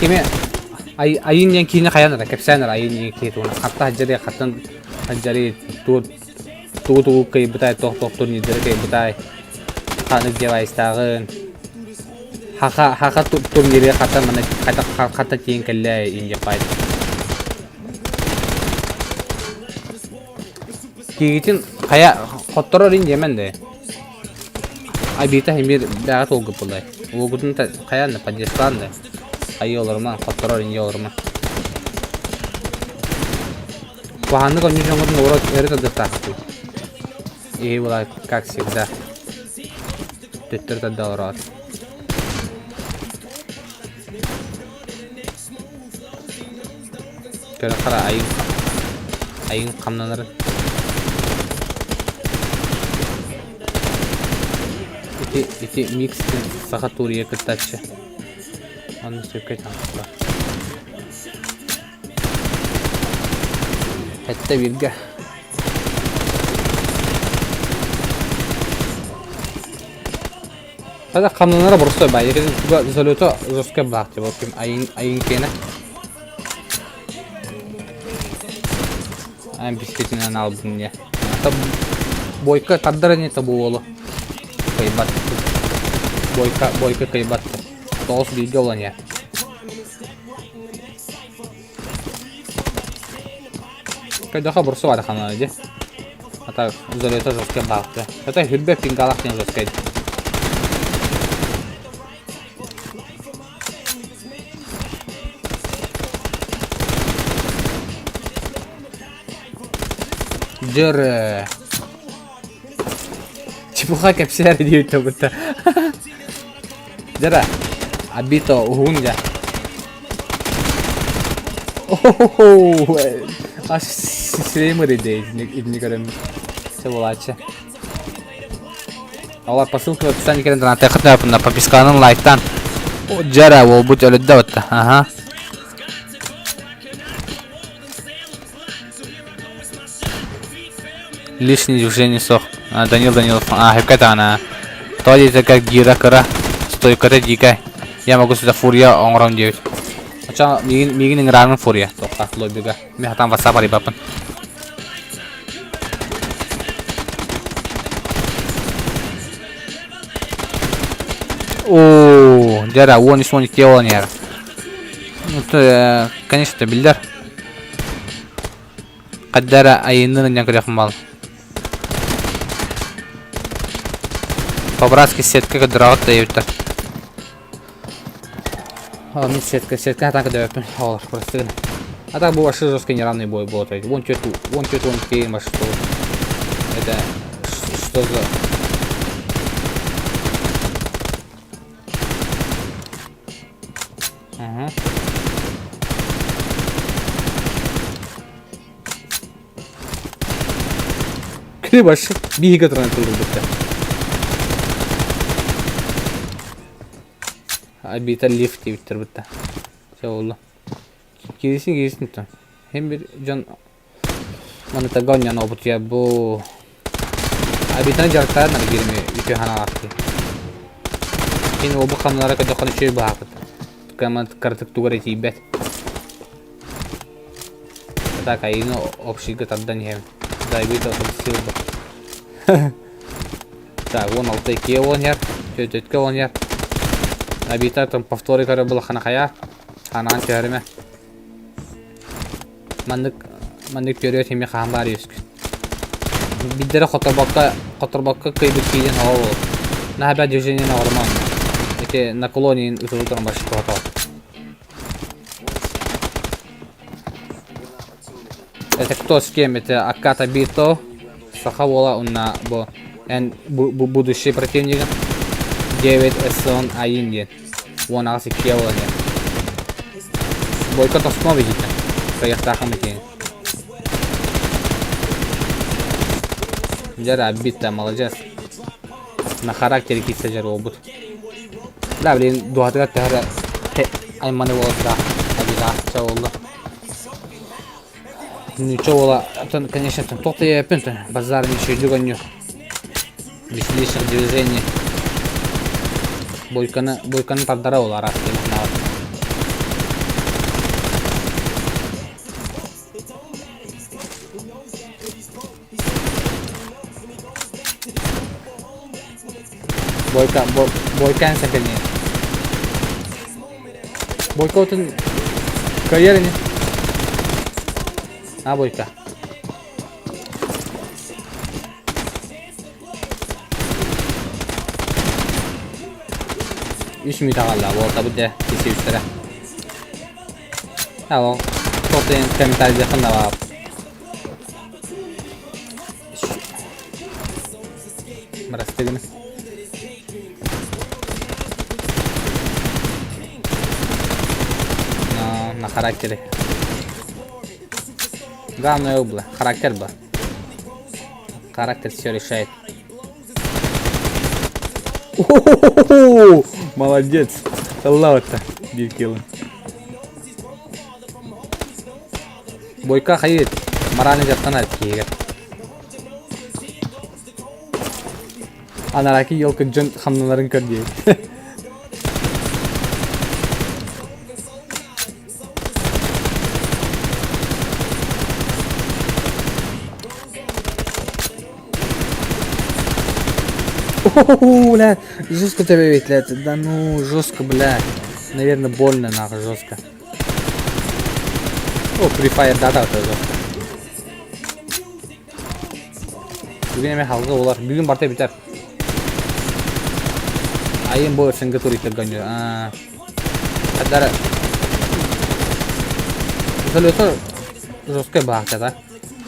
Кими Айын диэн киинэ хайан эрэ кэпсээн эрэ Айын диэн киһи туһунан хатта хадьары хаттан хадьары тугу тугу кыайбытай туох туох турнирдары кыайбытай ханнык девайстааҕын хаха хаха турниры хата мана хата хата тиийэн кэллэ индия Киигитин хайа хотторор ин диэмэн дээ. Айбита эмиэ бэҕэ туолгуппулай. Уогутун хайаан да поддержкалаан да. Айыы олоруман, хотторор инье олоруман. Куһааннык онньу дьоҥҥутун уора өрө тардыахтаахпыт. И была, как всегда, төттөрү тарда олороот. Көрө хара айын айын хамнанарын. Ити ити микс саха турия кыттааччы. Онно сөпкө таҥаста. Хэттэ бииргэ. Хата хамнанара боростой бай. Залета жестко баах типа ким айын айын киэнэ. Айн бискитинэн албын не. Бойка тардар не табу уолу. Кыйбат. Бойка бойка кыйбат. Тоҕус бииргэ olan ya. Кайдаха бурсу бар ханана ди. Ата залета жестко баахты. Ата хүрбэ пингалах диэн жестко. Дьөр Чепуха кэпсээр диэбитэ бытта. Дьара, Абито уһун дьэ. О-хо-хо! Ас сирэйим ырыйда итини көрөммүн. Все буолааччы. Олар посылка в описании кэлэн донаттыаххытын подписканан лайктаан. Дьара, уолбут өлөддө батта. Аха. Лишний движение сох. А, Данил Данилов. А, хэпкэ То диэтэ гира кыра, стойката дикая. Я могу сюда фурия оҥорон диэбит. Оччо миигин миигин ыҥыраарын фурия туохха лоббига. Мин хатан WhatsApp арыйбаппын. Оо, дьэ 13-12 буолан иһэр. Конечно, биллэр. Хайда эрэ айыыннын анньан көрүөхпүн баҕар. По-братски сетка көрдөрөҕүт да диэбиттэр. О, мин сетка, сетка сатаан көрдөбөппүн. Оҕолор, прости гына. А так бу вообще жесткий неравный бой был. Вон чё вон чё он кей что. Это что за... Ага. Кини башы биһиги туран турбутта. Обита лифт диэбиттэр бутта. Все болла. Кирисин кирисин тон. Hem bir дьон маны тагоньян обутуя бу Обитаны дьарыктаан аргирми үтүө ханаалаах Кини обу хамнара көдөхөн үчүгэй баһаапыт. Кама кыратык тугар этийбэт. Так, айыны общийга тардан иһэбин. Дайбыт отом сил Так, 16 иккиэ оонньор, төрөткө оонньор. Обита там повторы көрө булахана хайа. Ханаан түһэримэ. Маннык маннык төрүөт хими хаан баар үөскү. Биддэрэ хоторбокко хоторбокко кыйбыт киирэн оҕо буолар. Наһаа движение оҥорумаҥ. Ити наклонин ытылы туран башкото. Это кто с кем? Это Аката Бито, Саха уола уонна бу эн будущий противнига 9 Эсон Айин диэн. 18 иккиэ буолан диэн. Бойко тохтоо биһиитэ. Кыайыахтаахым итиэн. Дьэ Битта молодец. На характере киирсэ дьэр уолбут. Да, блин, дуһатыгар төһө эрэ айманы буолбута абилаах чэ буолла. Ничего уола, оттон, конечно, там туох да иэппин, базар ничего гоню. Без лишних движений. Бойканы, бойканы тардара ол араас темахнаар. Бойка, бо, бойкан сэпэлни. Бойка отын кыайар ини. А бойка. Үс мүнүүтэ хаалла, буолтабыт дьэ, кисиэбиттэрэ. Ал, тотен комментарийдыаххын да баар. Бырастыгын. На, на характере. Главное было, характер был. Характер все решает. Молодец. Аллах-то, биир Бойка хайыт, морально дьаттанар киһигэ. Анараки елка дьон хамналарын көр дии. Бля, жестко тебя ведь, блядь. Да ну, жестко, бля. Наверное, больно, нахуй, жестко. О, Free Fire дата тоже. Бүгүн эме халга болар. Бүгүн барта бүтэр. Айын бу СНГ туристер гоню. Хадара. Залета жесткая баахта да.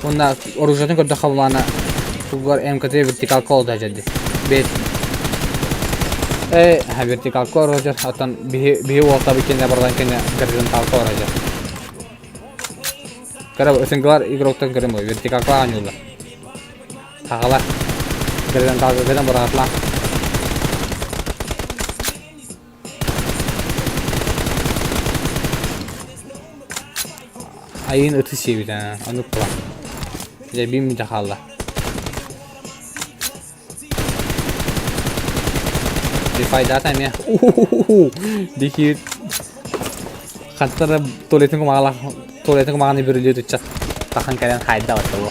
Уонна оружиетын көрдөххө булаана тугар МКТ вертикалка олда дьэрди. Бэт Э, вертикалка орожор, оттон биһи биһи уолтабыт кэннэ бардан кэннэ горизонталка орожор. Кара СНГлар игроктан көрөн бу вертикалка оонньууллар. Хаҕалар горизонталка гынан быраҕатлаах. Айыын ыты сиэбит ээ, оннук буолан. Дьэ биир мүнүүтэ хаалла. Дефайдаата эмиэ. Дихиир. Хантара туалетын кумаҕалаах туалетын кумаҕаны бүрүлүө ыччат тахан кэлэн хайда баттабы.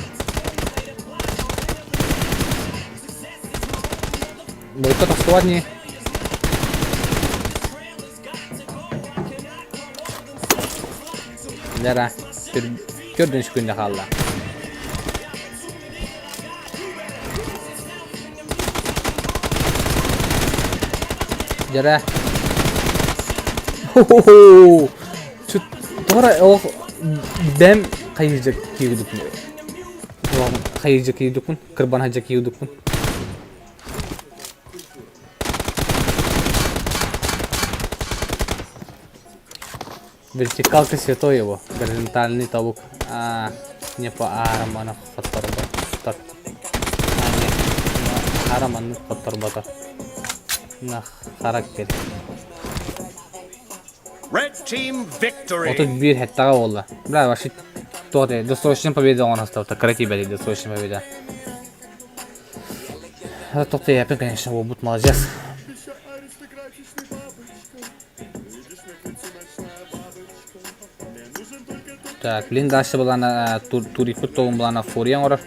Булка тохтубат не? Дара, төрдүн күндэ хаалла. Дьэрэ. Хо-хо-хо! Чут тоҕо олох бэм хайыжа киирдикпин. Хайыжа киирдикпин, кырбан хадьа киирдикпин. Вертикалка святой его, горизонтальный толук. А, не по аарамана хотторбот. А, не, араманы хотторбото. На характер. Red team victory. 31 хеттаҕа буолла. Бля, вообще туох досрочная победа оҥорон Кратибэли досрочная победа. Тоқтайапын, конечно, буолбут молодец. Так, блин, дальше была турикпут толун была фурия оҥорор.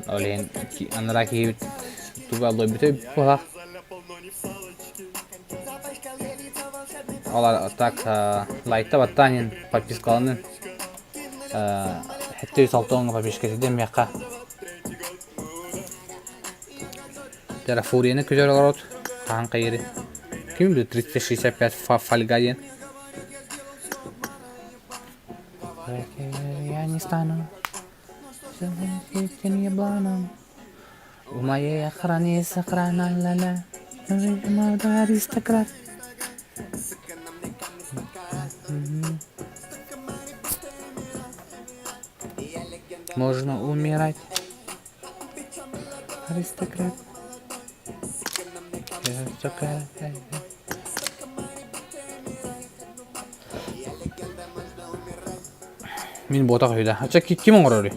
Ол иһин анараа киһибит туга лойбута буолах. Ол так лайкта баттаанин подпискаланын 706 подписка сидем миэхэ. Дьэ фурияны күтэр олорот хаһан хайыырый Ким билэр 365 фольга диэн Я не стану ебланом У моей охраны есть охрана ла-ла Молодой аристократ Можно умирать Аристократ. Аристократ. Мин буотах үһү Ача ким оҥорорүй?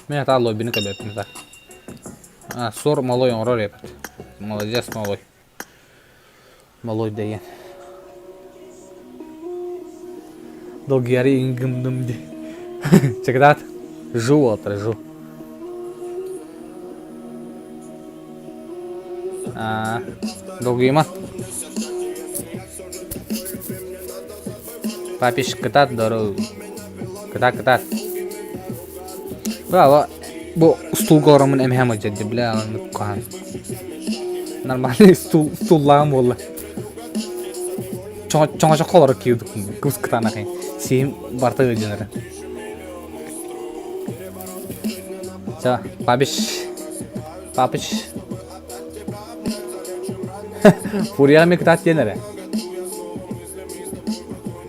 Мин атаа лоббины көрбөппүн да. А, суор малой оҥорор эбит. Молодец, малой. Малой деген. Долгиари ингымдым ди. Чекдат. Жу отыр, жу. А, долгима. Папиш кытаат дорогу. Кытаат, кытаат. Бля, бу стулга ороммун эмэһэм ыдьадды, бля, куһаҕан. Нормальный стул, стуллаҕым буолла. Чоҥочокко олорор киирдикпин, кыбыс кытаанахый. Сиһим барыта ыалдьан эрэ. Всё, папич. Папич. Фурияҕа эмиэ кытаат диэн эрэ.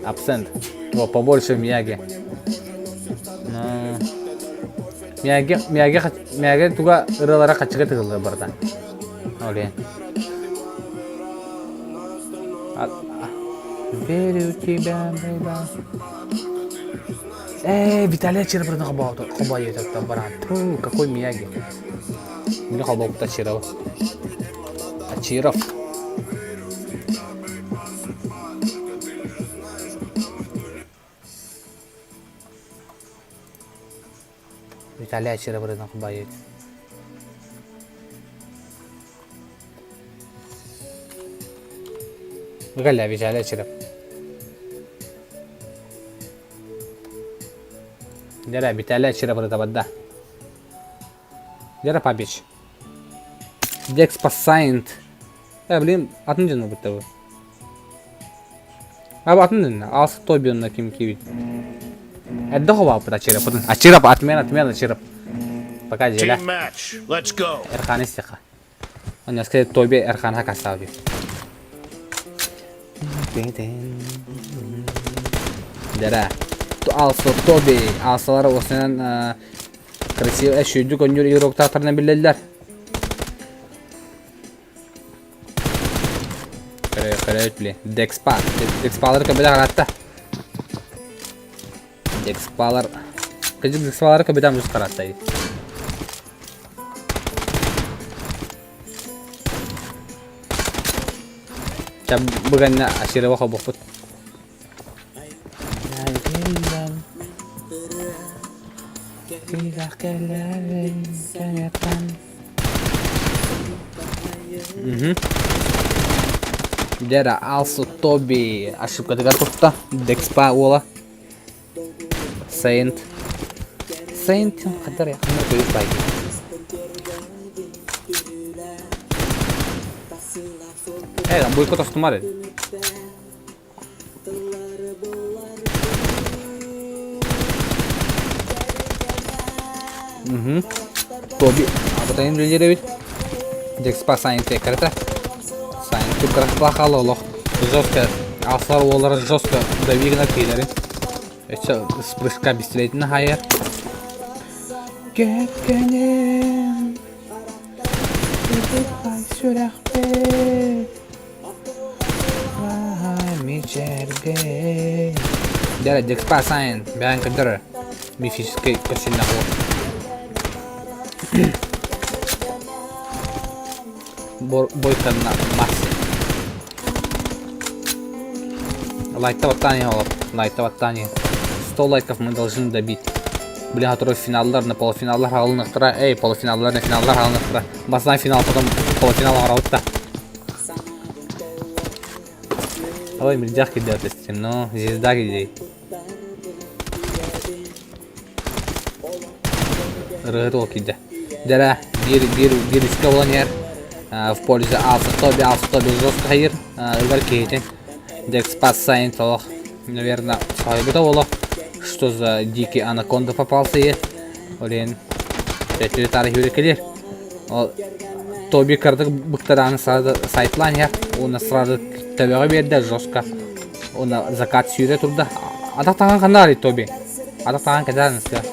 Абсент. Во, побольше Мияги. Мияги, Мияги, Мияги туга ырыалара хаччыга тыгыллар барыта. Оле. Верю в тебя, бейба. Э, Виталий Черебрина хобоет баран. Ту, какой Мияги. Мини холбообута Чирова. Чиров. Виталий Чиров хобоет. Галя Виталий Чиров. Дьэ, Виталий Чиров ырытабат да. Вера Папич. Декс Пассайнт. Э, блин, атын дьону бутта бу. А атын дьону. Алс Тобионна ким киевит. Эрдэ хобааппыт Ачирапытын. Ачирап, отмена, отмена, Ачирап. Пока дьиэлэ. Team match. Let's go. Эрханы истиэхэ. Онно сказать Тоби Эрхан хакастаабы. Дара. Алсо Тоби. Алсалар осынан красиво сүүрдүк өннүр игроктаахтарынан биллэллэр. Көрө, көрөбүт били. Декспа. Декспалары көбөлө харатта. Декспалар. Кыдьык декспалары көбүтэн бус караттай. Ча бүгэннэ Аширова холбоппут. Дера Алсу Тоби ошибкатыгар тутта. Декспа уола. Сейнт. Сейнт хандар хандар көйүс бай. Э, бойко тостумар. Угу. Тоби. Абытайын үлелер эбит. Декспа сайын теккарата. Сайын түккарахтла халы олох. Жестко. Алсалар уоллара жестко давигна кийлери. Өссө с прыжка бистилейтин хайар. Кэккэнем. Сүрэхпит. Дьэ, Декспа сайын бэйэҥ көрдөр мифическэй көрсүннэх уол. Бойканна мас. Лайкта баттаан иһэ олор. Лайкта баттаан иһэ. 100 лайков мы должны добить. Бля, который финаллар, на полуфиналлар хаалыныктара. Эй, полуфиналлар, на финаллар хаалыныктара. Бастаан финал, потом полуфинал оҥоробут да. Ой, мельдях кидет, но звезда где. Ырыһыт ол киирдэ. Дьэрэ, биир, биир, биир үскэ буолан иһэр. В пользу Алса Тоби, Алса Тоби жестко хайыр. Ылар киһитин. Декспас Сайнт олох, наверное, соһуйбута олох. Что за дикий анаконда попался ей. Олен, төттүрү таары хүрэ кэлэр. Ол Тоби кырдык быктарааны сразу сайтлаан иһэр. Уонна сразу төбөҕө биэрдэ жестко. Уонна закат сүүрэ турда. Атах таҥан ханна барый Тоби? Атах таҥан кэтэр аныска.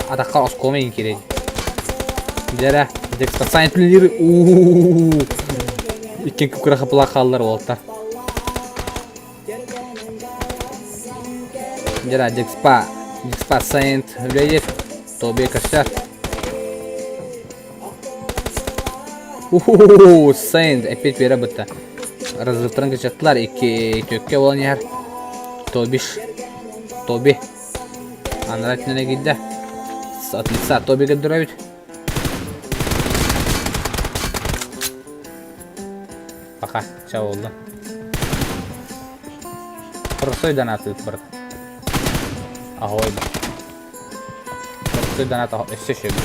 Атахха оскуола иин киирэй. Дьэрэ, Декстасан үлэлиир. Уу. Икки күкүрэ хапыла хааллар уолаттар. Дьэрэ, Декспа, Декспа Сейнт үлэлиир. Тоби көстөр. Уху, Сейнт эппит биэрэ бытта. Разрывтарын кычаттылар, икки төккө буолан иһэр. Тобиш. Тоби. Анараа өттүнэн эргийдэ. От лица Тоби көрдөрөбүт. Пока, ча буолла. Простой донат ыыт барыт. Ahoy ба. Простой донат өссө шөбү.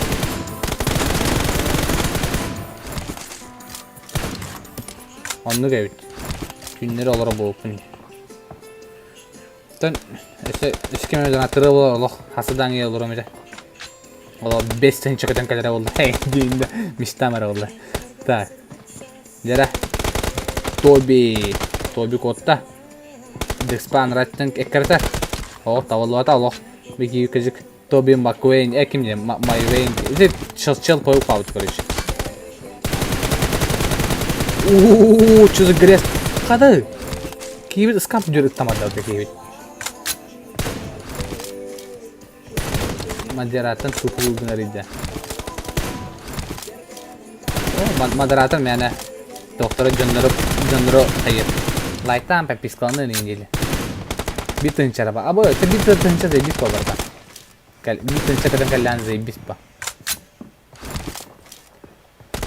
Оннук эбит. Күннэри олоро буолуппун. Оттон өссө үс кэмэ донаттырыы буолар олох хасыдаан ийэ олоруом этэ. Олох бэс тыһыынча көтөн кэлэрэ буолла. Эй, диэн да мечтам эрэ буолла. Так. Дьэрэ. Тоби. Тоби куотта. Декспан раттан эккэрэтэ. О, табыллыбата олох. Бики кыжык Тоби Маккуэйн, э ким диэн Майвейн. Ити чел пойук хаалбыт короче. Уу, что за грязь? Хады. Киевит ыскап жүр ыттамады киевит. Модератор тупул гынар иде. Модератор мээнэ доктора дьоннору дьоннору хайыр. Лайктаан подпискаланы неделе. Биир тыһыынча ба. Абы, это биир тыһыынча заебись боларда. Биир тыһыынча көтөн кэллээн заебись ба.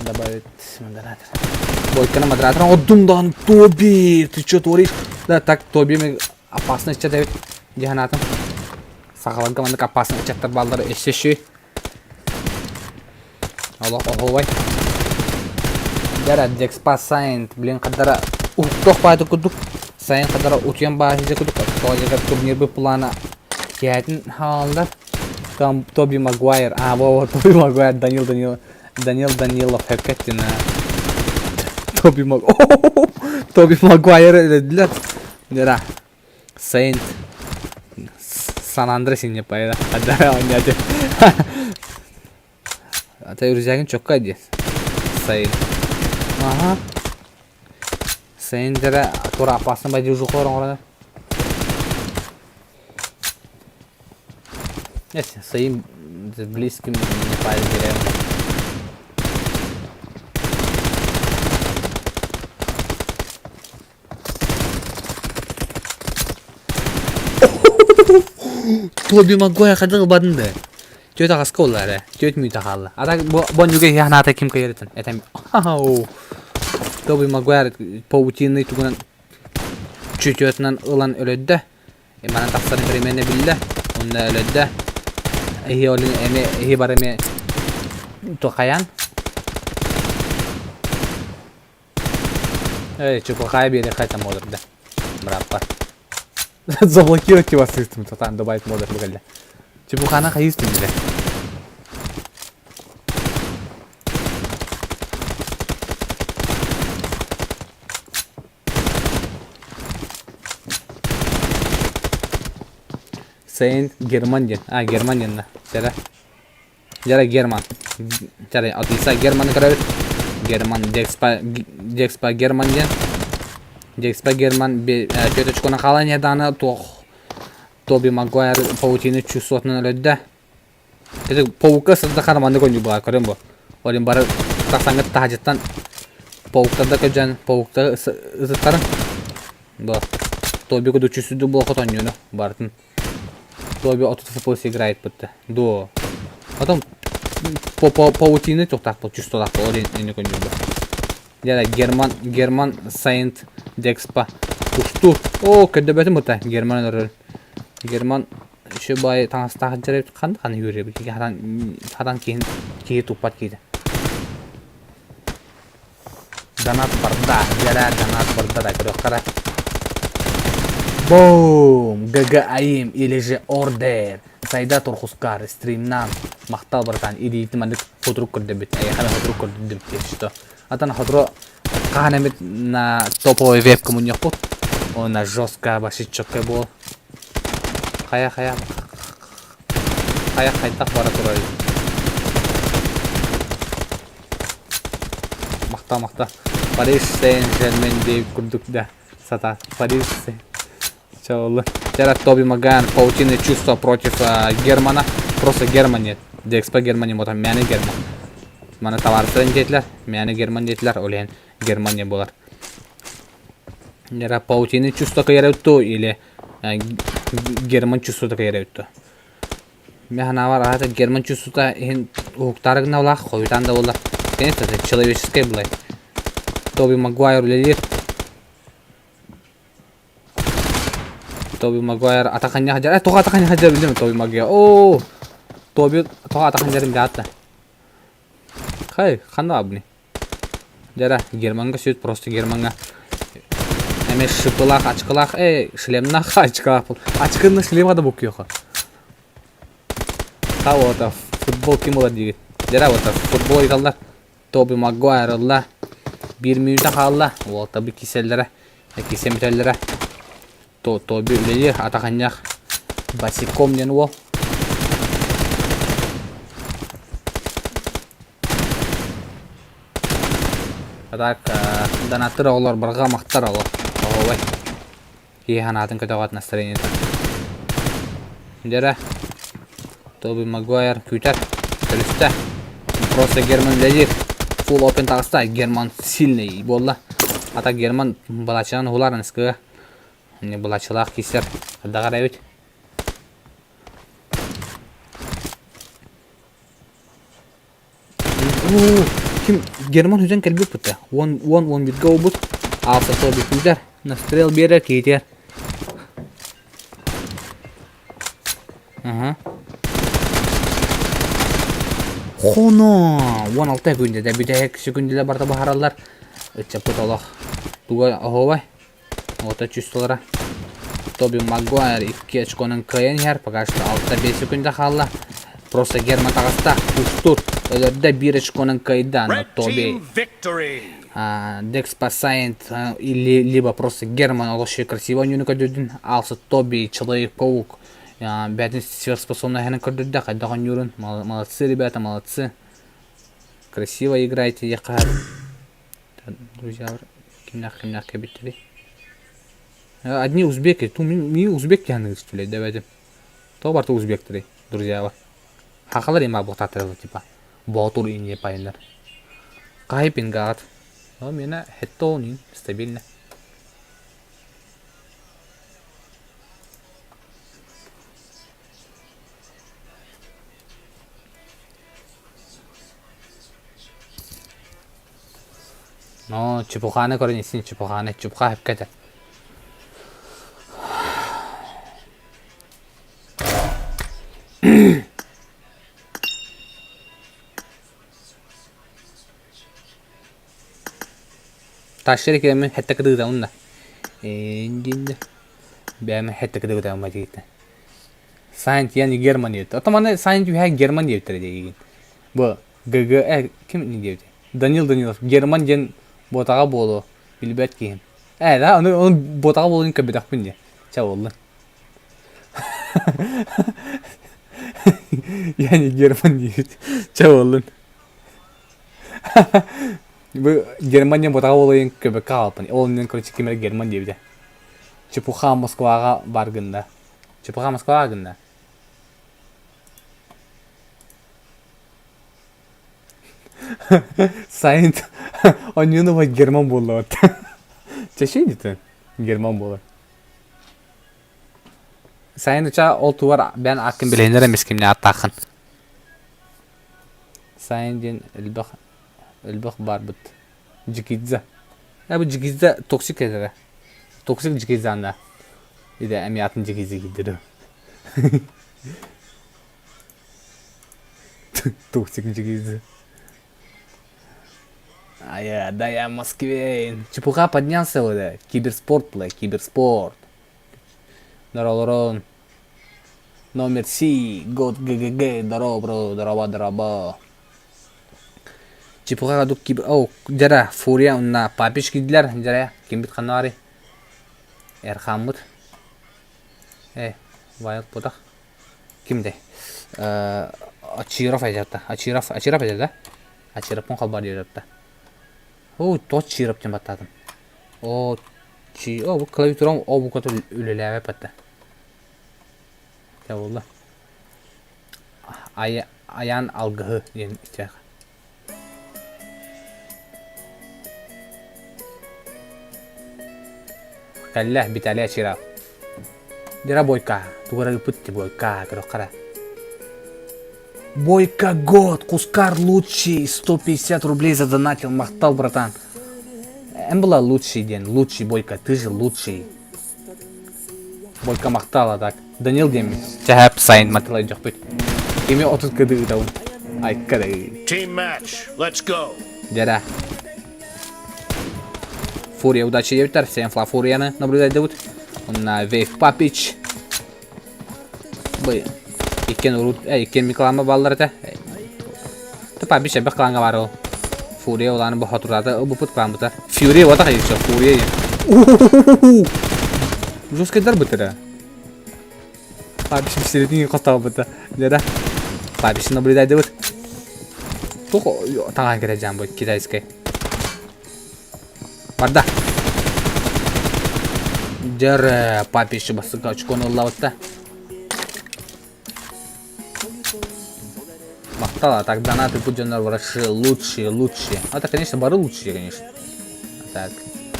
Добавить модератор. Бойкана модератор. Оддум Тоби, ты что творишь? Да, так Тоби опасный чат эбит. Дьаһанаатым. Сахаларга маннык опасный чаттар бааллар өссө шүй. Олох оһуобай. Дьара Декспа Сайнт, блин хадара уһуктуох баайда курдук. Сайын хадара утуйан баайда курдук. Тоҕо турнирбыт плана киэһэтин хаалаллар. Там Тоби Магуайр, а, во, Тоби Магуайр, Данил Данил, Данил Данилов хэккеттин. Тоби Маг... Тоби Магуайр өлөдүлэр. Дера. Сейнт Сан Андрес инне поеда. Да, оняты. Ата үрүзээгин чокка дии. Сейнт. Ага. Сейнтера тура опасно бадижу оҥорор. Своим близким не поверяем. Тоби Магуайр хайдах ылбатын да? Түөт аҕаска буолла эрэ. Түөт мүйтэ хаалла. А так бу бу онньуга киһи санаата ким кыайарытын этэн Тоби Магуайр паутинный тугунан чүтүөтүнэн ылан өлөддө. Манан тахсарын примерно биллэ. Онно өлөддө. Эһи олин эми эһи бар эми тухайан. Эй, чупахай биэри хайта модерда. Быраппар. Заблокировать вас систем, сатан добавить модер бүгелле. Чепухана хайыстым биле. Saint Герман диэн. А, Герман диэн да. Чэрэ. Дьэрэ Герман. Чэрэ, отлица Германы көрөбүт. Герман Декспа Декспа Герман диэн. Декспа Герман түөрт очкону хаалан иһэ даҕаны туох Тоби Магуайр паутины чувствотунан өлөрдө. Ити паука сырда хара маннык ойнуур баар көрөн бу. Олин бары тахсаҥҥыт таһдьыттан пауктарда көдьөн пауктары ытыттарын. Бу Тоби куду чувствуйду буолхот оонньууну барытын. Тоби 30 FPS играет бытта. Дуо. Потом по по паутины туохтаах чувстволаах ол инник оонньуур бу. Дьэ Герман Герман Сайнт Декспа устуу. Оо көрдөбөтүм бута Герман өлөрөр. Герман Үчү баайы таҥастаах дьарык ханна ханна үөрүйэбит киһи хатан хатан киһин киһи туппат киһитэ. Донат барда, дьэрэ донат барда да көрүөххэ эрэ. Бум! ГГ АИМ или же Ордер. Сайда Турхускар стримнан махтал братан илиитин маннык хотурук көрдөбүт. Эйиэхэ хотурук көрдүм если что. Атан хотуро хаһан эмит на топовый вебка мунньахпыт. Она жестко вообще четкая буол. Хайа хайа хайа хайдах бара турарый? Махта махта. Париж Сен-Жермен диэбит курдук да сата. Париж Чаолы. Тера Тоби Маган паутины чувства против Германа. Просто Герман нет. Декспа Германия вот мяне Герман. Мана товарыстарын диэтилэр. Мяне Герман диэтилэр. Ол иһин Германия буолар. Нера паутины чувства кыйарытту или Герман чувствота кыйарытту. Мен санаабар аата Герман чувствота иһин уһуктаары гыналаах хойутаан да буоллар. Конечно, это человеческое былай. Тоби Магуайр үлэлиир. Тоби Магуайр атаханньа сылдьар. Э, тоҕо атаханньа сылдьар билдим Тоби Магуайр. Оо! Тоби тоҕо атаханньарын билээт да. Хай, ханна абыный? Дьэ Германга сүт, просто Германга эмэ шипылаах, ачкылаах, э, шлемнаах ачкылаах был. Ачкыны шлемға да букуйоха. Ха вот футбол ким болар диигит. Дьэ вот футбол ыйталлар. Тоби Магуайр ылла. Биир мүнүүтэ хаалла. Уолта бу киселлэрэ, кисе бүтэллэрэ. Тоби үлэлиир, атаханньах босиком диэн уол. А так донаттыр оҕолор барҕа махтар оҕо. Оҕобой. Киһи санаатын көтөҕөт настроениета. Дьэрэ. Тоби Магуайр күүтэр. Көрүстэ. Просто Герман үлэлиир. Full open таҕыста. Герман сильный буолла. А так Герман балачынан уһулар аныскыга. Былачылаах киирсэр. Хайдах эрэбит. Ким Герман үтэн кэлбит бутта. 10 10 11-гэ уолбут. Аалсата бүтүүтэр. Настрел биэрэр киһитигэр. Аха. Хоно! 16 күндэ бүтэһик секүндэлэр барыта баһараллар. Ыччаппыт олох. Туга оһуобай. Ото чувстволара. Тоби Магуайр 2 очконан кыайан иһэр. Пока что 6-5 секунда хаалла. Просто Герман таҕыста. Устур. Өлөрдө 1 очконан кыайда. Но Тоби Декс спасает или либо просто Герман олох красиво ойнууну көрдөрдүн. Алса Тоби Человек-паук бэйэтин сверхспособностьын көрдөрдө. Хайдах ойнуурун. Молодцы, ребята, молодцы. Красиво играете, я Друзья, кимнээх кимнээх кэбиттэрий? Одни узбеки. Ту ми узбек диэн ыыс блядь, давайте. Тоҕо барыта узбектэрий? Друзья, Хахалар има буохтааттар типа. Боотур инье пайнар. Кай пингаат. О, мена хеттоонин стабильно. Но чепуханы көрөн истин чепуханы чепуха хепкете. Тащери киэмин хэтте кыдыыта унна. Эндинде. Бэм хэтте кыдыыта умма диите. Сайнт яни Герман диэбит. Ото маны Сайнт үһэ Герман диэбиттэрэ диигин. Бу ГГ ким не диэбит? Данил Данилов Герман диэн буотаҕа буолуо билбэт киһим. Ээ да ону ону буотаҕа буолуон көрбөтөхпүн диэ. Чэ буоллун. Я не Герман диэбит. Чэ буоллун. Бу Герман диэн буотаҕа буолуон көрбөккө хаалбыппын. Ол иннинэ короче ким эрэ Герман диэбитэ. Чепуха Москваҕа бар гынна. Чепуха Москваҕа гынна. Сайын онньуну Герман буолла Чэчи дитин Герман буолар. Сайын ыча ол тугар бэн аккын билиһиннэр эмис кимне аттааххын. Сайын диэн элбэх элбэх барбыт. Джикидзе. Э бу Джикидзе токсик этэ. Токсик Джикидзе анда. Иде эми атын Джикидзе киддири. Токсик Джикидзе. А я, да я в Москве. Чепуха поднялся вот, киберспорт, бля, киберспорт. Здорово, Номер Си, год ГГГ, здорово, бро, здорово, здорово. Чепуха кадук кибер... О, дьара, Фурия уна папич кидлер, дьара, кимбит ханари. Эрхаммыт. Э, Вайлд путах. Кимде? Ачиров айтарта. Ачиров, Ачиров айтар да? Ачировпун холбар диэбитэ. Оо, тот Чиров диэн баттаатым. Оо, чи, о, бу клавиатурам о буквата үлэлээбэт батта. Дьэ буолла. Ай, айаан алгыһы диэн истиэх. Кэллэ Виталий Ачиров. Дира Бойка, тугара ыппыт Бойка, көрөххө Бойка год, Кускар лучший, 150 рублей задонатил, махтал, братан. Эн была лучший день, лучший Бойка, ты же лучший. Бойка махтал, а так. Данил диэн Чэһэп сайын матылай дьохпут. Кими 30 кыды ыытабын. Айккады. Team match. Let's go. Дьэрэ. Фурия удачи диэбиттэр. Всем фла Фурияны наблюдать дебут. Онна Вейв Папич. Бый. Иккен урут, э, иккен Миклама баллар этэ. Ты Папич эбэх кланга бар ол. Фурия улааны бу хотурата ылбыппыт кланбыта. Фьюри вот еще Фурия. Жесткайдар бытыра. Папич середине хостаабыта. Дьэ Папич наблюдайдыбыт. Тух таҥаһын кэрэ бу китайскай. Барда. Дьэрэ Папич басыка очкону ыллабытта. Махтал, а так донаты путь дьоннор врачи лучшие, лучшие. Это, конечно, бары лучшие, конечно. Так.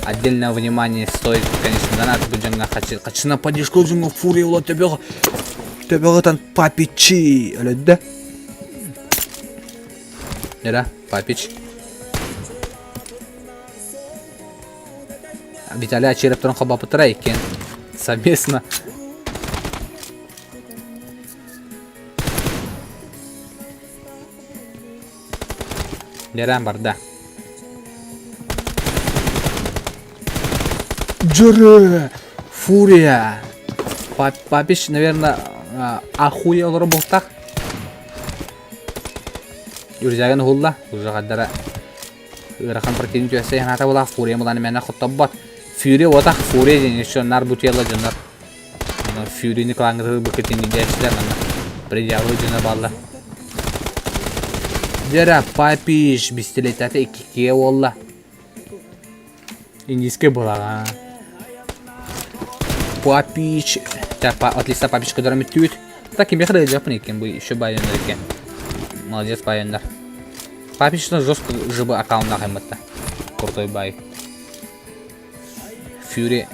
Отдельное внимание стоит, конечно, донат бу дьоҥҥо хачына поддержку дьоҥҥо фурия ула төбөҕө төбөҕө папичи өлөддө. Нера, папич. Виталий Ачиров туран холбоппуттара иккиэн совместно. Нерэн барда. Дьөрү! Фурия! Папич, наверное, охуел олорор буолтах. Үрдээген уһулла. Уже хаддара ыарахан противник түөсэ ханата була Фурия муланы мээнэ хоттобот. Фюри отах Фурия диэн еще нар бутела дьоннор. Фюрини клаҥҥытыы быкытын идээччилэр манна предъявы дьоно бааллар. Дьэрэ Папиш бистилетата иккиэ уолла. Индийскэй буолаҕа. Папич. От листа Папич көдөрө мүттүүт. Так кимиэхэ да ыалдьыахпын иккиэн бу еще байаннар иккиэн. Молодец байаннар. Папич жестко жыбы аккауннаах айматта. Крутой бай. Фьюри.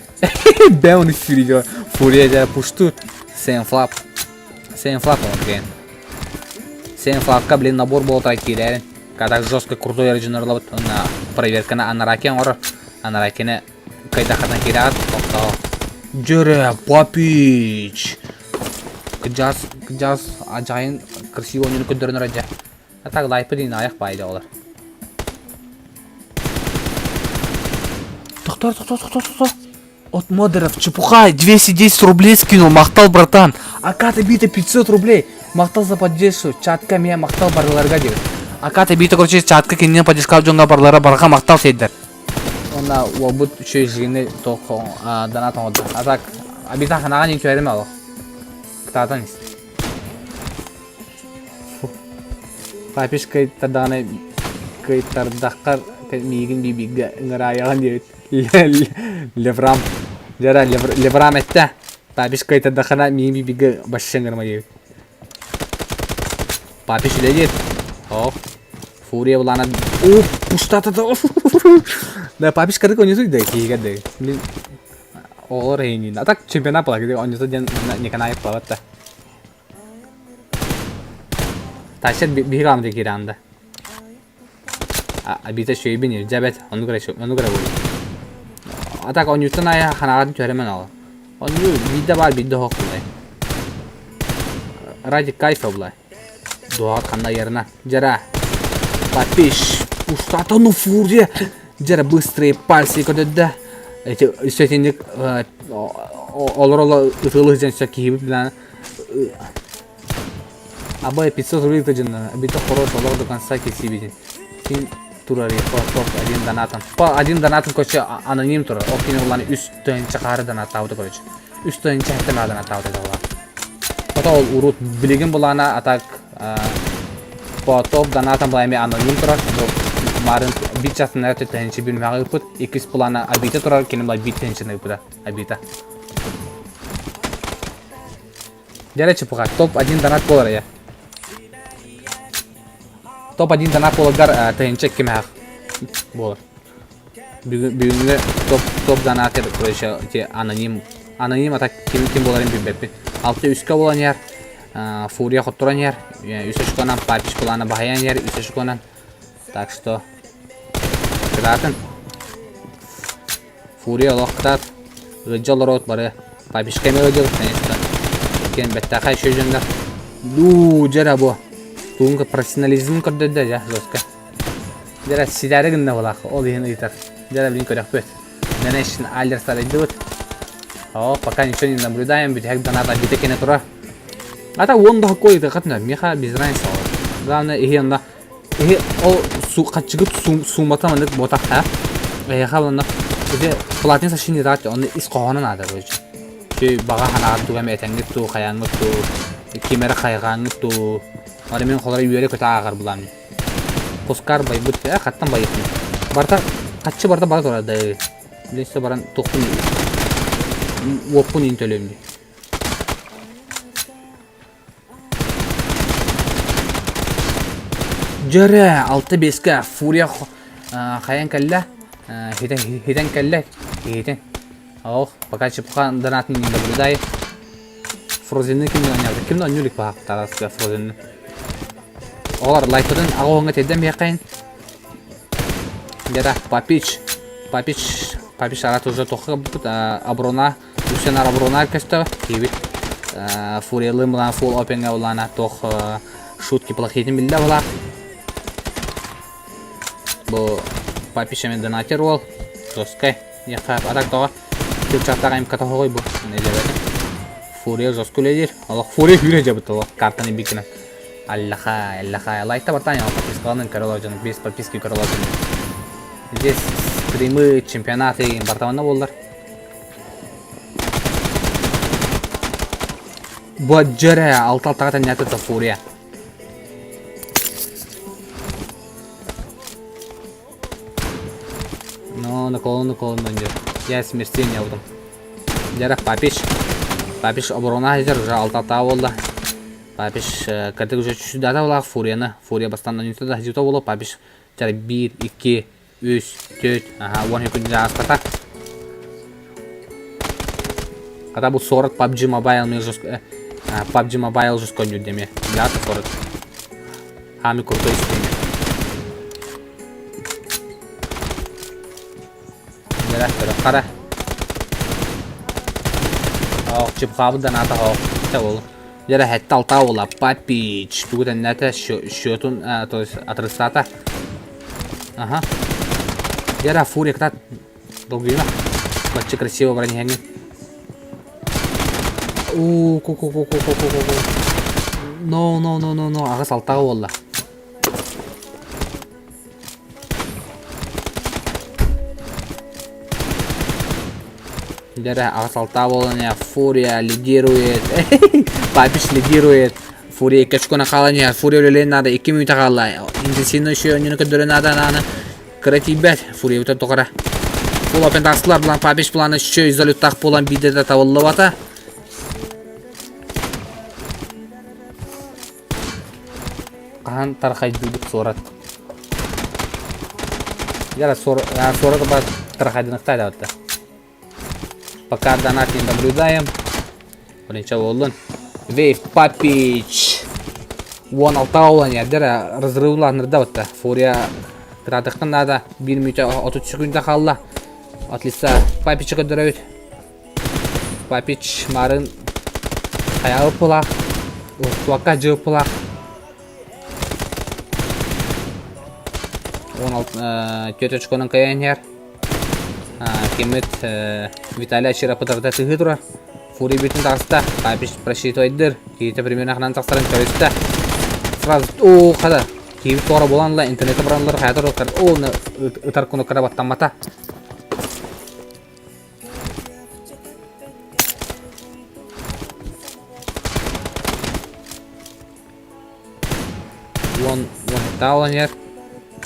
Бэ оны Фьюри дела. Фурия дела пушту. Сенфлап. Сенфлап он ген. Сенфлапка, блин, набор болота киирэрин. Когда жестко крутой оригинал на проверка на Анаракен ор. Анаракене кайдахатан киират. Тохтоо. Дьөрэ, Папич. Кыдьаас, кыдьаас ажайын красиво ойнуну көрдөрөн ырадьа. А так лайпы дин аяк баайда олар. Тохтор, тохтор, тохтор, тохтор. От модеров, чепуха, 210 рублей скинул, махтал, братан. Аката бита 500 рублей. Махтал за поддержку, чатка меня махтал барыларга диэбит. Аката бита, короче, чатка кинини поддержка дьоҥҥо барылара барҕа махтал сейдер. Уонна уолбут үчүгэй жигини туох донат оҥордо. А так, абита ханаҕа нин түһэримэ олох. Кытаатан ис. Папиш кыайтардаҕына кыайтардаххар миигин биибигэ ыҥыраайаҕын диэбит. Леврам. Дьара Леврам эттэ. Папиш кыайтардаххына миигин биибигэ башша ыҥырма диэбит. Папиш үлэлиир. Ох. Фурия булана. О, пустата да. Да, папиш кырык ойносуй да киһигэ да. Блин, оҕолор эйиниин. А так чемпионат була, ойносу диэн Николаев буолат да. Тащат биһиги аламды кииранда. Абита шөйбин дьэбэт ону көрө ону көрө буолуо. А так онньуттан айа ханаҕатын түһэримэн ол. Онньу биирдэ баар биирдэ оһох булай. Ради кайфа булай. Дуоҕат ханна ярына. Жара. Подпиш. Устата ну фурия. Жара быстрые пальцы көрдөдө. Эти үсөтинник олор олор ытылы дьэн сөк киһибит билан Абай 500 рублей дьынна, бито хорош, олох до конца кисибитин. Ким турар топ один донатом. По один донатом, короче, аноним турар. Ол кини улан үс тыһынча хаары донаттаабыта, короче. Үс тыһынча хэттэ донаттаабыта була. Ото ол урут билигин булана, а так по топ донатом була эми аноним турар. Бу марын бир часына тыһынча бир мөҕө ыппыт. Иккис булана абита турар, кини була бир тыһынчаны ыппыта. Абита. Дьэ чепуха, топ-1 донат буолар я. Топ-1 донат буоларгар тыһыынча икки буолар. Бүгүҥҥү топ топ донатер короче ити аноним аноним ата ким ким буоларын билбэппин. Алта үскэ буолан иһэр, Фурия хотторон иһэр, үс очконан Папич плана баһыйан иһэр, үс очконан. Так что кытаатын. Фурия олох кытаат. Ыалдьа олороот бары. Папишка эмиэ ыалдьабыт, конечно. Иккиэн бэттээхэй үчүгэй дьоннор. Дуу, дьэ бу. Тугун профессионализм көрдөрдө дьэ, жестко. Дьэ сидээри гынна булаах, ол иһин ыйытар. Дьэ блин көрөхпүт. Донation алерт арыйдыбыт. О, пока ничего не наблюдаем, бүтэһик донат обита кене турар. А так он да какой это хатна, меха без разницы. Главное, иһи онда Эһи ол хаччыгыт суумата маннык буотах ха. Эһиэхэ онно ити платный сообщение даат онно ис хоһооно наада короче. Үчүгэй баҕа санааҕыт тугу эмэ этэҥҥит дуу, хайааҥҥыт дуу, ким эрэ хайҕааҥҥыт дуу. Аны мин холоро үөрэ-көтө ааҕар булаам. Пускар байбыт, э хаттан байыппын. Барыта хаччы барыта бара турар да. Билин баран туохпун уоппун иин төлүөм дии. Дьөрө, алта биэскэ Фурия хайан кэллэ, хитэн кэллэ, киһитин. Ох, пока чепуха донатын не наблюдай. Фрозенны ким оонньообут? Ким оонньуу илик баһаактараска Фрозенны. Олар лайкытын аҕа тиэрдэн биһиэххин. Дьара, Папич, Папич, Папич арат уже тохха бут оборона Үксүн оборона көстө киибит. Фуриялыын булаан фул опенга булаана туох шутки плохитин биллэ була. Бу папишами донатер уол. Жесткай. Яха атак тоҕо. Кылчааттаах МК тоһоҕой бу. Не Фурия жестко үлэлиир. Олох Фурия хүрэ дьабыт олох картаны бикина. Аллаха, аллаха. Лайкта бартан я подпискаланын көрө дьон. Без подписки көрө Здесь стримы, чемпионаты бартамана боллар. Бу дьэрэ алта алтаҕа тэннээтэ да фурия. Ну, наклон, наклон, диир. Я смертельный я буду. Дьэрэ Папич. Папич оборона сылдьар уже алта алтаҕа буолла. Папиш кырдык уже чүсүдата булаах Фурияны. Фурия бастан нанюта да хажыта боло Папиш чара 1, 2, 3, 4, аха, 10 күн аспата. Когда бу 40 PUBG Mobile мен жестко PUBG Mobile жестко деме. Я 40. Хами крутой стример. Дьэрэ, көрөххө эрэ. Оох, чыпхаабыт да наата оох. Чэ буолу. Дьэрэ, сэттэ алта уола Папич. Тугу тэннээтэ счетун, то есть атрыстаата. Аха. Дьэрэ, фурия кытаат. Долгуйума. Бачча красиво баран иһэҥҥин. Уу, ку ку ку ку ку ку ку. No, no, no, no, no. Аҕыс алтаҕа буолла. Дьэрэ, аҕыс алтаа буолан Фурия лидирует. Папич лидирует. Фурия икки очкону хаалан иһэр. Фурия үлэлиэн наада. Икки мүнүүтэ хаалла. Интенсивно еще өнньүнү көрдөрө наада нааны. Кыра тиийбэт. Фурия бүтэн тоҕора. Фул опен тахсылар булан Папич планы еще изолюттаах буолан биирдэ да табыллыбата. Хаһан тархайдыыбыт суорат. Яра суорат ба тархайдыныктаа да Пока донат не наблюдаем. Блин, боллун. Вейв Папич. Уон алта олан ядера разрывланырда бытта. Фурия кыратыктан надо. Бир мүтө 30 секунда қалла. Отлица Папича көдөрөбүт. Папич марын хайа ыппылаах, туакка дьы ыппылаах. 16 төрт очконан кыайан иһэр. Киммит Виталий Ачирапытарда тыһыы турар. Фурий бүтүн таҕыста. Папич просчитывайдыр. Киһитэ примерно ханан тахсарын көрүстэ. Сразу оо хада. Киһи туора буолан ла интернетте баранлар хайа турар. Оо ытар кунуккара баттаммата. Уон уон иһэр.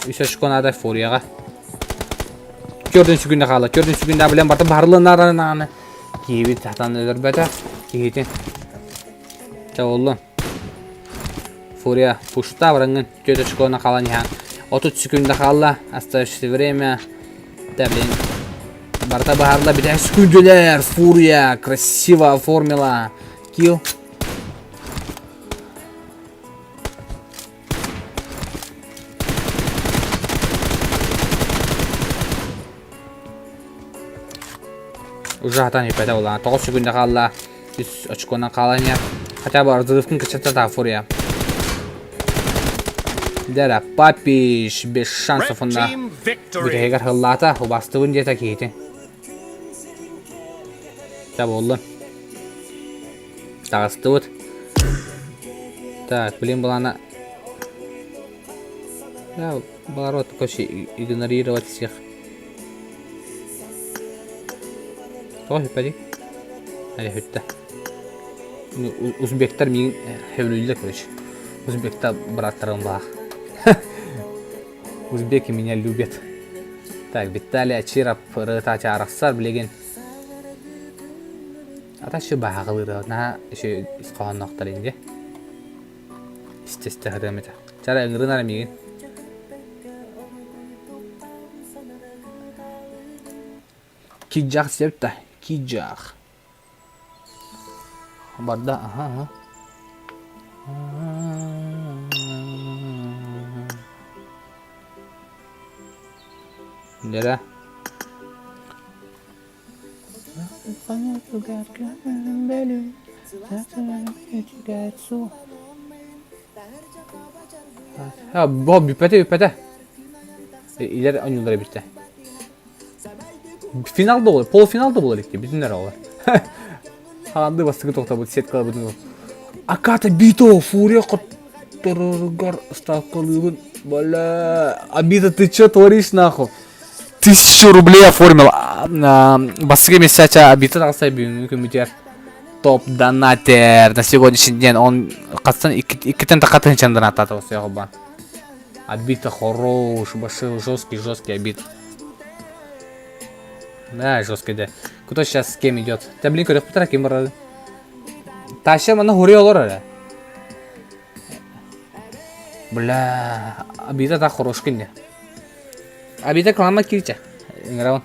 Үс очко наада Фурияҕа. Төрдүн сүгүнэ хаала. Төрдүн сүгүнэ билэн барта баһарлынаранааны. Киһибит сатан өлөрбөтө. Киһитин. Чэ боллун. Фурия пушта бараңын. Төрт очконы хаалан иһэн. 30 секунда хаалла. Оставшееся время. Да, блин. Барта баһарла битэ секундүлэр. Фурия красиво оформила. Килл. Уже хатан иппэтэ буолла. 9 секунда хаалла. Үс очконан хаалан иһэр. Хотя бы разрывкын кыччатта Фурия. Дера Папиш без шансов онна бүтэһигэр хыллаата. Убастыбын диэтэ киһити. Та буолла. Таҕыстыбыт. Так, блин, была Да, наоборот, короче, игнорировать всех. Тоҕо сүппэтий? Әле сүттэ. Узбектар миигин сөбүлүүллэр, короче. Узбектар бырааттарым баах. Узбеки меня любят. Так, Виталий Ачиров ырыата арахсар билигин. Ата еще бааҕылыыр, наһаа еще ис хоһоонноохтор инди. Истэ-истэ сатыам этэ. Чара ыҥырынар миигин. Киджах сиэп да, киджах. Барда, аха, аха. Дьэрэ. Бо бүппэтэ бүппэтэ. Илэр оонньуулара бүттэ. Финал да буолар, полуфинал да буолар икки, бүтүннэр олар. Хаанды бастакы тохтобут сеткалабытын. Аката бито фурия хоттороргор ставкалыыбын. Бля, Абита, ты чё творишь нахуй? Тысячу рублей оформил. Бастакы месяча Абита тахса бүгүҥҥү күммүтүгэр топ донатер на сегодняшний день он хастан иккитен тахха тыһынчан донаттаата осуяҕа Абита хорош, большой, жесткий, жесткий обид. Да, жесткий, да. Кто сейчас с кем идет? Та блин, көрөх бутара ким барады? Таша мана хури олор эрэ. Бля, обида так хорош кине. Обида клама кирче. Ыҥырабын.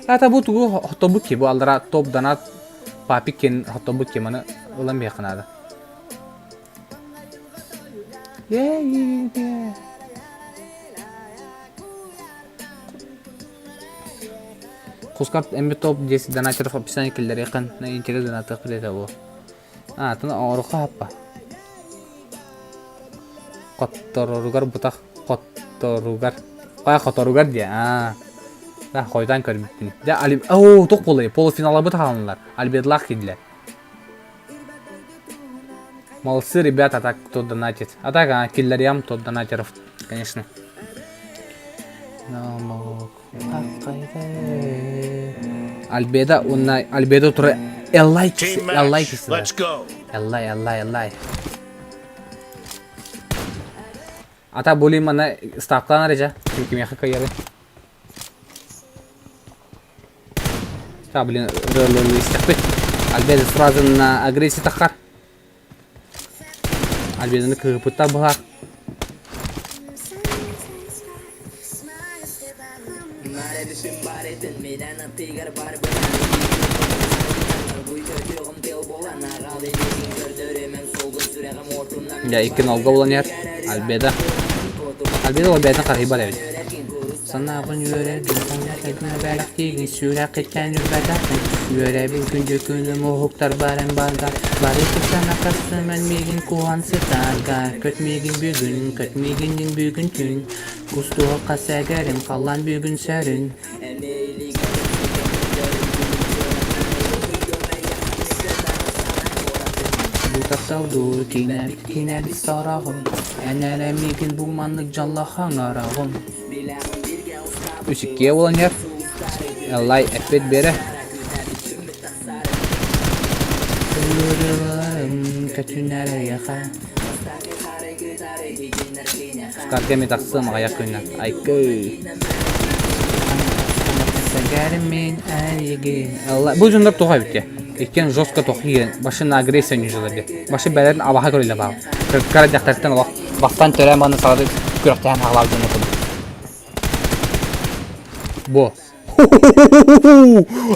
Ата бу тугу хоттобут ки бу алдара топ донат папик кен хоттобут ки маны ылан биэххэ наада. Кускарт эмби топ 10 донатеров описание киллэриэххин интерес донатыахпыт этэ буо. Аатын оҥоруохха хаппа. Хотторугар бутах хотторугар. Хай хоторугар диэ. Аа. Да, хойутаан көрбүппүн. Дьэ, Али... Оо, туох буолай? Полуфиналларбыт хаалыннылар. Альбедлаах киирдилэр. Молодцы, ребята, так кто донатит. А так, а, киллериам тот донатеров, конечно. Альбеда уонна Альбеда тура Эллай Team Эллай match. Let's go. Эллай, Эллай, Эллай. Ата були мана ставкаланар эжа. Ким кимиэхэ кыайары. Та, блин, истэхпит. Альбеда сразу на агрессия тахар. Альбеданы кыһыппыттар быһаах. Дьэ, икки нолга булан иһэр. Альбеда. Альбеда ол бэйэтин харыйбат эбит. Санаабын үөрэргин, санаатыгын бэлэхтиигин, сүрэххиттэн үрбэтэххин, үөрэбин күндү күнүм уһуктар баран барда, бары кыттан акастыман миигин куһан сытарга, көт миигин бүгүн, көт миигин бүгүн түн, кустуохха сэгэрим, халлаан бүгүн сөрүн. Бу тапталдуу киинэбит киинэбит сороҕун, эн эрэ миигин бу маннык дьоллоох оҥороҕун. Үс иккиэ буолан иһэр. Эллай эппит биэрэ. Көтүнэр эйиэхэ. Карга эми тахсыам аҕыйах күннэн. Айкы. Сэгэрим эйигин. Бу дьоннор тоҕо эбит Иккиэн жестко тохиен башына агрессия ньүжэлэргэ. Башы бэлэрин абаха көрүлэ баал. Кыра дьахтартан олох бастан төрөөн баны саҕады күрэхтэһэн хаалаабыт дьонно курдук. Бу.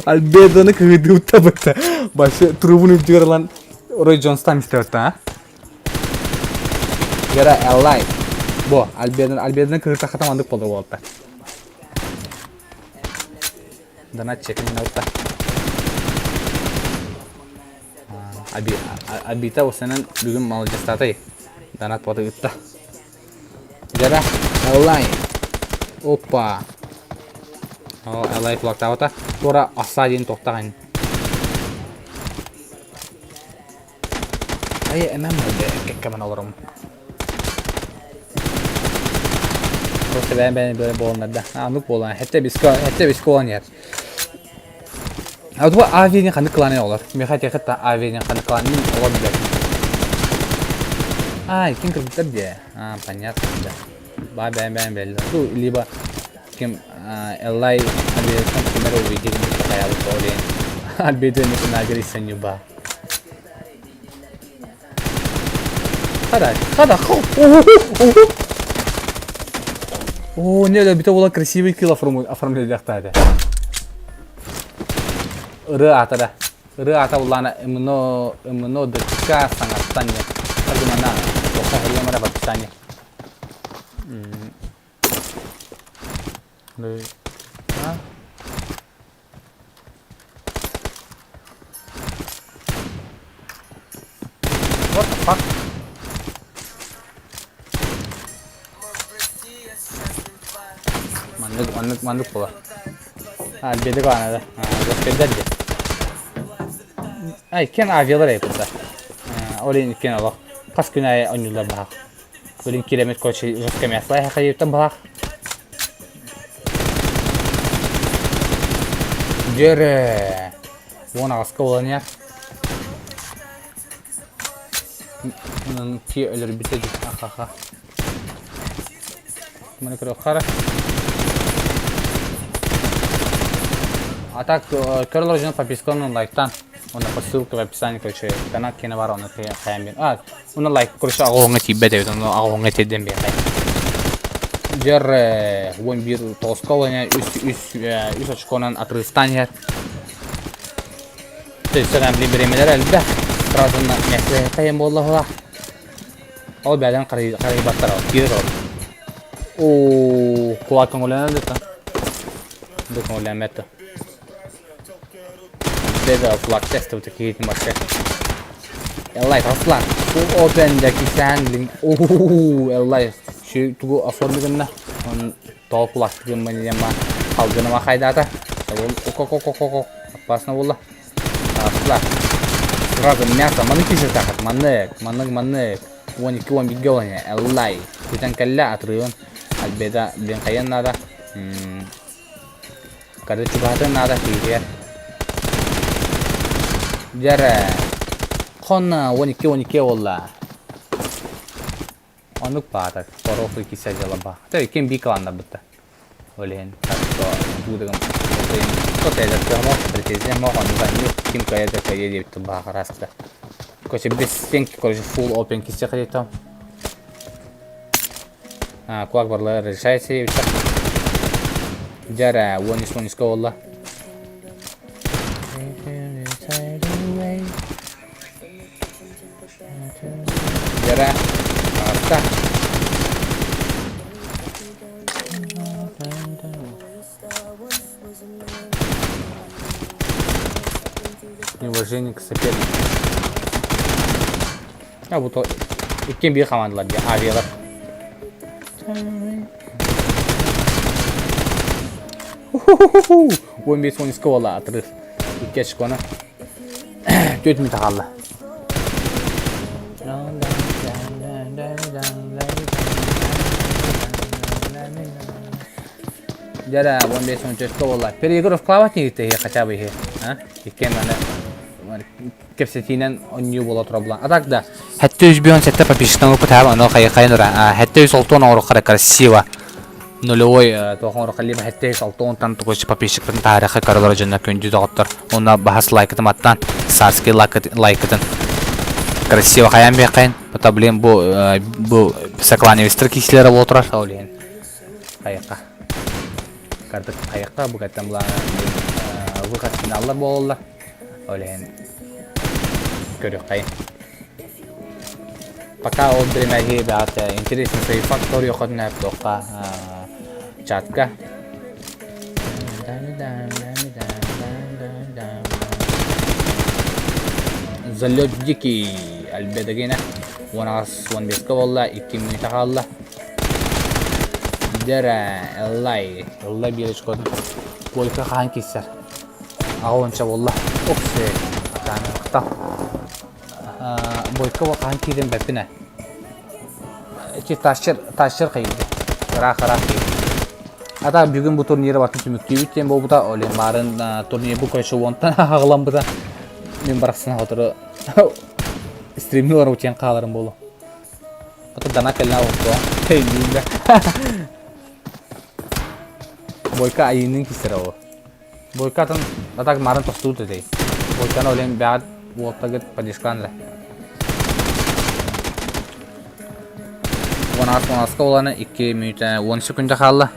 Альбедоны кыһыдыытта бытта. Башы трубун үрдүгэр ылан Рой Джонстан истэбит а? Гера Эллай. Бу Альбедон Альбедоны кыһыртахата мандык болду буолта. Донат чекин алта. Абита осенен бүгүн маладьыстаатай. Донат боты ытта. Дьара, Эллай. Опа. О, Эллай кулактаабата. Туора асса диэн туохтаҕын. Ай, эмэм кэккэмэн олором. Просто бэйэм бэйэм бэйэм буоланнар да. Анук буолан. Хэтте биско, хэтте биско буолан иһэр. А вот авианы ханнык кланы олор? Миэхэ этиэххит да авианы ханнык кланы олор билэр. А, ким кыргыттар дии. А, понятно, да. Ба бэйэм бэйэм беллер. Ну, либо ким Эллай авиаттан кимэр увидели, такая вот олень. Альбедо не нагрисаню ба. Хада, хада, О, не, это была красивый килл оформление Ырыа аата да. Ырыа аата буллаана МНО МНО ДК саҥаттан диэн. Саргымана туохха хоруйам эрэ в описании. А? What the fuck? Маннык, маннык, маннык буолар. А, беде баана да. Көскөйдөр дии. Ай, кен авиалар эйпитэ. Ол иһин иккиэн олох хас күн аайы оонньууллар баһаах. Билин киирэммит короче жестко мясо хайыттан баһаах. Дьэрэ. 18 буолан иһэр. Онон киэ өлөрбүтэ дии ахаха. Маны көрүөххэ эрэ. А так, көрөлөр дьоно подписканан лайктан. Уонна по ссылке в описании, короче, канал киэнэ бар, оны хайан биэр. А, уонна лайк, короче, аҕыһыҥҥа тиийбэт эбит, ону аҕыһыҥҥа тиэрдэн биэрхэй. Дьэр, 11 тоҕуска олоня үс очконан отрывтаан иһэр. Өссө бириэмэлэр элбэх. Сразу миэстэ буолла Ол бэйэлэрин харыйбаттар ол киирэр ол. Оо, кулаак көҥүллэнэр да Бу көҥүллэммэт да. Бэдэ кулаак тестыбыта киһитин вообще. Эллай таслар. Бу open да кисээн блин. Оо, Эллай şu тугу оформи гынна. Он тоҕо кулаак гыммын диэн ба халгыныма хайдаата. Ок опасно буолла. Таҕыстылар. Сразу мясо маннык киирсэтээххит маннык, маннык, маннык. 12 11 ол ини Эллай. Күтэн кэллэ атрыын. Альбеда блин хайыан наада. Кары чугаһатын наада кииригэр. Дьэрэ. Хонна 12 12 буолла. Оннук баатар. Пороху кисе дьыала ба. Тэ ким би кылааннарбытта. Ол иһин туудагым тот претензия мох оннуга ким кая да кая диэбит баахараста. Короче, без стенки, короче, full open кисе хадито. А, кулак барла решается диэбиттэр. Дьара, уонис уониска буолла. Дьара, таҕыста. Неуважение к сопернику. А вот иккиэн биир хамаандалар дии авиалар. 15 он буолла отрыв. Икки очкону. Түөрт мүнүүтэ хаалла. Дьэ 15 он төрткө буолла. Переигров клават не хотя бы а? Иккиэн маны кэпсэтиинэн онньуу буола турабла. А так да, хэтте үс бион сетте подписчиктан ылбыт хаба, ону хайы нура. Хэтте үс олтуон оҥороххара красиво. Нулевой туох оҥорохха либо хэтте үс алтуонтан тугу подписчиктан таарыха каралара дьонно күндү доҕоттор. Уонна баһас лайкытым аттан, царский лайкытын. Красиво хайан биэххин. Пота блин бу бу сокланивистер киселere буола турар. Ол иһин хайыкка. Картык хайыкка бу каттан булаана выход финаллар буолаллар. Ол иһин көрүөххэйин. Пока ол биримэһи бэҕэтэ интересный фактор йохотун туохха чатка. Залет дикий Альбедогена 18-15 буолла, 2 мүнүүтэ хаалла. Дэрэ, Эллай, Эллай биир очкотун. Койка хаһан киирсэр? Аҕа уонча буолла. Оксе, атааны Бойко хаһан киирэн бэппин ээ. Ити тащер, тащер хайыды. Ыраах-ыраах киирди. Ата бүгүн бу турниры батын түмүктүүбүт диэн буолбута. Ол иһин баарын турнир бу короче уонтан аҕаламмыта. Мин барахсан сотору стримни олору утуйан хааларым буолуо. Ото дана кэллэ оҕуттуо. Өйдүүм да. Бойко айыынын кисэрэ ол. Бойко атын атак марын тохтуур дэй. Бойканы олен бэҕэт уоттагыт поддержкалаан эрэ. 10 10 оланы 2 мүнүүтэ 10 секунда хаалла.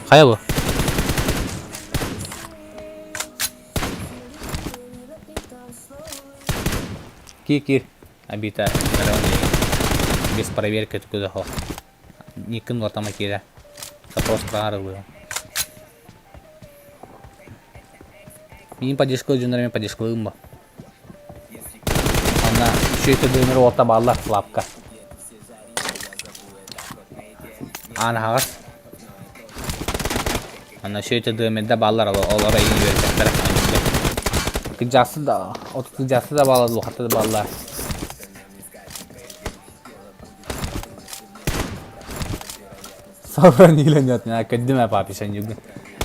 Хайа бу? Кир кир. Обита без проверки откуда хо. Никын ватама киирэ. Запрос баар. Мин поддержка дьоннор поддержкалыым бо. Анна үчүгэй дымыр уолта бааллар флапка. Аан аһаҕас. Анна үчүгэй дымырда бааллар олор эйин үөрэтектер. Кыдьаасы да, от кыдьаасы да бааллар, лухата да бааллар. Савра нилен нет, на кадиме папиша нюгун.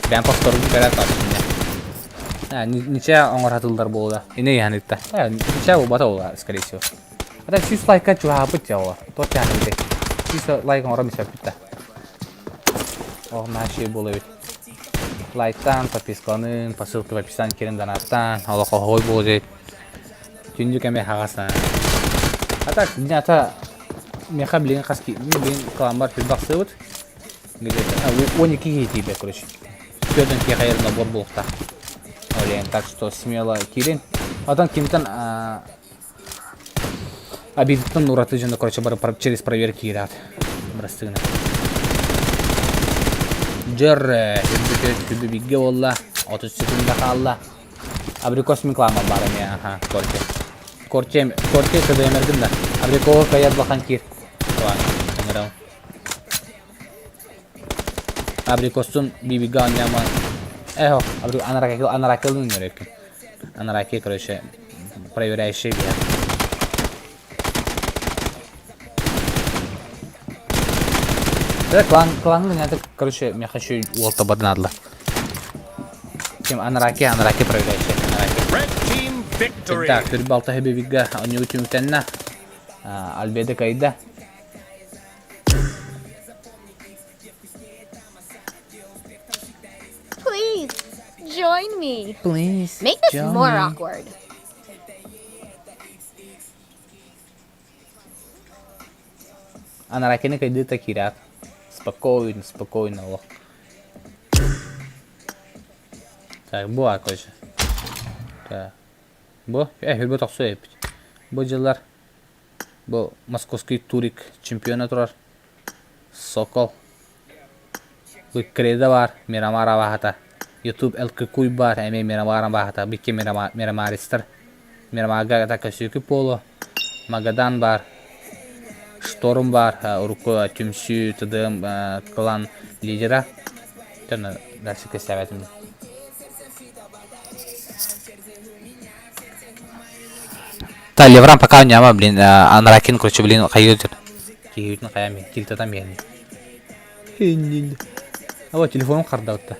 Бән повторгу көрөр папиша. Ничья оҥоратыллар буолла. Ини яһанытта. Ничья буолбата буолла, скорее всего. Ата 100 лайка чугаһаабыт дьэ оҕо. Туох яһаныйдый? 100 лайк оҥорон бүппүт да. Ох, наша буола эбит. Лайктаан, подпискаланын, по ссылке в описании киирэн донаттаан, олох оһой буолуо Түндүк эмэ хаҕас А так, ата меха билигин хас билигин кыламмар түрбахсыбыт. Где-то 12 киһи тиийбэт, короче. Төрдөн киэхэ набор буолуохтаах. Олен, так что смело киирин. Отон кимтэн обидыттан ураты дьоно, короче, бары через проверки киират. Бырастыгына. Дьэр, үрбүтэ бигге буолла. 30 секунда хаалла. Абрикос реклама баар эмиэ, аха, корте. Корте, корте КДМ-эргин да. Абрикоҕа кайар бахан киир. Ладно, ыҥырабын. Абрикостун бибига оонньоомон. Эхо, анараки, анаракылын ыҥырыккын. Анараки, короче, проверяющий бия. Да, клан, клан, это, короче, я хочу уолта баднадла. Ким Анараки, Анараки проверяющий, Анараки. Red team victory. Так, түрбалта хэбибига онньуу түмүктэннэ. Альбеда кайда. Please, join me. Please. Make this join more me. awkward. Анаракины кайдыта киирээт. Спокойно, спокойно олох. Так, бу а, короче. Так. Бу, хүрбэ тохсу эппит. Бу дьыллар бу московский турик чемпиона турар. Сокол. Бу Кредо баар, Мирамар абаһата. Ютуб ЛККуй баар, эмиэ Мирамар абаһата. Бикки Мирамаристар. Мирамарга Такасюки Поло. Магадан баар. Шторм баар, урукку түмсүү ТДМ клан лидера. Дальше кэсээбэтим. Та Левран пока няма, блин, Анракин, короче, блин, хайыр. Киһитин хайа мен, тилтатан биһэн. А вот телефоным хардабытта.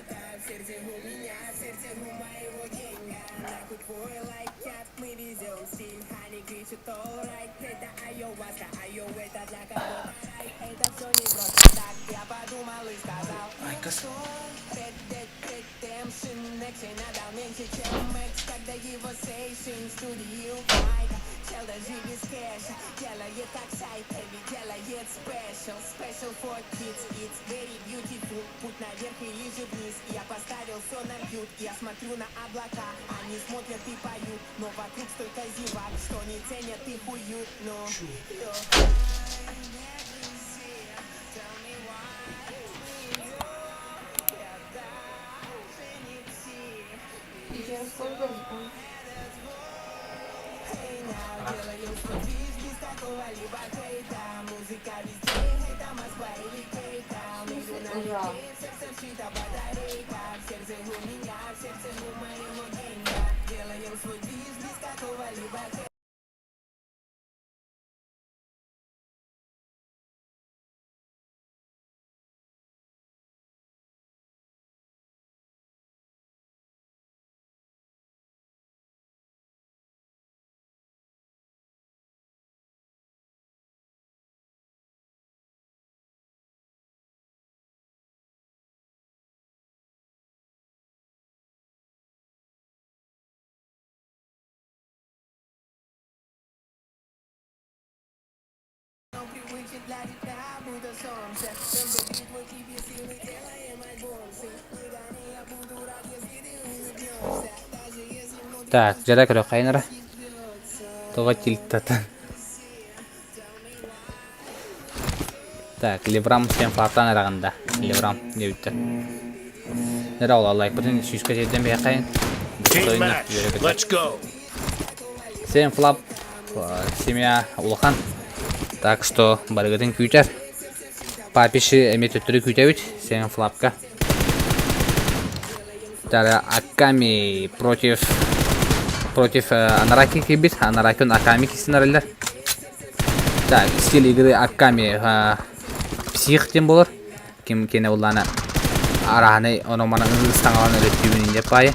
Так, дьара көрөххөйүн эрэ. Тоҕо тилтатан. Так, Леврам всем фартан эрэҕин да. Леврам диэбиттэр. Эрэ ол лайкпытын сүүскэ тиэрдэн биһиэхэйин. Team match. Let's go. Всем флап семья улахан. Так что барыгытын күүтэр. Папиши эмиэ төттөрү күүтэбит. Всем флапка. Тара Аками против против Анараки киирбит. Анаракин Аками киирсин эрэллэр. Так, стиль игры Аками псих диэн буолар. Ким киэнэ буллаана арааһынай ону-маны ыстаҥалаан өлөттүүбүн диэп баайы.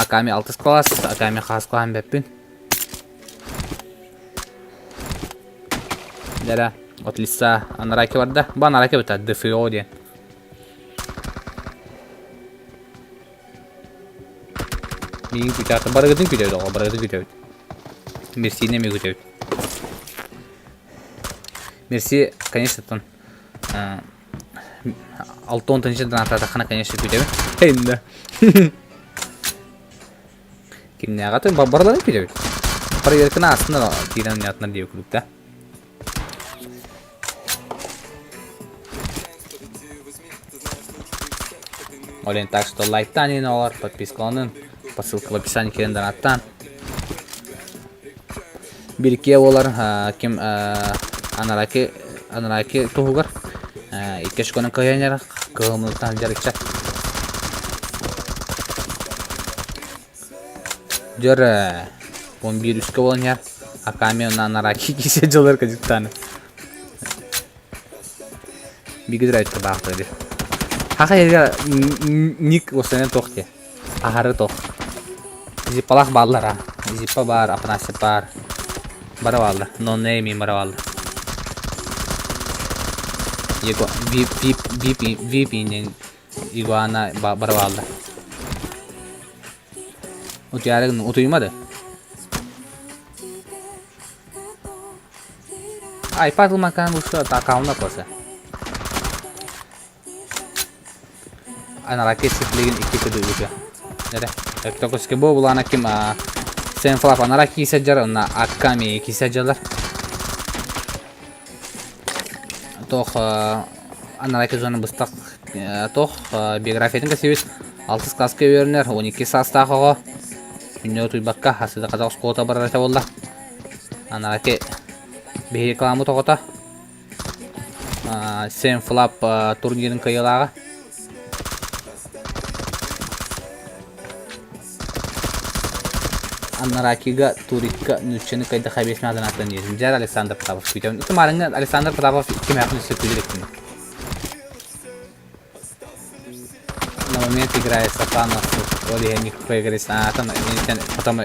Аками алтыс класс, Аками хаас клаһын бэппин. Дэрэ, от лица Анараки барда. Бу Анараки быта ДФО диэн. Миигин күтээхтэ барыгытын күтэбит оҕо, барыгытын күтэбит. Мерсини эмиэ күтэбит. Мерси, конечно, тон Алтон тынчы донаттаатаххына, конечно, күтэбин. Хейнда. Кимнээҕэ тын барыларын күтэбит. Проверканы астына киирэн нятнар диye курдук да. Олен так что лайктан иин олар, подпискаланын, по ссылке в описании киирэн донаттаан. Бирикиэ буолар ким анараки анараки туһугар икки очконан кыайан кыһыл дьарыкча Дьөр 11 үскэ буолан иһэр Аками уонна Анараки кисе дьыллар кадьыктааны Бигидир айтты баахта дир. Хаха ерге ник осанен тох те. Ахары тох. Зиппалах бааллар а. Зиппа баар, Афанасьев баар. Бара бааллар. Ноннейми бара бааллар. Его вип вип вип вип инен игуана бара бааллар. Утуйаары гынным. Утуйумады. iPad ылмакаан бу аккаунна после. Анараки сиплигин икки көдүгүтэ. Нere? Өктөкөскө бу булана ким Сен флап анараки кисэджар, онна Акками кисэджалар. Тох анараки зона быстах тох биографиятын кэсибит алтыс класска үөрэнэр 12 саастаах оҕо күннэ утуйбакка хасыда казах оскуолата барар этэ буолла. Анараки биһиги рекламабыт оҕото Сэм Флап турнирын кыайыылааҕа. Анаракига Турикка нууччаны кайда хабесме аданаттан диэтим. Дьэр Александр Потапов күүтэбин. Ити маарыҥҥа Александр Потапов икки мэхин өссө күлүрүктүн. На момент играет Сатанов, ол иһин никакой игры там потом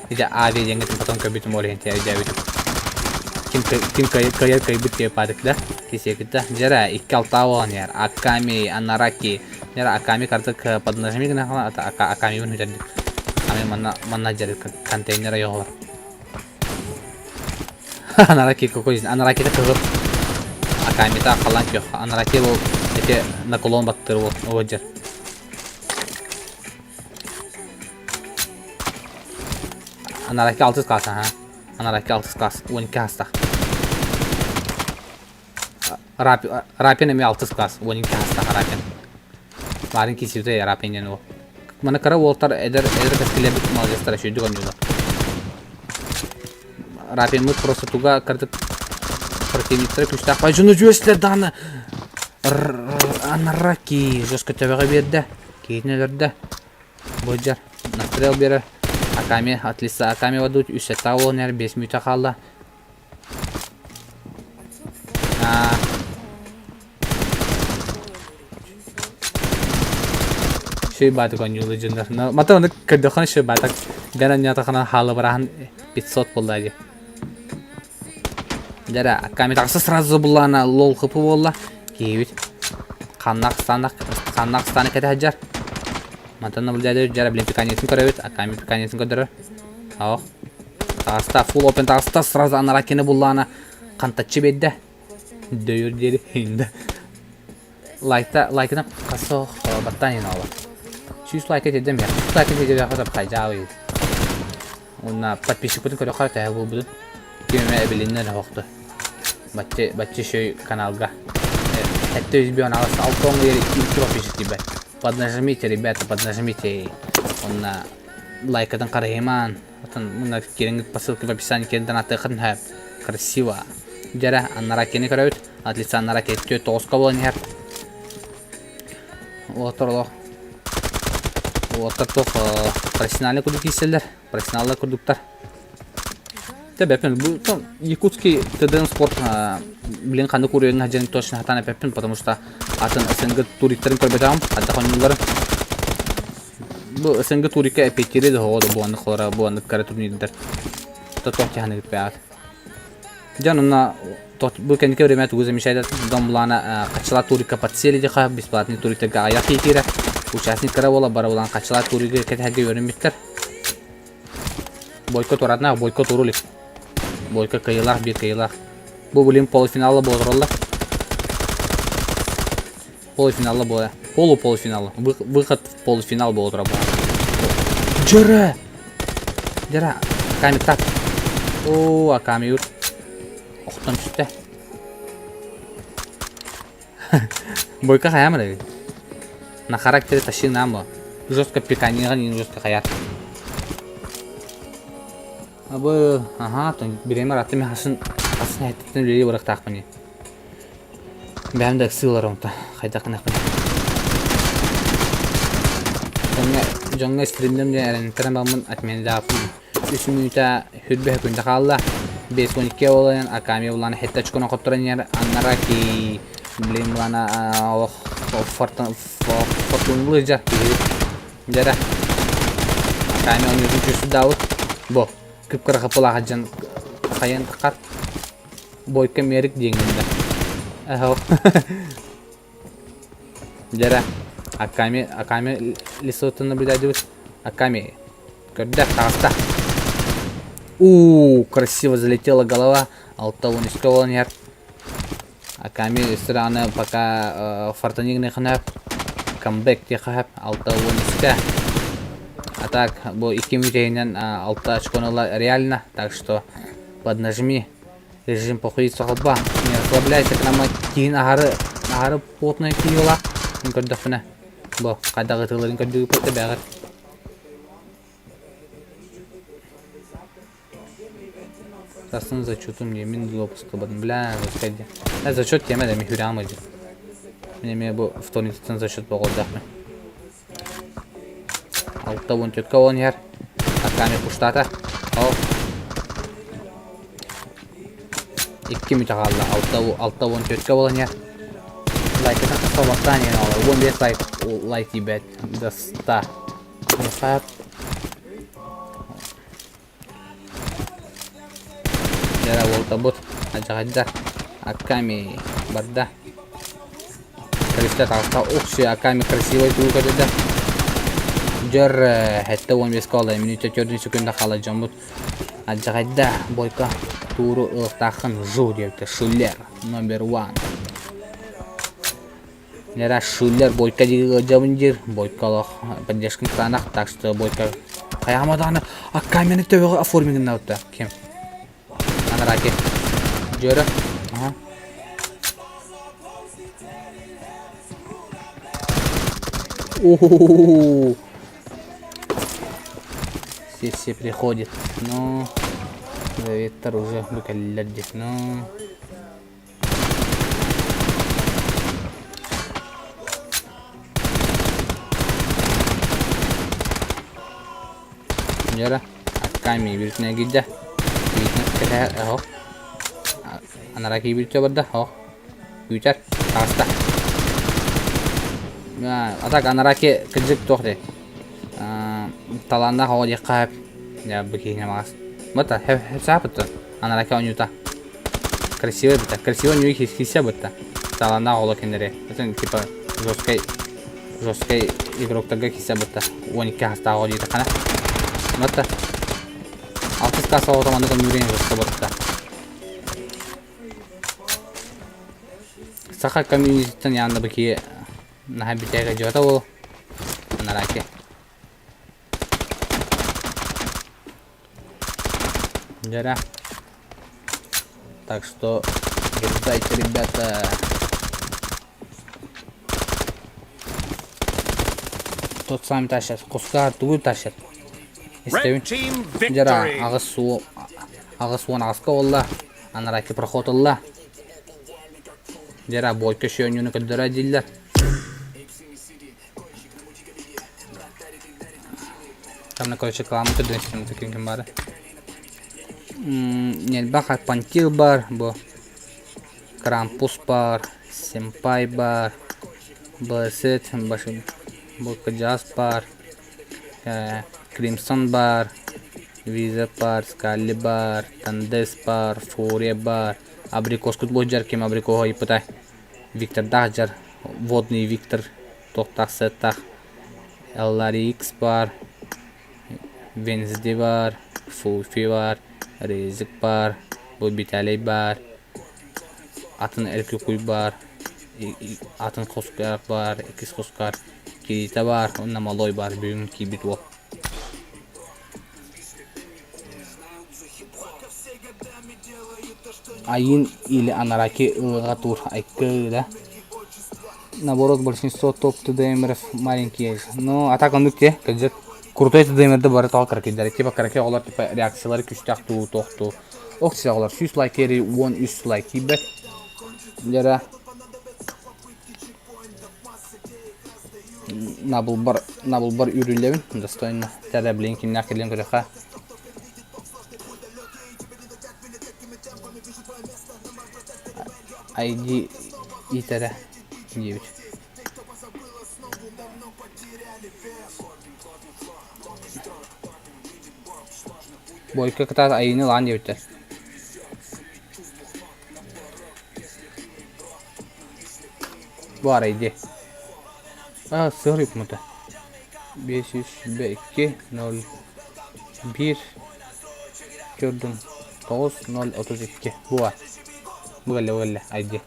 ити ави диэҥҥитин потом көрбүтүм ол иһин өйдөөбүтүм. Ким ким кыайар кыайбыт диye падык да кисиэкит да дьэрэ икки алтаа буолан иһэр Аками Анараки дьэрэ Аками картык поднажми гына Акамибын хүтэрдик Аками манна манна дьэрик контейнер ойоҕолор Анараки какой Анаракита кыһыл Акамита халан күөх Анараки ол эти наклон баттыр ол ол дьэр Анараки алтыс класс аха Анараки алтыс класс 12 хастах Рапин эми алтыс класс 12 хастах Рапин Баарын кисибите Рапин диэн ол Маны кыра уолтар эдэр эдэр кэскилэрбит молодецтар үчүгүйдүк оонньуулар. Рапиммыт просто туга кырдык противниктара күүстээх бай дьону дьүөслэр даҕаны Анараки жестко төбөҕө биэрдэ киһитин өлөрдө Быдьар настрел биэрэр Аками от лица Аками ведут үс сэттэ буолан иһэр биэс мүнүүтэ хаалла Шөй баатык оонньуулар дьоннор. Мата ону көрдөххүнэ шөй баатак дэн анньаатахына хаалыбыраһын 500 буолла дии. Дьэрэ, Аками тахса сразу буллаана лол хыпы буолла. Киһибит ханнах станах ханнах станы кэтэ сылдьар. Мантан наблюдатель дьэрэ блин пиканецын көрөбүт, Аками пиканецын көрдөрөр. Ох. Таҕыста, full open таҕыста, сразу анаракины буллаана хантаччы биэрдэ. Дөйөр диэри инде. Лайкта, лайкына хасох баттан ин ола. Сүүс лайка тиэрдэн биэр. Лайка тиэрдэн биэр хайдаа Уонна подписчикпытын көрөххө төһө буолбутун. Ким эмэ эбилиннэ да охту. Баччы, баччы шөй каналга. Этте үс бион алыс алты оҥ ери икки подписчик тиийбэт. Поднажмите, ребята, поднажмите. Онна лайкатын қарайыман. Отон мына кириҥ по ссылке в описании киирэн донаттыаххытын сөп. Красиво. Дьэрэ, аннара кини көрөбүт. От лица аннара кеттү тоҕуска буолан иһэр. Уоттар олох. Уоттар туох профессиональный курдук киирсэллэр. Профессионаллар курдуктар. Тэбэппин бу Якутский ТДН спорт блин ханнык уровень дьэн точно хатан эппэппин, потому что атын СНГ туристарын көрбөтөҕүм, хадда хонньуулларын. Бу СНГ турика эппиэттиирэ да оҕо да буоннук холора буоннук кара турнирдар. То туох тиһаныгыт бэҕэт. Дьон онно бу кэнники время тугу замечает дом булана хаччыла турика подсели диха бесплатный туриктарга аяк киирэ участниктара буола бара булан хаччыла турига кэтэһэргэ үөрэммиттэр. Бойко туратнаах, Бойко турулик. Бойко кыайыылаах, биир кыайыылаах. Бу блин полуфинала буолараллар. Полуфинала буола. Полу-полуфинал. Выход в полуфинал буола була. Дьөрө! Дьөрө! Аками так. Оо, Аками юр. Охтон түстэ. Бойко хайаамыр эбит. На характере тащи нам Жестко пиканига не жестко хаят. Абы, аха, биремер аты мен хасын хасын хәттен үлели барактаахпын. Бэйэм да ыксыылар онто хайдах гыныахпын. Дьоҥҥо дьоҥҥо стримнэм диэн эрэнтэрэн бараммын отмендааппын. Үс мүнүүтэ хүрбэ сөкүүндэ хаалла. 52 буолан Аками булан хетте очкону хотторон иһэр аннара ки блин булана олох фортун фортунлуу дьэ дьэрэ Аками ойуутун чувствудаабыт бу кып-кыра хапылаах дьон хайан тахар Бойко Мерик диэҥҥин да. Эһэл. Дьэрэ. Аками, Аками лесоттан наблюдать Аками. Көрдө, таҕыста. У, красиво залетела голова. Алта он үскэ буолан иһэр. Аками сыраны пока фортанигны ханап. Камбэк тиэхэп. 6 13-кэ. А так, бу икки мүтэйинэн алта очкону ыла реально. Так что поднажми. Режим похуй соһолба. Не расслабляйся, кынама киин аһары аһары плотная киила. Мин көрдөхпүнэ. Бу хайдах ытыыларын көрдүгү бэҕэр. Сарсын зачетум дии, мин допускабын. Бля, пускай дии. Зачет тиэмэ да, мен хүрээм дии. Мин эмиэ бу вторниктан зачет боҕолдоохпун. 64 он иһэр. Акками пуштаата. Ол. Икки мүтэ хаалла. 6 64 буолан иһэр. Лайкытан тахса иһэн олор. 15 лайк лайк тиийбэт. До 100. Мехат. Дьэ уолтабыт адьаҕайда Аками барда. Кристэ таҕыста уксуйа Аками красивай тугу көрдө. Дьөр 75 колла минута 4 секунда хаала дьоммут адьаҕайда Бойко тууру ылыктааххын жу диэбитэ Шулер номер one. Нера Шулер Бойко диир ыалдьабын диир. Бойко олох поддержкам кытаанах, так что Бойко хайаама даҕаны Аккамяны төбөҕө оформи гыннабыта. Ким? Анараки. Дьөрө. Ага. О-хо-хо-хо. Сессия приходит. Ну, Вектор уже бу кэллилэр дии. Ну, Дьара, аккаами бүрүтүнэ киирдэ. Киирдэ кэтэһэр, оһох. Анараа киирбитэ барда, оһох. Күүтэр, таҕыста. А так анараа ки кырдьык туох дии. Талааннаах оҕо диэххэ сөп. Дьэ, бу киһини маҕас. Бата, хэп саапыттан. Анараа ки оонньуута. Красивый быта. Красивый нью хисхисе бытта. Талааннаах оҕолор кинилэри. Это типа жесткай жесткай игроктарга кисе бытта. 12 хастаах оҕо диэтэххинэ. Бытта. Алтыс класс оҕото маннык өнүүрэн жестко бытта. Саха комьюнититтан яанда быки наһаа бүтээгэ дьота ол. Анараки. Дьэрэ. Так что дерзайте, ребята. Тот сам тащат. Кускаар тугу тащат. Red Истэбин. team Дьара victory. аҕыс суу 80 аҕыска буолла. Анараки проход ылла. Дьара бойко шөнньүнү көрдөрө дииллэр. Там, короче, рекламу көрдөрөн ким ким баара. Нельбах Пантил бар, бу Крампус бар, Сэмпай бар, Блэсет, бу Кыдьаас бар. Crimson баар, Visa баар, Скалли баар, Тандес баар, Фурия баар, Абрикоскут бу дьар ким абрикоһу ыйыппытай? Виктордаах дьар, Водный Виктор туохтаах сыаттаах, LRX баар, Венсди баар, Фуфи баар, Резик баар, бу Виталий баар, атын Эркюкуй баар, атын Хоскар баар, иккис Хоскар, Кирита баар уонна Малой баар бүгүн киирбит уол. Айын или Анараки ылыга тур айкы да. Наоборот, большинство топ ТДМРов маленькие. Ну, а так оннук те, кырдьык. Крутой ТДМРда бары тоҕо кыракыйдар. Типа кыракый оҕолор типа реакциялары күстээх туу туохтуу. Ох сиэ оҕолор 100 лайк ери 13 лайк тиийбэт. Дьара набылбар набылбар үүрүллэбин достойно. Тәрэ блин кимнээх кэлэн көрөхө. ID иитэрэ диэбит. Бойко кытаат айыыны ылаан диэбиттэр. Бу арай А, сыыр ыпмыта. 502 0 1 көрдүм 9 0 32 бу бар. Бу кэллэ, бу кэллэ, ID.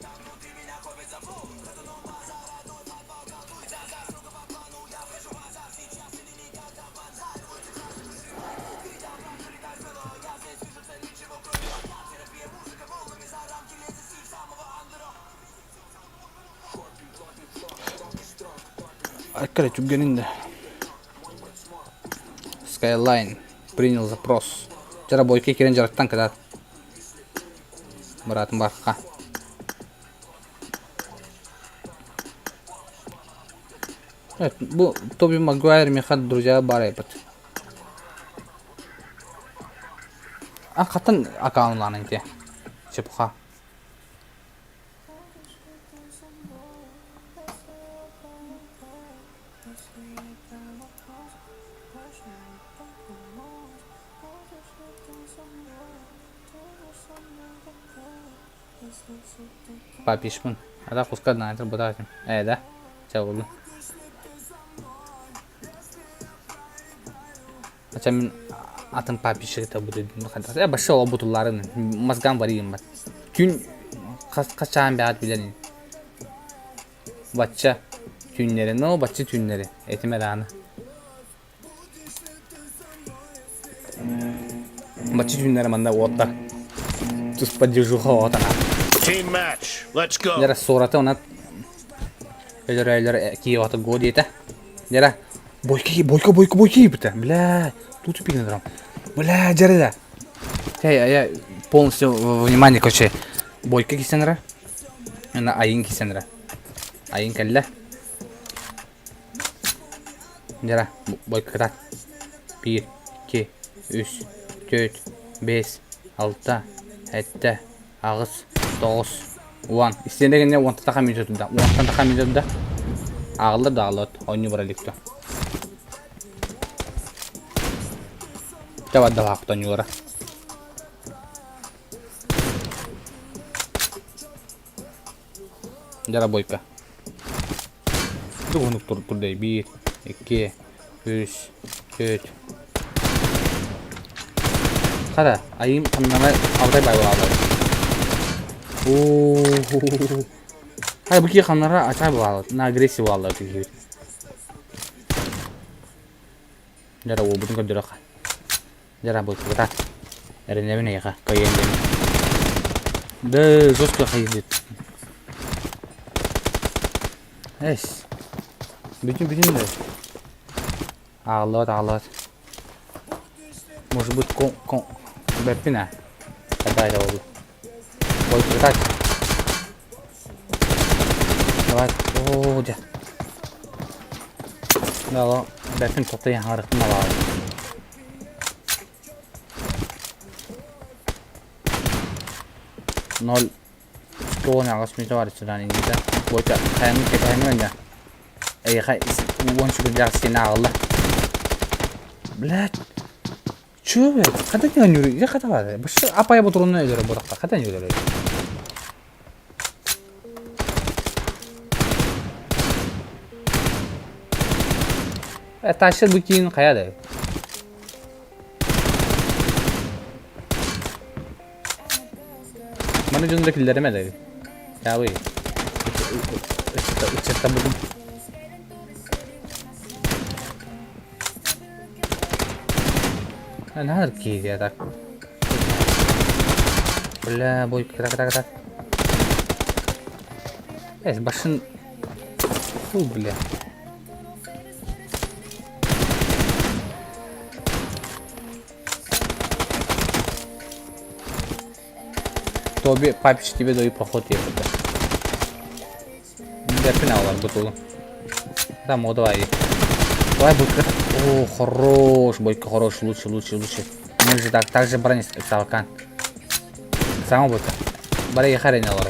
Аркара түргэнин да. Skyline принял запрос. Вчера бойка кирен жарыктан кытаат. Быраатым барха. Бу Тоби Магуайр миэхэ друзья баар эбит. А хатан аккаунлаан ити. Чепуха. Папишпын. Ата куска наатыр бутаатым. Ээ да. Чабылы. Ача мин атын папишыгыта бутуйдум хайдах. Э башша ол бутулларын мозгам варыйым бар. Күн хас чаан бэҕэт билэн Бачча түүннэри, но бачча түүннэри этим эрэ Бачча түүннэри манна уоттар туспа движуха отана. Team match. Let's go. Дьэ суораты она өлөр-өлөр киеваты го диэтэ. Дьэ бойка бойка бойка бойка ебіті. Бля, тут тупик надрам. Бля, дьэ да. Я полностью внимание, короче, бойка кисенера. Ана айын кисенера. Айын кэллэ. Дьэ бойка кытаат. Биир, икки, үс, түөрт, биэс, алта, сэттэ, аҕыс, тоҕус, уон. Истиэнэ кэннэ уонтан таха мүнүүтэ турда. Уонтан таха мүнүүтэ турда. Ааҕыллар да ааҕыллыбат. Оонньуу бара илик дуо. Дьэ бардалаах оонньуулара. Дьарабойка. Тугунук турдай биир, икки, үс, түөрт. Хара, айым хамнана алтай байбалаалар. Оо, Хай, бу кии хамнара ачай буолалар, на агрессия буолалар киһи. Дьара уолбутун көрдөрөххө. Дьара бултубата. Эрэнэбин эйиэхэ, кыайыам диэн. Да, жестко хайдыт. Эс. Бүтүн бүтүн да. Аҕаллыбат, аҕаллыбат. Может быть, кон кон бэппин а. Когда это было? Ой, кытаат. Давай. Оо, дьэ. Да, бэппин тоттойон хаҥарыктын алаабын. Ноль 118 метр бар иччитэн иннитэ. Бойта хайаны кэтэһэммин да. Эйиэхэ 10 секундаах сиэнэ аҕалла. Блядь. Чё, блядь? Хата не анюры? Я хата баар. Башы апая ботурунна өлөрө бодақта. Хата не өлөрө. Тащыр бу кийин кая да? Маны дьон да киллэримэ да. Ябый. Ыччатта будум. Наар киирия так. Бля, бой, так, так, так. Эс, башын... Фу, бля. Тоби, папич тебе даю поход ехать. Дәрпін алар бутылы. Да, давай. Давай, бойка. О, хорош, бойка, хорош, лучше, лучше, лучше. Мы же так, так же бронь Салкан. Сама бойка. Бара ехарин алар.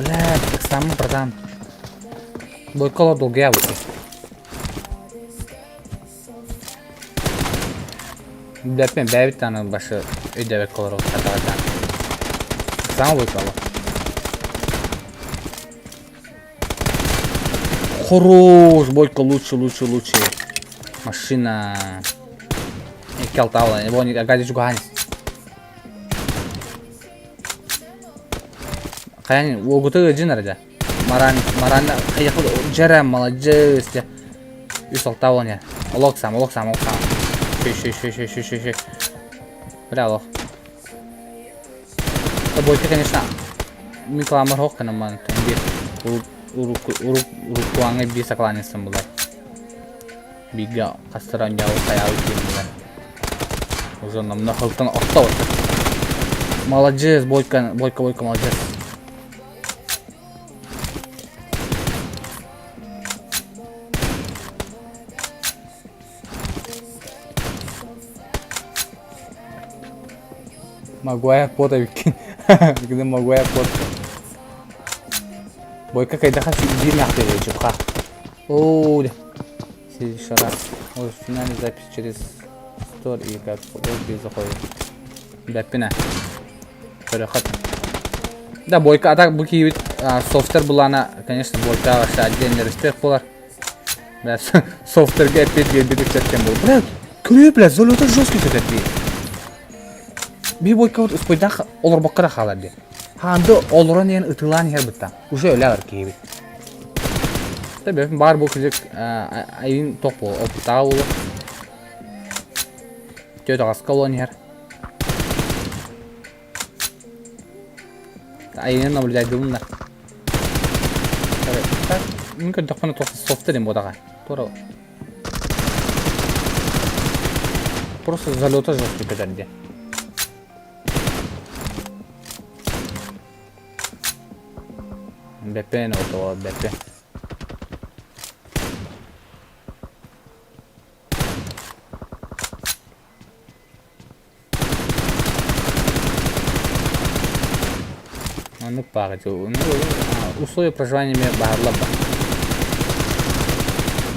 Бля, сама, братан. Бойка лор долгая бойка. Дәрпін бәбит аны башы өйдәбек колор хатадан. Сама бойка алар. Хорош, Бойко, лучше, лучше, лучше. Машина. Икки алтаала. Вон, гади жугаанис. Хайан, уогуты ыдьын эрэ. Маран, маран, хайахы, жара, молодец. Үс алтаала не. Олох сам, олох сам, олох сам. Шүй, шүй, шүй, шүй, шүй, шүй, шүй. Бля, олох. Бойко, конечно, мин кыламар хоқ кынаман. Бир. Уруккуаҥа биир сакалаанньыстан булар. Бииргэ хастаран дьаабы хайаабыт диэн булар. Уже намна хылтан орто барда. Молодец, Бойко, Бойко, Бойко, молодец. Магуайр пота бүккин. Бүгүн Магуайр пот. Бойко кайдаха биир мягкий чупха. О, Следующий раз. Ой, в финале запись через стор и как без заходит. Бэппинэ. Көрөхөт. Да, Бойко, а так бу киһибит софтер булана, конечно, Бойко вообще отдельный респект болар. Бля, софтерге опять биэрбит ыччаттан был. Бля, көрүө, бля, золото жесткий көтөр дии. Би Бойко вот успойдаах олорбокко да хаалар дии. Хаанды олорон иһэн ытыылаан иһэр бытта. Уже өлө алар киһибит. Тэбэ баар бу кырдьык айын тох буол, опыттааҕа буолуо. Түөрт аҕаска олорон иһэр. Айыны наблюдайдыбын да. Мин көрдөхпүнэ туох софта диэн буотаҕа. Туора Просто залета жесткий көтөр диэн. Бэппэн ото бэппэ. Оннук баар условия проживания баһарлар ба.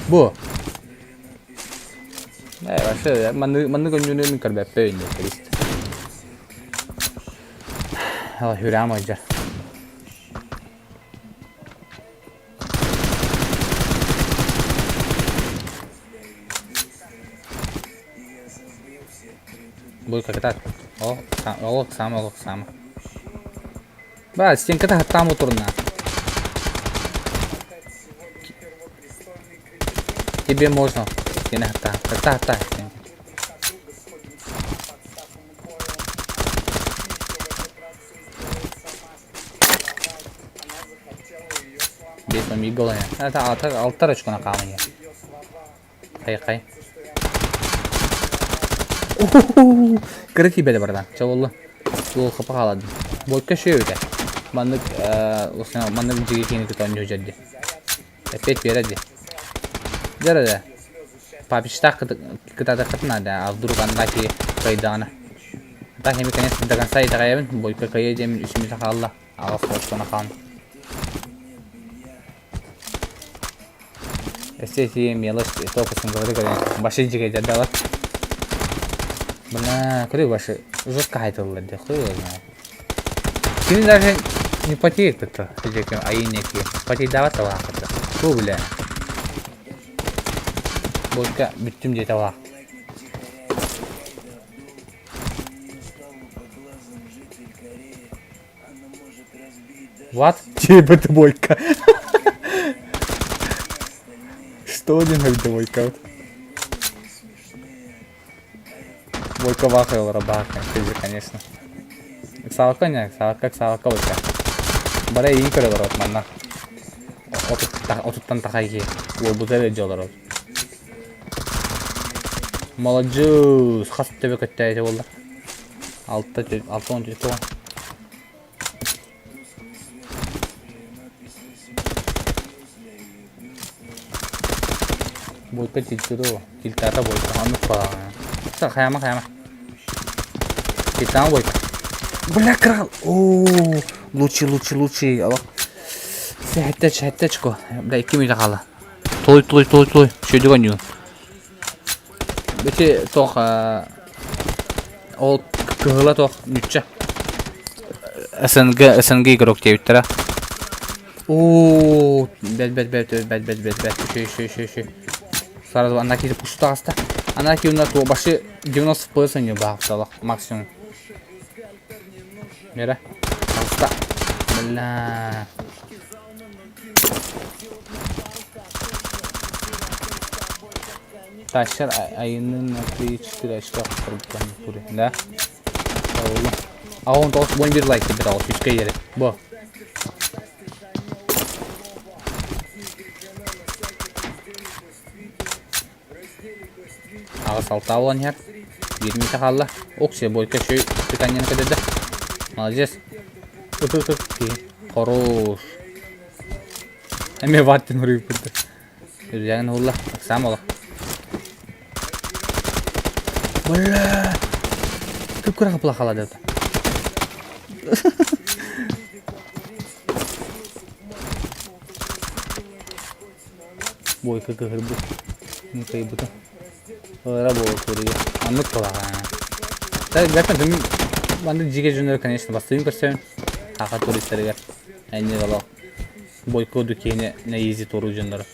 Бу. Э, вообще, манны манны көннүнү мин көрбөппө инде турист. Ала хүрәм ойжар. Бу капитан. О, олох сам, олох сам. Ба, стенката хаттаам утурна. Тебе можно. Стена хатта. Хатта хатта. Бес он Это алтар очкона хааман Хай хай. Кыра тиийбэтэ барда. Чэ буолла. Суол хапа хаалладым. Буокка үчүгэй эбитэ. Маннык маннык дьиги киһини кытта оонньуу сылдьар дии. Эппиэт биэрэр дии. Дьэ эрэ папичтаах кытаатаххытын наада, а вдруг анда киһи кыайдаҕына. Так эми конец до конца итэҕэйэбин, Бойко кыайыа диэммин үс мүнүүтэ хаалла. Аҕыс очкону хаалан. Эссе мелочь топ говори, говори. Баши дьигэйдэр да Бля, кырыы ваши жестко хайтыллар дии, хуй его знает. Кини даже не потеет это, айын неки. Потейдават алаахыта. Бу бля. Бойка бүттүм диэтэ алаах. What? Диэбит Бойка. Что диэн Бойка? Бойко вахайылара баахын конечно. Ыксаалка не, ыксаалка, ыксаалка бойка. Бара иин көрө олорот манна. Отуттан тахай ки. Уолбута эрэ олорот. Молодьус, хас төбө көттөөтө буолла. Алта, 6 10 тоҕо. Бойко тилтиру, тилтата бойко, оннук баҕа. Хайама, хайама. Тилтаама бойко. Бля, крал! О, лучший, лучший, лучший. Сэттэ, сэттэ очко. Бля, 2 минута хаалла. Той, той, той, той. Шөйдүк оонньуу. Бити туох ол кыһыла туох нүүччэ. СНГ, СНГ игрок диэбиттэрэ. Оо, бэт, бэт, бэт, бэт, бэт, бэт, бэт, еще, еще, еще, еще. Сразу ана киһи пуш таҕыста. Ана киһи уна башы 90 FPS ойнуу баахталах максимум. Мера. Таҕыста. Бля. Тащер айынын на 3-4 очка тури, да? А он должен 11 лайк тебе дал, фишка ере. Бо. 8-6 буолан иһэр. 1 минута хаалла. Оксия бойка шөй питанияны көдөрдө. Молодец. Ыт ыт ыт. Хорош. Эме ваттин уруйбут. Үрдээҥин уһулла. Сам олох. Бля. Күп-күрэх кыпла халады. Бойка кыһырбыт. Кыйбыта. Ыра буолу туруйа. Оннук кулаҕа. Так, бэртэн маннык дьигэ дьоннор, конечно, бастыын көрсөбүн. Хаха туристарыгар. Энни олох. Бойко дукине на изи туру дьоннору.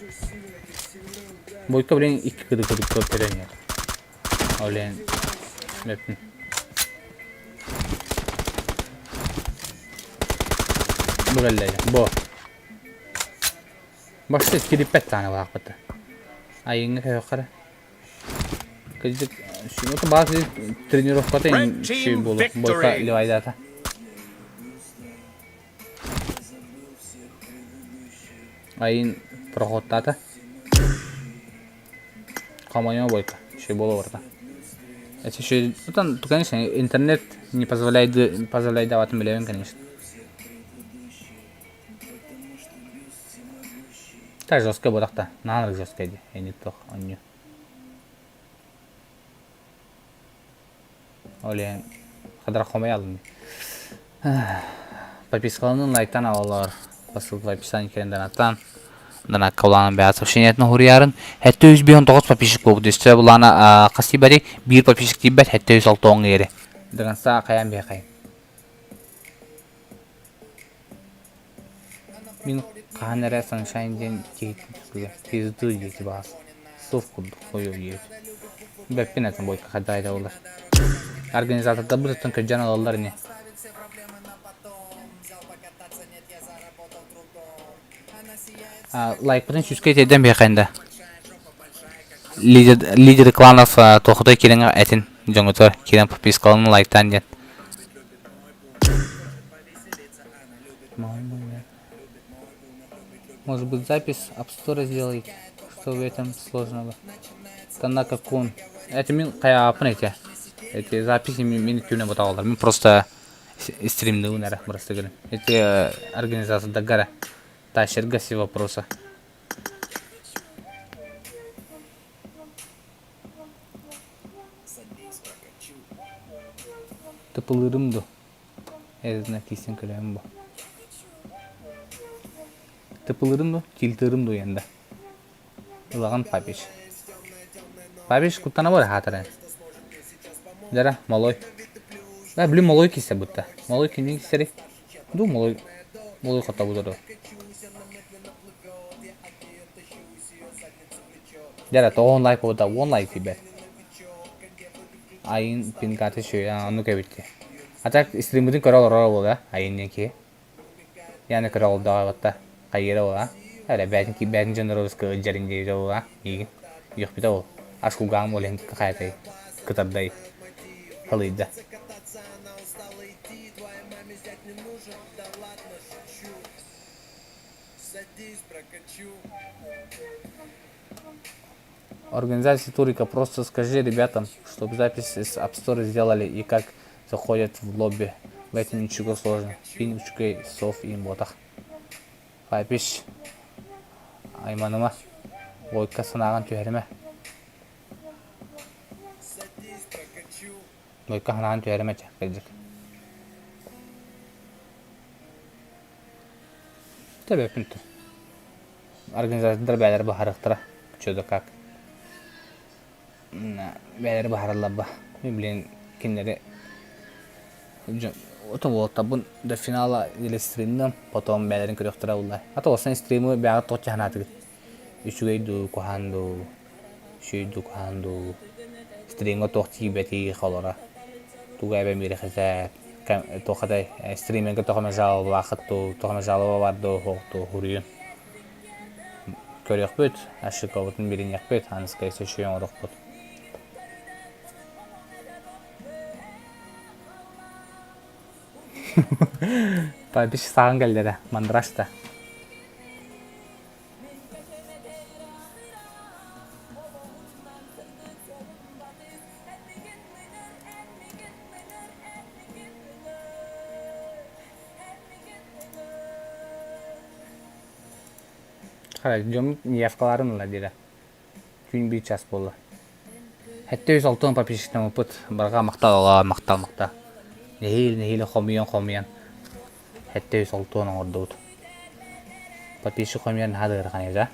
Бойко, блин, икки кыды кыды көрөн Олен. Бэппин. Бу Бо. Башта кириппет тааны баахпыта. Айыңҥа көһөххөрө. Кырдьык, это баар тренировката Red шүй team буолу. Бойко victory. ливайдата. Айын проходтаата. Хомойо бойко. Шүй буолу барда. Это еще, ну там, конечно, интернет не позволяет, не позволяет давать миллион, конечно. Так жестко буолахта. Наанрык жестко ди. Не тох, онню. Олен. Хадра хомой алын. Подпискаланын лайктан алалар. По ссылке в описании кирен донаттан. Донакка улаанан бэйэ сообщениетын уһуруйарын. 759 подписчик буолбут. Өссө булаана хас тиийбэти биир подписчик тиийбэт 706 ери. До конца хайаан биһиэхэй. Мин хаһан эрэ Sunshine диэн киһи пизду диэки баас. Суох курдук хойуу диэбит. Бэппин этим бойка хайдах буолар. Организатордарбыт оттон кырдьан ылаллар ини. Лайкпытын сүүскэ тиэрдэн биһиэхэ да. Лидер, лидеры кланов туохутай киирэн этин дьоҥҥутугар киирэн подпискаланын лайктаан диэн. Может быть, запись App Store сделаете? Что в этом сложного? Танака Кун. Это мин хайаапын эти. Эти записи мин түүнэ ботаалар. Мин просто стримныыбын эрэ просто говорю. Эти организация Тащерга все вопросы. Тыпылырым ду. Эзна кисен көлөм бу. Тыпылырым ду, тилтырым ду янда. Ылаган Папич. Папич куттана бар хатырын. Дьара, малой. Да, блин, малой кисе будто. Малой кимнин кисери? Ду малой. Малой хотобут ду. Дьара, тоҕон лайк буолбута, уон лайк тиийбэт. Айын пинкаты үчүгэй, оннук эбит дии. А так стриммытын көрө олорор буолуо, айын диэн киһи. Яны көрө олордоҕо батта хайыыра буолаа. Эрэ бээтин бээтин дьоннору ыска ыдьарын диэбитэ буолаа миигин. Үөхпүтэ ол. Ас кулгааҕым ол иһин хайатай кытардай халыйда. Организация турика, просто скажи ребятам, чтобы запись с App Store сделали и как заходят в лобби. В этом ничего сложного. Пин үчүгэй сов им буотах. Папиш айманыма. Логика санааҕын түһэримэ. Логика санааҕын түһэримэ чэ, кырдьык. Тэбэппин ту. Организатордар бэйэлэрэ быһаарыахтара, что да как. Бэйэлэрэ быһаараллар ба. Блин, кинилэри уолаттарбын до финала или стримным, потом бэйэлэрин көрүөхтэрэ буолла. А то основной стримы бэйэҕит тоҕо чаһанаатыгыт? Үчүгэй дуу, куһаҕан дуу, үчүгэй дуу, куһаҕан дуу, стримҥа туох тиийбэтий холоро, тугу эбэ миэрэхэтэ, туохатай стримергэ тоҕо эмэ жалобалааххыт дуу, тоҕо эмэ жалоба бар дуу, суох дуу, суруйун. Көрүөхпүт, ошибкабытын билиниэхпит, аныскай үчүгэй оҥоруохпут. Папич саҕан кэллэрэ, мандраж да. Хара, дьоммут неявкаларын ыла диирэ. Түүн биир час буолла. Сэттэ үс алтан подписчиктаммыппыт. Барҕа махтал, махтал, махтал. Нэһиил, нэһиилэ хомуйан, хомуйан. 760 оҥордубут. Подписчик хомуйан наһаа да ыарахан эбит, а?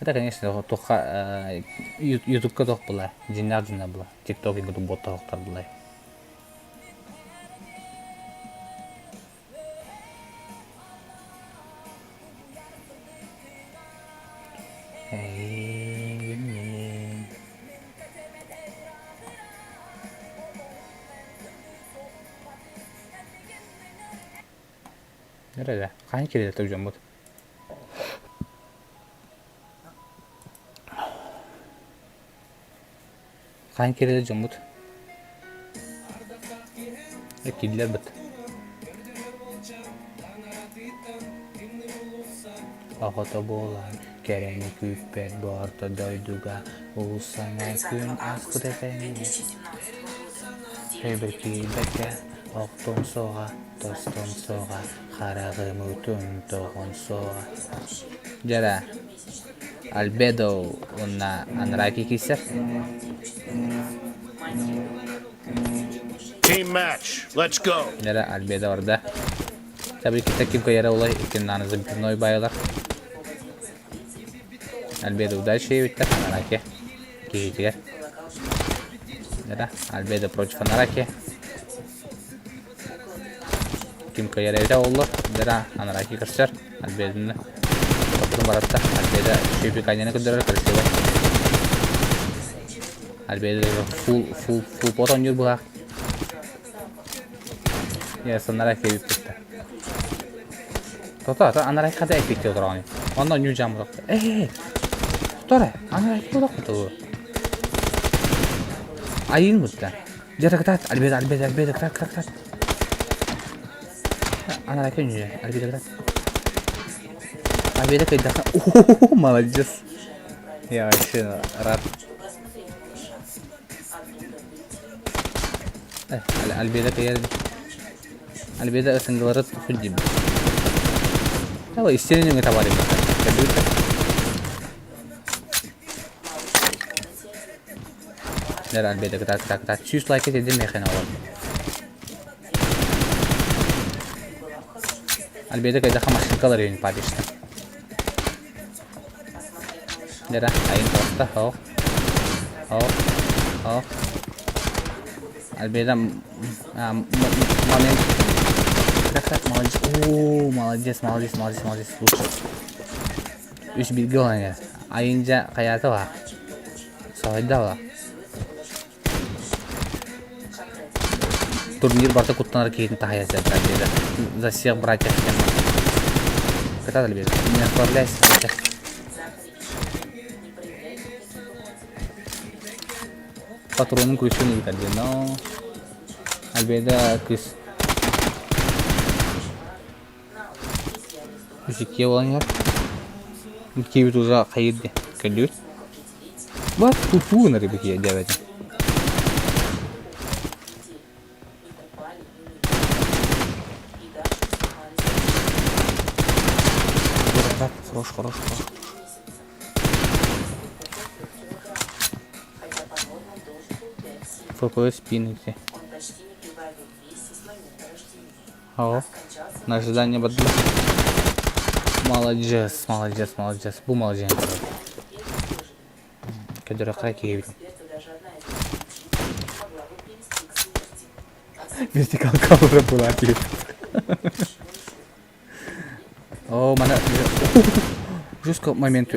Это, конечно, туохха ютубка туох буолар, дьиннээх дьиннээх буолар. Тикток иҥэ боттор охтор буолар. Эрэ хаһан киирдэ дьоммут? Хаһан киирдэ дьоммут? Киирдилэр быт. Оҕото буолан кэрэни күүппэт бу орто дойдуга уулуссаҥа күн ааспыт этэҥҥэ Өйбөр киирбэккэ охтуом суоҕа, тостуом суоҕа, хараҕым уутун тоҕуом суоҕа Дьэ Альбедо уонна Анраки киирсэр. Team match. Let's go. Дьэ Альбедо барда. Табы ким кыайара улай иккиннааны запивной баайылар. Альбедо удачи эбиттэр Анараки киһитигэр. Да, Альбедо против Анараки. Ким кыайар эбитэ оллор. Да, Анараки көрсөр. Альбедоны Топпутун баратта. Альбедо шипиканьяны көрдөрөр красивый. Альбедо фул фул фул пот оонньуур быһаах. Санара кэбиппиттэр. Тото, ата анарай хата эппикти отороҕун. Онно нью жам Э, Торе, анарай кудох ту. Айын бутта. Дьэ кытаат, Альбеда, Альбеда, Альбеда, кытаат, кытаат, кытаат. Анарай көньү, Альбеда кытаат. Альбеда кыйдаха. Молодец. Я вообще рад. Альбеда кыйар Альбеда ысынгылары туппут диибин. Ол истиэнэ нөҥүө табаар эбит. Дэр Альбеда кытаат кытаат кытаат сүүс лайка тиэрдим миэхэ оҕолор. Альбеда кайдаха машинкалар үйүн папишта. Дера айын тоста. Ох. Ох. Ох. Альбеда момент. Молодец. О, молодец, молодец, молодец, молодец. Лучше. Үс бииргэ олан Айынжа хайаата ба. Соһуйда ба. Турнир барыта куттанар киһитин таһайа сылдьар Альбеда. За всех братьев Кытаат Альбеда. Не отправляйся. Патронун күлсүн ыытар диэн. Но Альбеда кыыс Үсүккэ буолан иһэр. Киһибит уже хайыр диэн көрдүбүт. Бат тутуу гынар эбит дьээбэтин. Хорош, хорош, хорош. ФПС пинути. О, на ожидание бадла. Молодец, молодец, молодец. Бу молодец. Көдөрө киһибит. Вертикалка уже была тип. О, мана жестко момент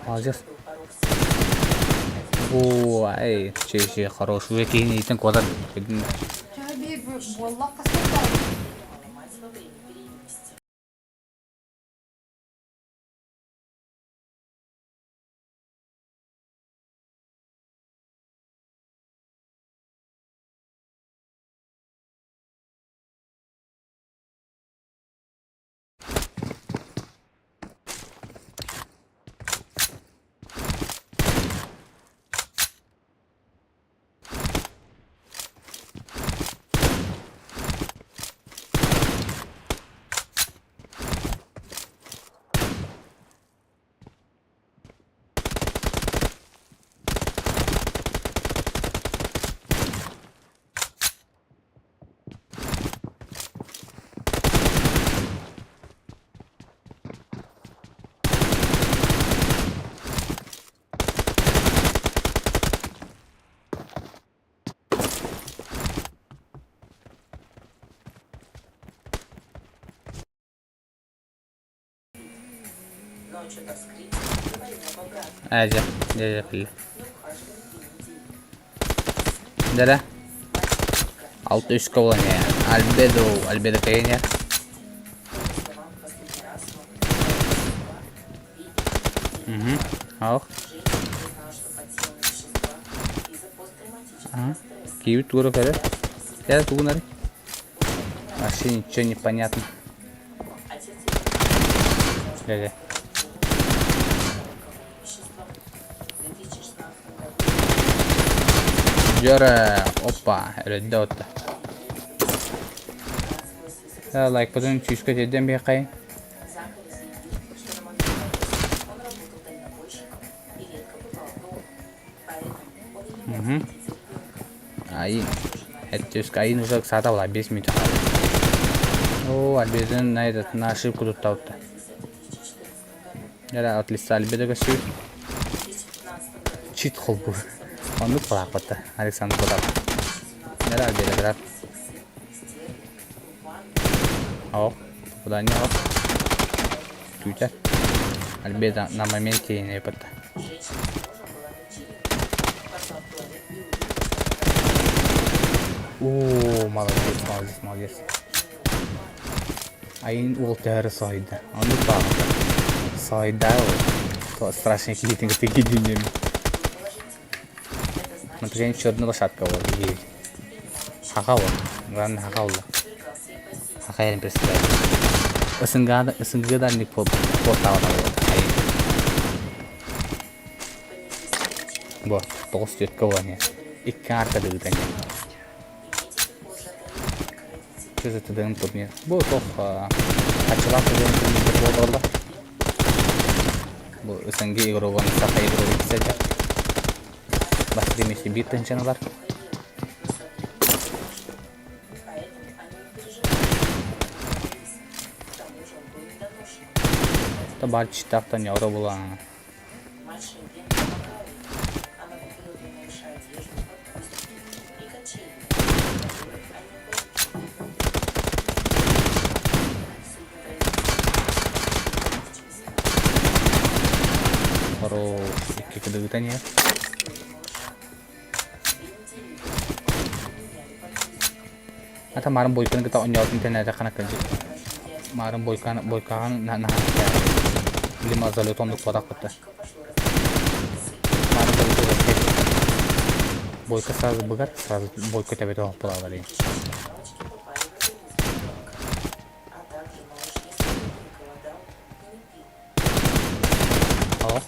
Молодец. О, ай, че, хорош. Уже киһини куотар. Ээ дьэ, дьэ дьэ биллэ. Дэрэ. Алта үскэ буолан Альбедо, Альбедо кэйиҥэ. Угу. Ох. Ага. Киви тура көрөр. Дьэ тугунары. Вообще ничего не понятно. Дьэ Дьөрэ, опа, өрөддө отта. Лайкпытын сүүскэ тиэрдэн биһиэхэй. Угу. Айын. Это айын уже ыксаата була 5 минут хаалла. О, Альбедын на этот на ошибку туттабытта. Дьэ от лица Альбеда көстүбүт. Чит холбуур. Оннук балаахпатта Александр Потапов. Дьэ Альбеда кытаат. О, попадание о. Күүтэр. Альбеда на моменте тиийэн Оо, молодец, молодец, молодец. Айын уол төһөрө соһуйда. Оннук баҕата. Соһуйда ол. Страшный киһитин кытта киирдим. Смотри, черная лошадка вот едет. Хаха вот. Главное, хаха вот. Хаха я не представляю. СНГ, СНГ да не по портала вот. Бу тоҕус түөрткэ буолан иһэр. Икки аарта дыгытан иһэр. ТЗТД турнир. Бу туох хаччылаах ТЗТ турнир буолла. Бу СНГ игрогун саха игрогун сылдьар. Бастакы миэстэ биир тыһыынчаны ылар. Табаар читаахтан ньоҕоро булаҥ. Кыдыгытан иһэр. Ата марын бойканы кытта онньоотун тэнээтэххинэ кырдьык. Марын бойканы бойкаҕын наһаа Лима залет оннук буотахпыт да. Марын бойка вообще бойка сразу быгар, сразу бойка төбөтө оһох буолалар Оһох.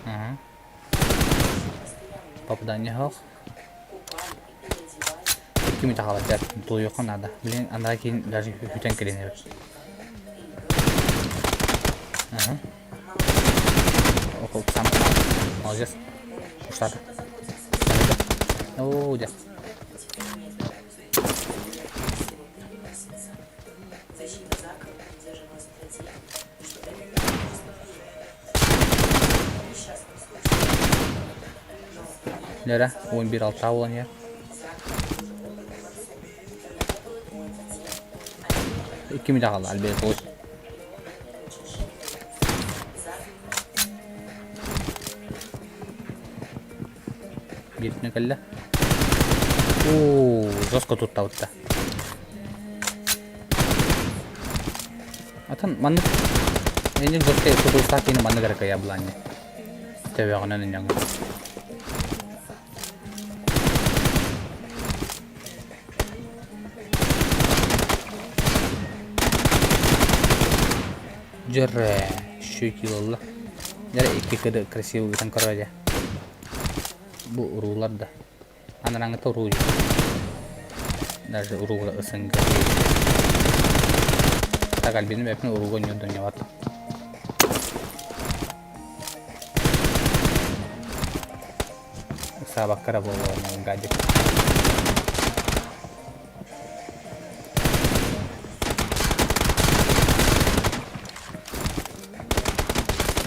Ага. Попадание оһох. Икки мүнүүтэ хаалар тулуйуохха наада. Блин, анараа киин даже хүтэн кэлин эбит. Ага. Окол сам Молодец. Уштады. Оо, дьэ. Лера, 11-6 буолан иһэр. Икки мүнүүтэ хаалла, Альберт олус. Бииртэн кэллэ. Оо, жестко туттабытта. Атын маннык энник жестко тутулустаах киһини маннык эрэ кыайа былаанньа. Төбөҕүнэн ынньаҥҥа. Дьэрэ, шү килолла. Дьэрэ икки кыды красивый ытан көрө дьэ. Бу уруулар да. Анараҥҥыта уруу Даже урууга ысынга. Так Альбина бэпин урууга ньурдунньабат. Ыксаабакка эрэ буолуо гадик.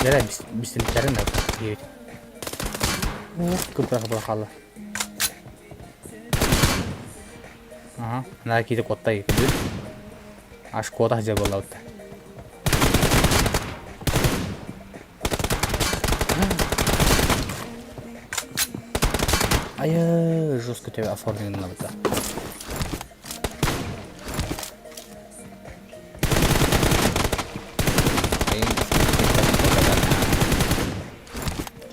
Дьэрэ бистиликтэрин да диэбит. Кыпыра-кыпыра хаалла. Ага, на киһи куотта күндү. Аш куота сылдьар буоллабыт. Айы, жестко тебе оформлен гыннабыта.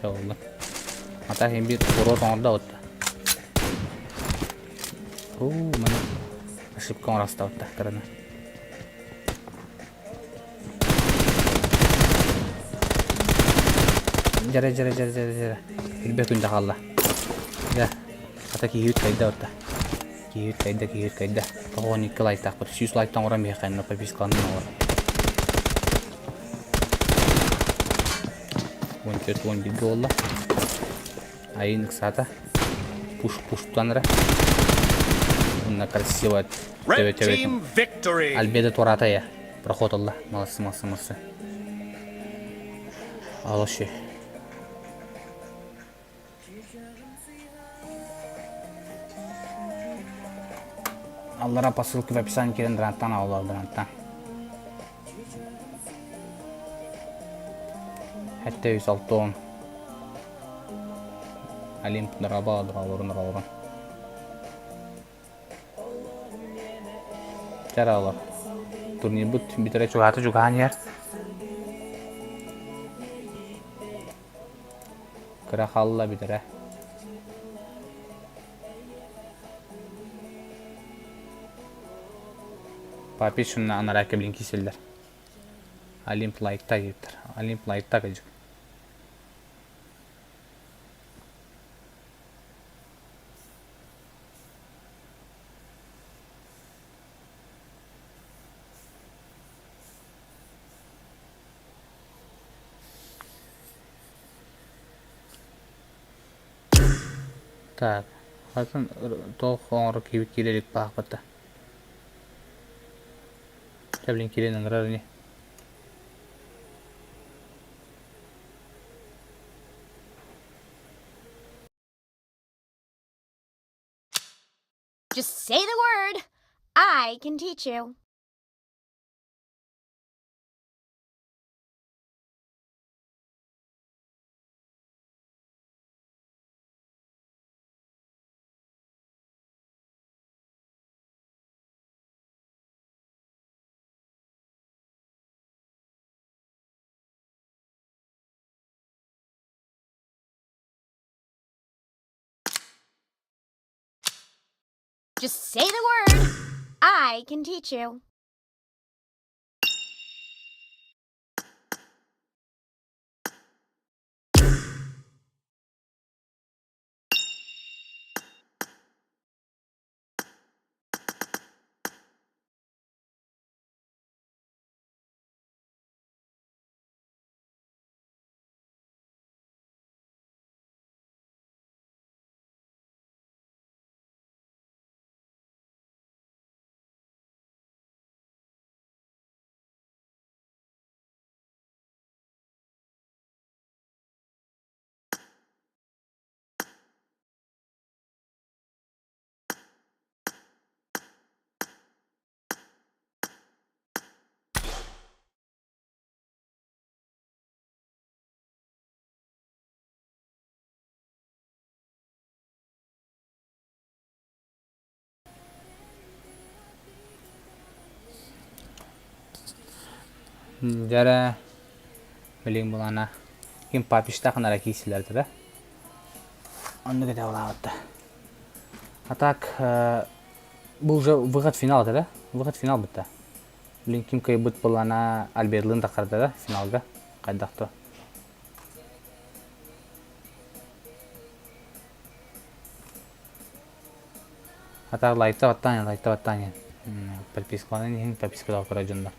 Чолла. Ата иһин биир уруот оҥордо отта. Уу, маны ошибка оҥоростабыт кыраны. Дьэрэ, дьэрэ, дьэрэ, дьэрэ, дьэрэ. Илбэ күндэ хаалла. Дьэ, хата киһибит кайда отта. Киһибит кайда, киһибит кайда. 92 лайктаахпыт. 100 лайктан оҥорон биһиэхэ инна подпискаланан оҥор. 14 11 буолла. Айын ыксаата. Пуш пуштан эрэ. Уонна красиво Red team victory! Альбеда туораата я. Проход ылла. Молодцы, молодцы, молодцы. Алоши. Аллара по ссылке в описании киирэн дранттан аҕаллар дранттан. 760. Олимп драба драолорун драолорун. Чаралар. Турнирбыт бүтэрэ чугаата чугаһаан иһэр. Кыра хаалла бүтэрэ. Папи шунна анараа кэблин киселлэр. Олимп лайкта диэбиттэр. Олимп лайкта кыдьык. Так, хатын туох оҥоро киирбит киирэ илик баахпыта. Чэ, блин, киирэн ыҥырар ини. Just say the word. I can teach you. Just say the word. I can teach you. Дьэ билигин булана ким папиштаах нара киисилэрдэрэ. Оннук этэ булаабытта. А так бу уже выход финал этэ да? Выход финал бытта. Билин ким кыайбыт булана Альбертлыын таххарда да финалга хайдах то. А так лайкта баттаан лайкта баттаан подпискаланан иһин подпискалаах көрөр дьоннор.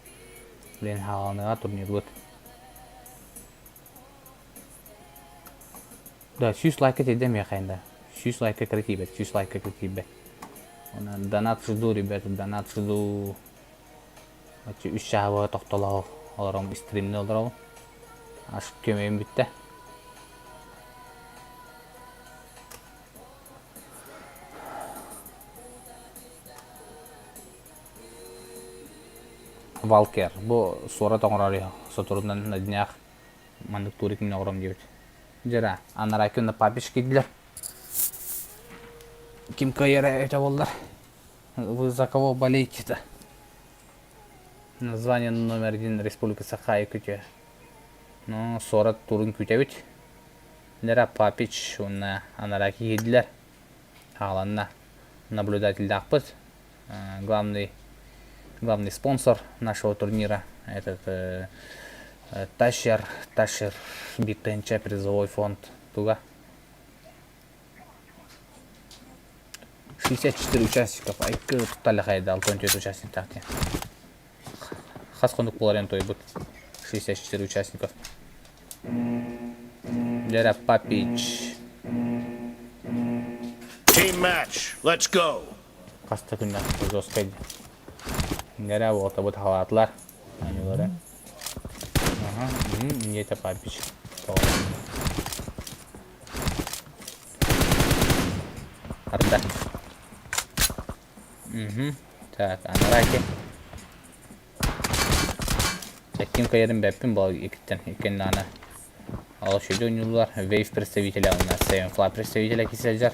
Блин хааланыга турнирбыт. Да, 100 лайка тиийдэ миэхэ да. 100 лайка кыра тиийбэт, 100 лайка кыра тиийбэт. Онон донат жду, ребята, донат жду. Оччо үс чаһы тохтолоох олором стримни олоробун. Ас көмөйүм бүттэ. Валкер. Бу суорат оҥорор соторунан на днях маннык турик мин оҥором диэбит. Дьэрэ, анараа күн папиш киирдилэр. Ким кыайара этэ буоллар. Вы за кого болеете-то? Название номер один Республика Саха Якутия. Ну, суорат турун күүтэбит. Лера Папич уонна анараа киирдилэр. Хааланна. Наблюдательдаахпыт. Главный, главный спонсор нашего турнира этот Тащер, Тащер Биттенче призовой фонд туга. 64 участников, айкы туттали хайда 64 участниктаах диэн. Хас хонук буоларын тойбут 64 участников. Лера Папич. Team match. Let's go. Хаста күннэх жесткай. Лера уолтабыт халаатылар. Анюлары. Ага, это Папич. Арда. Угу. Так, анараки. Ким кайырын бэппин бол икиттен иккеннана. Ал шөйдө ойнуулар Wave представителя у нас Sevenfly представителя киселдер.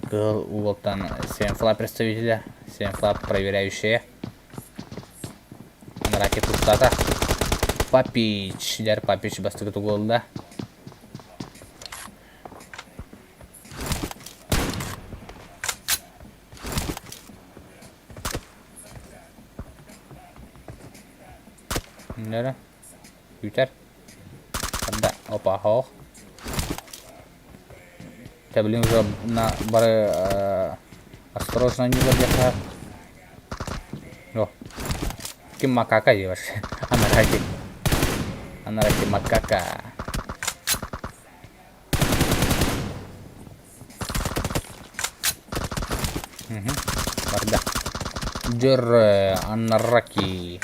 Кыһыл уолтан Sevenfly представителя, Sevenfly проверяющая. Анараки туттата. Папич, дер Папич бастыгы тугулда. Нere? Бүтэр. Арда, опа, хоох. Та блин уже на бары осторожно не забегай. О. Ким макака деваш. Анараки. Анараки макака. Барда. Дьөр Аннараки.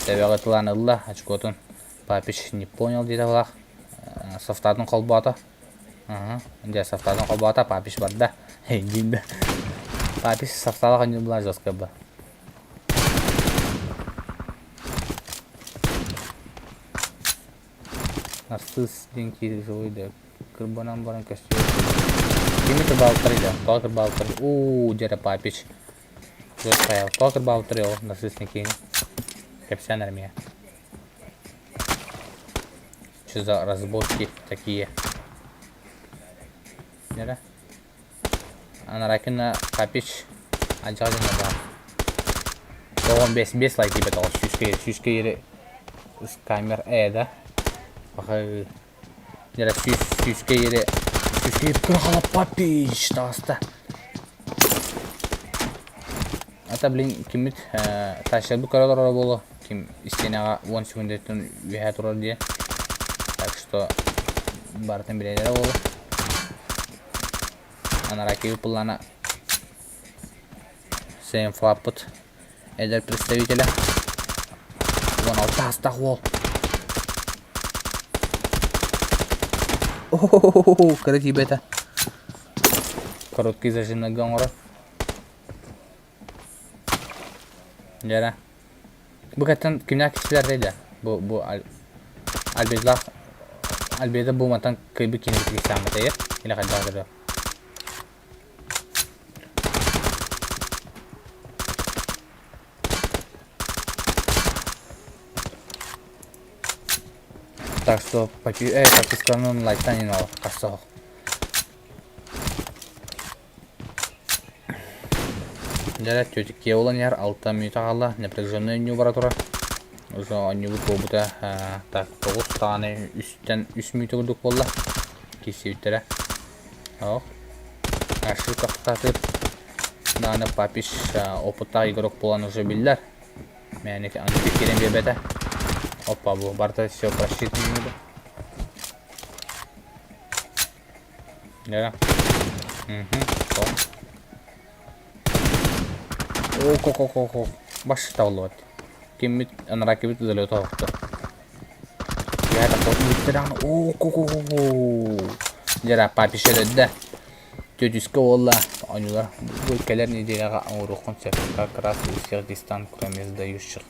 Тэбэҕэ тылаан ылла очкотун. Папич не понял диэтэ былаах. Софтатын холбоото. Дьэ софтатын холбоото Папич барда. Диин Папич софталах онньуу была жестко бы. Нарцисс диэн киирии да кырбанан баран көстүбэт. Кими кырбаабыттарый да? Тоҕо кырбаабыттарый? Уу, дьэрэ Папич. Хайа, тоҕо кырбаабыттарый ол Нарцисс киһини? Кэпсээн эрэ миэхэ. Что за разборки такие? Нэрэ? Анаракина Папич. Адьаҕа дьоно баар. 95 5 лайк диэбэт оҕо сүүскэ сүүскэ ири камер э да. Баха Дьэ сүүс сүүскэ ири сүүскэ ири кыра папич таҕыста. Ата блин киммит тащабы көрө олороро буолуо ким истиэнэҕэ уон секундэттэн үөһэ турар диye. Так что барытын билэлэрэ буолуо. Анараки пыллана Сэм флаппыт эдэр представителя. 16 астах уол. О-хо-хо-хо, кыра тиийбэтэ. Короткий зажимнарга оҥорор. Дьэрэ. Бу кэттэн кимнээх киһилэр да? Бу бу Альбедлаах Альбеда бу мантан кыайбыт киһини киһи Или хайдах да Так что подписканын лайктан ин ал хасса Дьэ тетикке olan иһэр алта мүнүүтэ хаалла напряженный оонньуу бара турар. Уже оонньуубут буолбута так тоҕус даҕаны үстэн үс мүнүүтэ курдук буолла. Киирсибиттэрэ. Ох. Ашик ахтатып Наана Папиш опыттаах игрок буолан уже биллэр. Мээнэ аны киирэн биэрбэтэ. Опа бу барыта все просчитано. Да. Угу. О, ко ко ко ко. Баш табыллыбат. Киммит анараа кибит залета охто. Я так бүттэрэн о ко ко ко ко. Дьара папиша да. Түөтүскэ уолла оонньуулар бу кэлэр неделяҕа оҥоруоххун сөп. Как раз у всех дистант, кроме сдающих.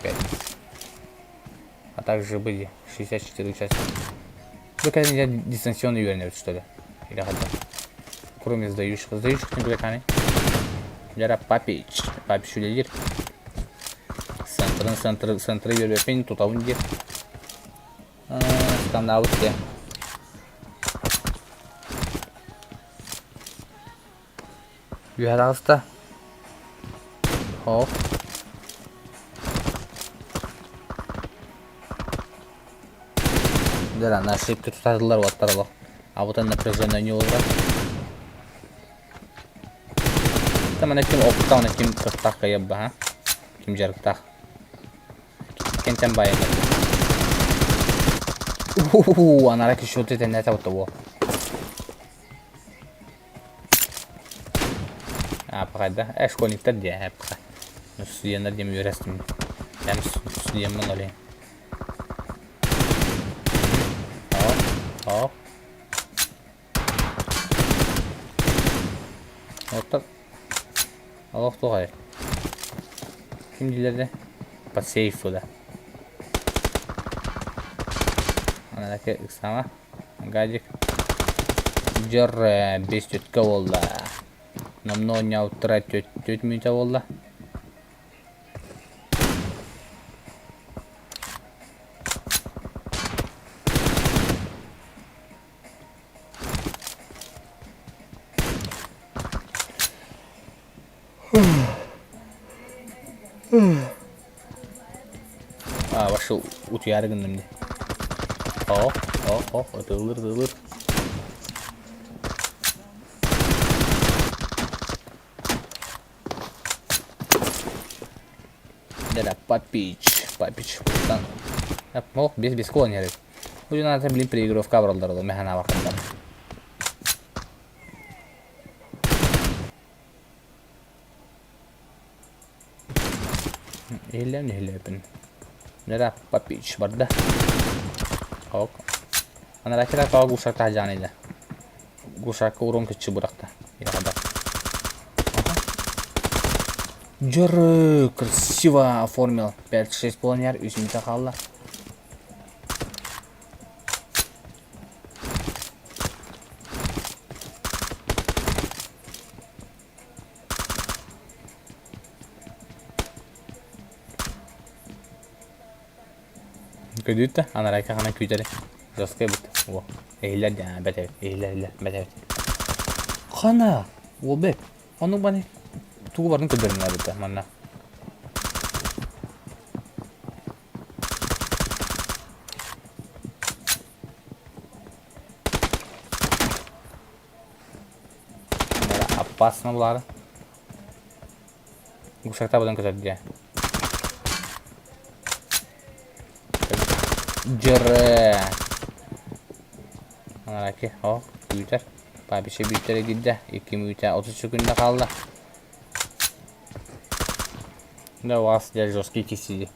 Пятница. А также были 64 участника. Вы когда дистанционно үөрэнэбит что ли? Или хайдах? Кроме сдающих. Сдающих не будет Лера Папич. Папич үлэлиир. Центрын, центры, центры үөрбэппин тутабын диир. Скандалбыт диэ. Үөһэ таҕыста. Хоп. Дьэ, на ошибка тутатылар уоттар олох. Абытан напряженная не олорор. Там ана ким опыттаах, ана ким кыахтаах кыайабба, ха? Ким дьарыктаах. Кентэн баайылар. Уху, анара кишоты тэннэтэ вот Ааппахайда э школьниктар диэ эппаха студеннар диэм үөрэстим эм студеммын оле О, о. Оттон олох туох Ким дииллэр По сейфу да. Анараки ыксама. Гадик. Дьор бес түтке буолла. Номнуо оонньообуттара түөрт мүнүүтэ буолла. А, вообще утуйаары гынным дии. Ох, ох, ох, ытылыр, ытылыр. Дара, Папич, Папич. Ох, без без кола не Бу надо, блин, переигровка бараллар ол мэхана бакандар. Иһиллээн иһиллээппин. Нера Папич барда. Ок. Анаракера тоҕо гусарка хаһдьаан Гусарка урон кыччы бырахта. Илэхадах. Дьөрү красиво оформил. 5-6 планер үсүнтэ хаалла. Көдүүт да анарайка хана күүтэри. Жесткай бит. О, эһилэр дьаа бэт эбит. Эһилэр эһилэр бэт эбит. Хана, ол бэт. Ону баны тугу барын көрдөрүнэ эбитэ манна. Опасно булары. Гусакта будан көтөрдө. Дьыры. Анараки, о, күүтэр. Папиша бүттэрэ киирдэ. 2 мүнүүтэ 30 секунда хаалла. Да, у вас дядя жесткий кисели.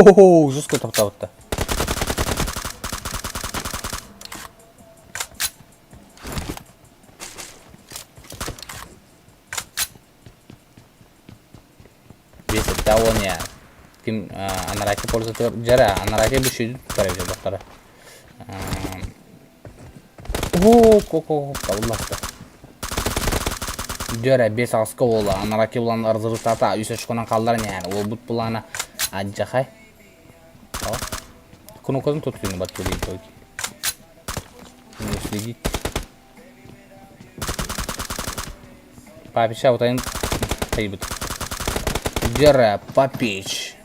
О, жестко тоқтабытта. Биэс сэттэ уон я. Ким анараки пользователь дьара анараки бу шүйдү туттар эбит доктора. Оо, ко-ко, табыллахта. Дьөрэ 5 аҕыска уола анараки булан арзырытата үс очконан қаллар няр. Уолбут булана адьахай. Кнопкатын тутуйну баттылыйын только. Не следить. Папич аутайын тайбыт. Дьөрэ Папич.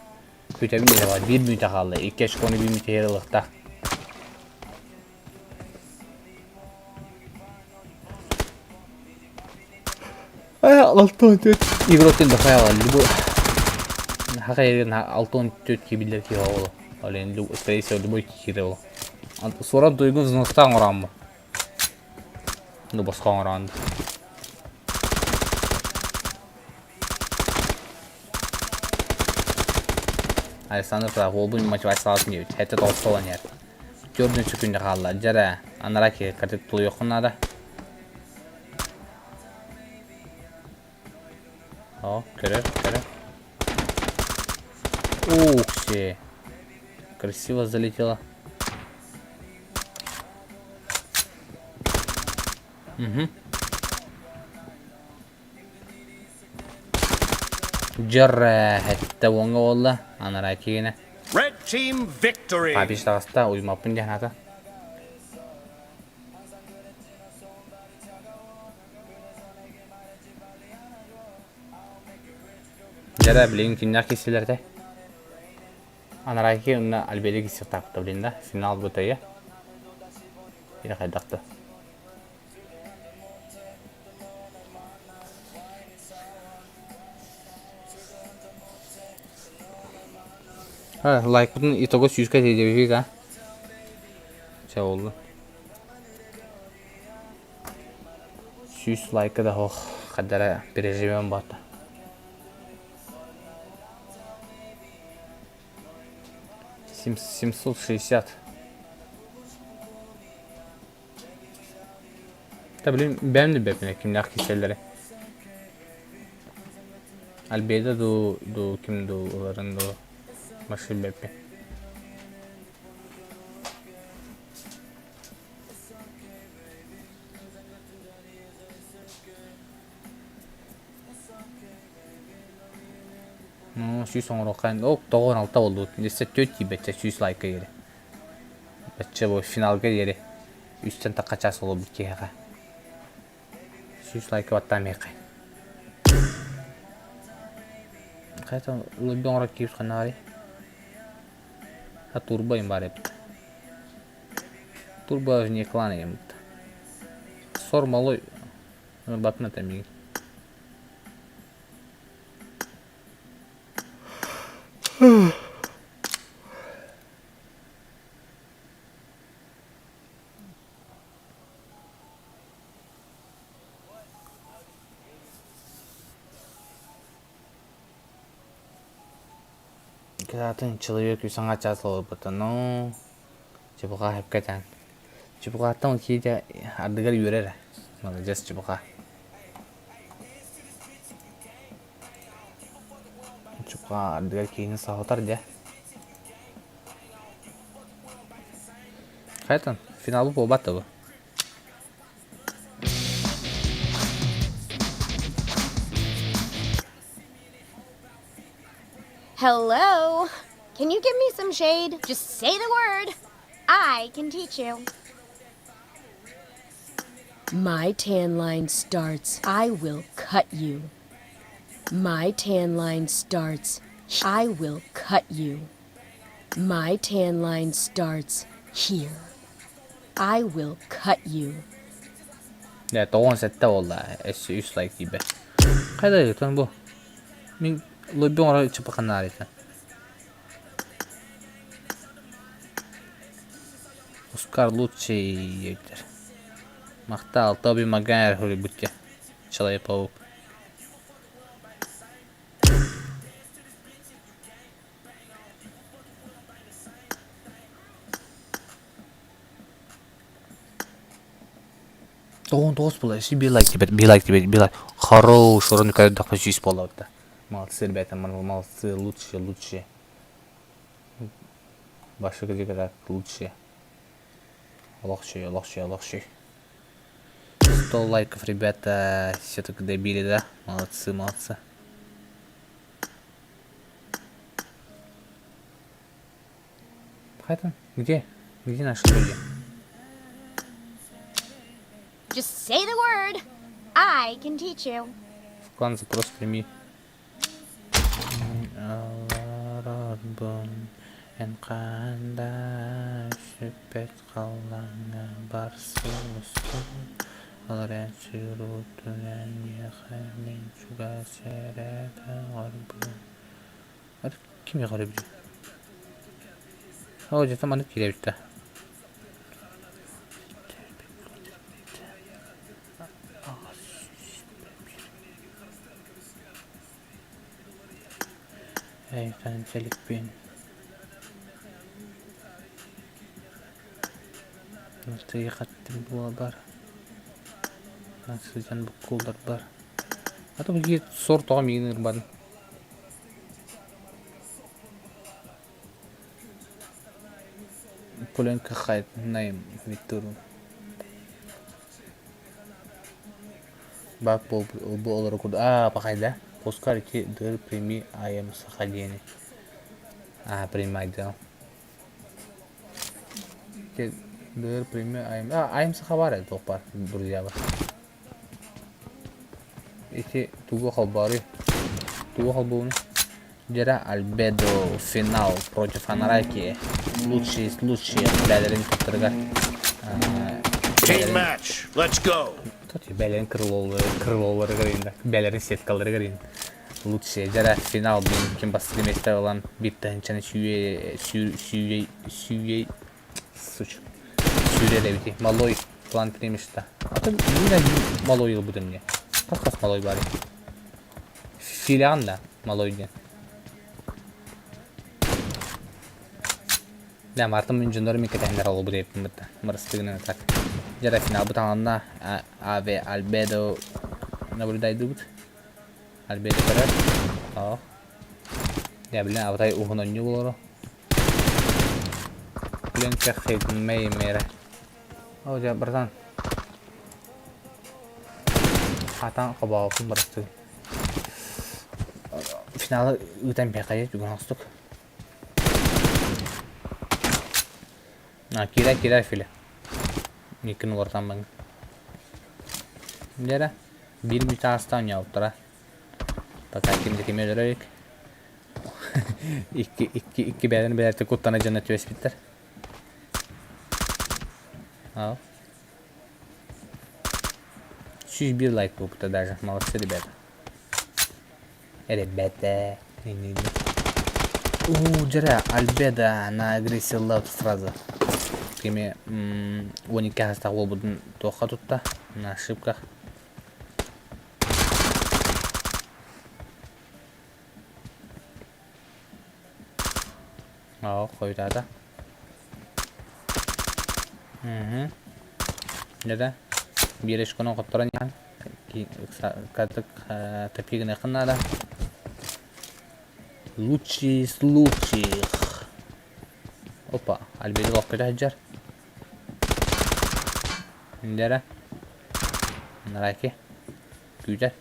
Күтэбин диэри биир мүнүүтэ хаалла. Икки очкону биир мүнүүтэ ылыахтаах. Алтан төрт игроктен дохайала любой хакайрын алтан төрт кибиллер ки оолу. Олен скорее всего любой кире ол. Сура дуйгун взностан ораммы. Ну босхон оран. Александр Прав, уолбун мотивациялаатын диэбит. Этэ толстолон иһэр. Төрдүнчү күндэ хаалла. Дьэрэ, анараа киһи кырдьык тулуйуоххун наада. О, көрөр, көрөр. Ух, все. Красиво залетело. Угу. Дьэр сэттэ уоҥҥа буолла, анараа киинэ. Red team victory! Папич таҕыста, уйумаппын диэн аата. Дьэрэ, билигин кимнээх киирсилэртэй? Анараа киһи уонна Альберик киирсиэхтаахпыт блин да, финал бытайа. Или хайдах да. Лайкпытын итого сүүскэ тиийдибит а. Чэ буолла. 100 лайка да ох, хадара переживем бата. 760. Да блин, бэйэм да билбэппин кимнээх киирсэллэрэ. Альбеда дуу, дуу ким дуу ыларын дуу вообще билбэппин. Ну, 100 оҥоруохха ок 96 буоллубут. Өссө түөрт тиийбэччэ 100 лайка диэри. Бачча бу финалга диэри үстэн тахха чаас олорбут киһиэхэ. 100 лайка баттаан миэхэ. Хайа уларбы оҥорор киһи ханна барый? А турбо им бар эбит. Турбо вне клана ем. Сор малой батна там мигин. Кытаатын человек саҥа чаас олорбута ну чебуха хэпкэтэн чебухаттан киһитэ ардыгар үөрэр молодец чебуха чебуха ардыгар киһини соһутар дьэ. Хайтан, финалы буолбат да бу. Hello. Can you give me some shade? Just say the word. I can teach you. My tan line starts. I will cut you. My tan line starts. I will cut you. My tan line starts here. I will cut you. Дьэ, 97 буолла. Өссө үс лайк тиийбэт. Хайда ыытан бу? Мин лобби оҥоро чапаханаарыта. Оскар лучший диэбиттэр. Махтал, Тоби Магайр суруйбут Человек-паук. Тоҕон тоҕус буолла, өссө биир лайк тиийбэт, биир лайк тиийбэт, биир лайк. Хорош, орон көрдөххө сүүс буолла Молодцы, ребята, молодцы, лучшие, лучшие. Ваши так лучшие. Олох олох олох 100 лайков, ребята, все-таки добили, да? Молодцы, молодцы. Хайдан? Где? Где наши люди? Just say the word. I can teach you. В клан запрос прими. Эн ханда сүппэт халлааҥҥа барсыбыспын, ол эрэн сүрүтүнэн миэхэ мин чугас эрэ доҕорбун. Ким эҕэрэ билий? Оо, дьэ, маннык киирэбит да. Эйтэн сэликпин Тыйхаттым буолар сылдьан буккулларбар А то биир сор тоҕо миигин ырбатын Пуленка хайт найм Виктору Бак бу олору курдук аа пахайда Пускар ити дыр прими айым саха диэни аа примайдал дыр прими айым а айым саха бар туох бар друзья ити тугу холбооруй тугу холбууну Дьэрэ Альбедо финал против Анараки лучший из лучших бээлэрин туттарыгар Team match. Let's go. Бээлэрин крылоларыгар инда бээлэрин сеткаларыгар ин лучшие дьэрэ финал блин ким бастакы миэстэ ылан биир тыһыынчаны сүүе сүүе сүүе суч сүүрэр эбити малой план примешта а то малой ылбытым мне хас хас малой баар Филиан да, малой диэн. Да, Мартын мин дьоннорум иккэтэһиннэр олобут эбиппин бытта. Мырыстыгынан так. Дьэ, финалбыт аҥанна Аве Альбедо наблюдайдыбыт. Альбедо көрөр. Оо. Дьэ, блин, абытай уһун онньу болоро. Пленка хейдмей мере. О, дьэ, братан. Хатан хобооппун бырастыы. Финалы ыытан биһиэхэ бүгүн оҥостук. А, киирэ киирэ Филя. Миккин уларытан баҥ. Дьэрэ, биир мүнүүтэ ааста оонньообуттара. Пока ким да кими өлөрө илик. Икки икки икки бэйэлэрин бэйэлэрэ куттана дьоно түбэспиттэр. Ал. 101 лайк буолбута даже. Молодцы, ребята. Ребята. У, дьэрэ, Альбеда на агрессия love сразу. Кими 12 хастаах уолбутун туохха тутта? На ошибках. Оо, хойутаата. Мгм. Дьэ биир очкону хотторон иһэн катык топи гыныаххын наада. Лучший из лучших. Опа, Альберт олох көтө сылдьар. Индера. Нараки. Күүтэр.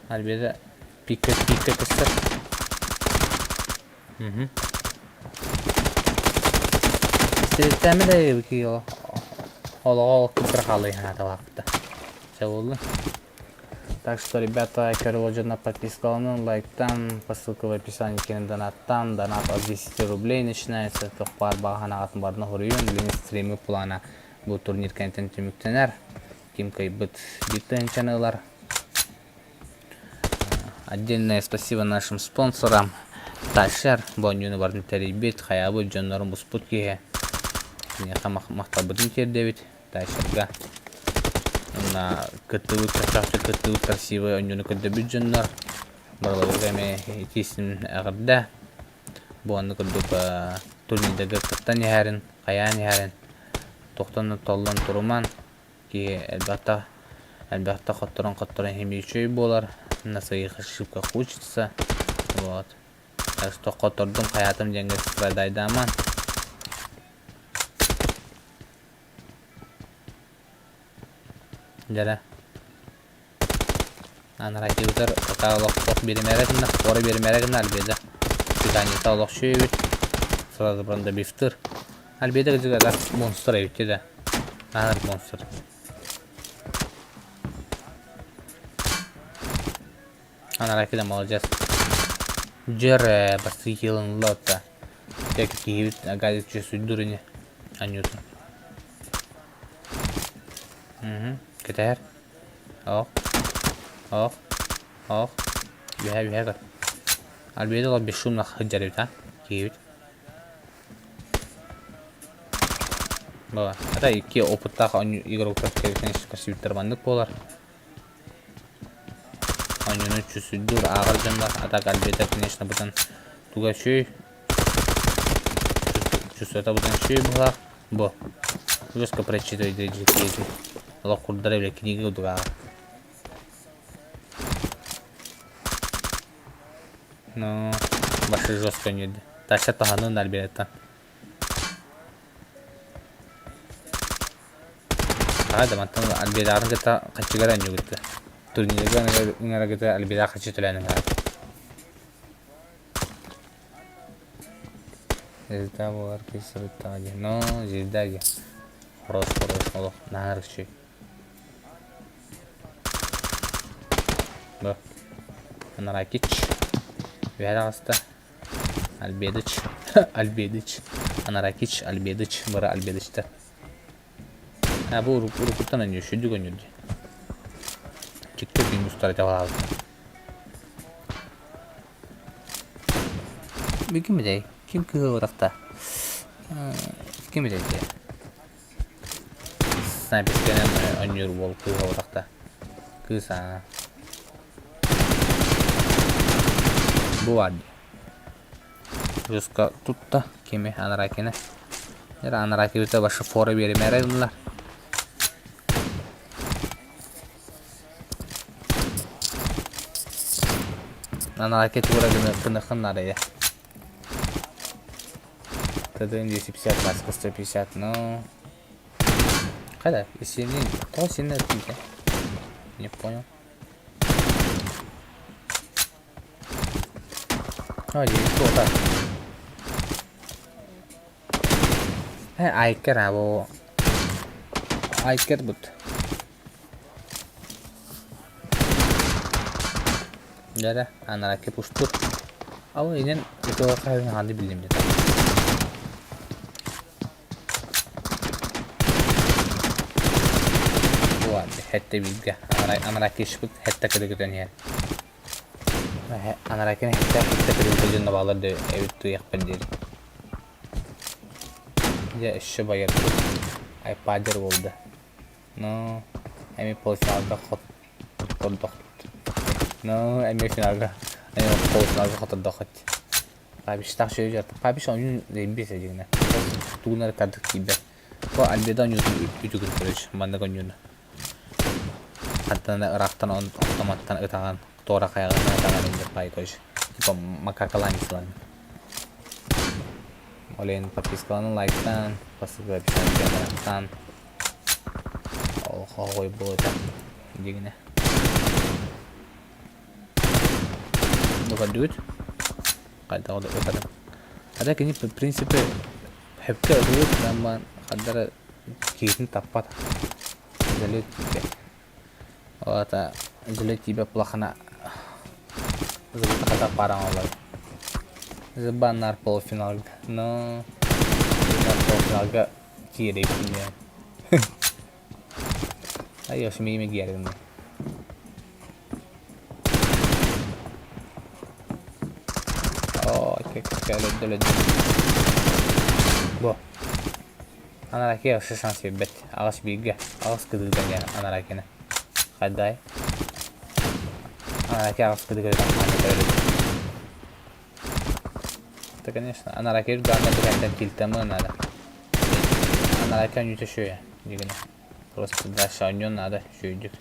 Альбеда пикка пикка көстөр. Мгм. Сириттэми да ки олоҕо кытта хаалыы хааталаахта. Чэ буолла. Так что, ребята, көрүлүжүнэ подпискаланын, лайктан, по ссылке в описании киирэн донаттан, донат от 10 рублей начинается, туох баар баҕа санаҕытын барытын хоруйун, билигин стримы плана бу турнир кэнниттэн түмүктэнэр. Ким кыайбыт биир тыһыынчаны ылар. Отдельное спасибо нашим спонсорам. Ташер бу оонньууну барытын тэрийбит, хайаабыт дьоннорун буспут киһи. Киниэхэ махталбытын тиэрдэбит. Ташерга. Уонна кыттыбыт, чахчы кыттыбыт красивый оонньууну көрдөбүт дьоннор. Барыларыгар эмиэ итиисин эҕэрдэ. Бу оннук курдук турнирдарга кыттан иһэрин, хайаан иһэрин, тохтон толлон туруман, киһи элбэхтэ элбэхтэ хотторон-хотторон иһин үчүгэй буолар, на своих ошибках учится. Вот. Так что хоттордум хайаатым диэҥҥэ страдайдааман. Дьэрэ. Анаракиутар пока олох олох биэримээрэ гынна, хора биэримээрэ гынна Альбеда. Питаниета олох үчүгэй Сразу бранда бифтыр. Альбеда кырдьыга монстр эбит да. Аһар монстр. Анараки да молодец. Дьэр бастыы киэлин ылла Киһибит газет сүрдүр ини. Анютун. Кэтэһэр. Ох. Ох. Ох. Үһэ үһэ көр. Альбедо ол бесшумно сылдьар эбит а киһибит. Была. Это икки опыттаах игроктар көрсүбүттэр маннык буолар. Оонньууну чувствуйдуур ааҕар дьоннор, а так Альбедо, конечно, бытан туга үчүгэй. Чувствуета бытан үчүгэй быһыылаах. Бу. Жестко прочитывай дьиктиэтин. Олох курдара бile книга курдук ааҕар. Ну, башы жестко ньүрдэ. Таша таһанын Альбедаттан. Аҕа да мантан Альбедаҕын кытта хаччыгар оонньуугут да. Турнирга ыҥырагыта Альбеда хаччы төлөөн ыҥырар. Звезда буолар кыыс сырыттаҕа дии. Но звезда дии. Хорош, хорош, олох наһаа үчүгэй. Бу. Анаракич. Үһэ таҕыста. Альбедыч. Альбедыч. Анаракич, Альбедыч. Бары Альбедычтар. А бу уруккуттан өнү, сүдүк өнүр дии. Тикток устар этэ Бу ким этэй? Ким кыһыл утахта? Ким этэй? Снайперскэнэн оонньуур уол кыыһа утахта. Кыыс аа. Бу баар дии. Жестко тутта кими Анаракины. Анаракибыта башы фора биэримээрэ гыннылар. Анараки тура гыныхын нарая. ТДН 250, маска 150, ну... Когда? Сильный... Кто сильный отпите? Не понял. А, 900, так. Айкер, а, во. Айкер бут. Дьэ, анаракки пустур. Ал инен ытыга хаһыҥ хаанды биллим дэтэ. Буолаады, хэттэ бииргэ. Анаракки ишпит хэттэ кырыгытан иһэр. Анараккины хэттэ хэттэ кырыгыта дьонно баалар да эбит туйахпар диэри. Дьэ, өссө байар айпадер буолда. Ну, эми полуфиналга хоттордохпут. Ну, эми финалга, эми полуфиналга хоттордоххут. Пабиштаах сүөдү Пабиш оонньуун лэйбиэс эдигинэ. Тугунар кардык тиийбэт. Бу Альбеда оонньуутун үтүгүн көрөч, маннык оонньууну. Хантан ыраахтан автоматтан ытаҕан, туора хайаҕынан ытаҕан инде пай короче. Типа макакалаан ислан. Олен подпискаланы лайктан, по ссылке в описании барахтан. Олох буолута дигинэ. Бу көрдүгүт? Хайдах ытарым. Ата кини в принципе хөпкө ытылыт гынан хардара киһитин таппат. Залет тиийбэт. Ол аата залет тиийбэт улахана залета хата параҥ олор. Забаннар полуфиналга. Но полуфиналга киирэйбин диэн. Ай, осмиими гиэргин. Оо, кэ өлөддө Бу. Анаракия өссө шанс биэрбэт. Аҕыс бииргэ. Аҕыс кыдыыга диэн Анаракины. Хайдай. Анаракия аҕыс кыдыыга өлөддө. Это, конечно, Анаракия главное бэкэнтэн тилтамы надо. Анаракия нүтэ шөйө. Дигини. Просто дальше онньон надо шөйдүк.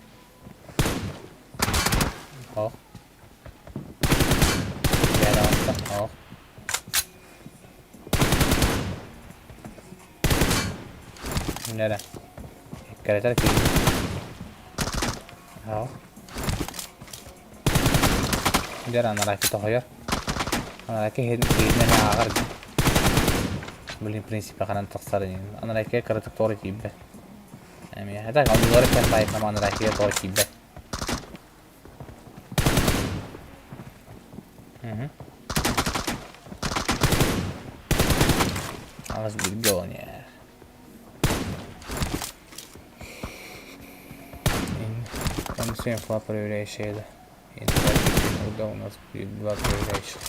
Ох. Ох. Нэрэ. Эккирэтэр киһи. Ох. Дьэр анараки тоһойор. Анараки иһинэн ааҕар. Блин, в принципе, ханан тахсар Анараки кыратык тоҕо тиийбэт. Эмиэ. Это оннугар кэн баайкам анаракига тоҕо тиийбэт. Аҕыс бииргэ оонньоор. Комиссия инфа проверяющая да. Инфа у нас будет два проверяющих.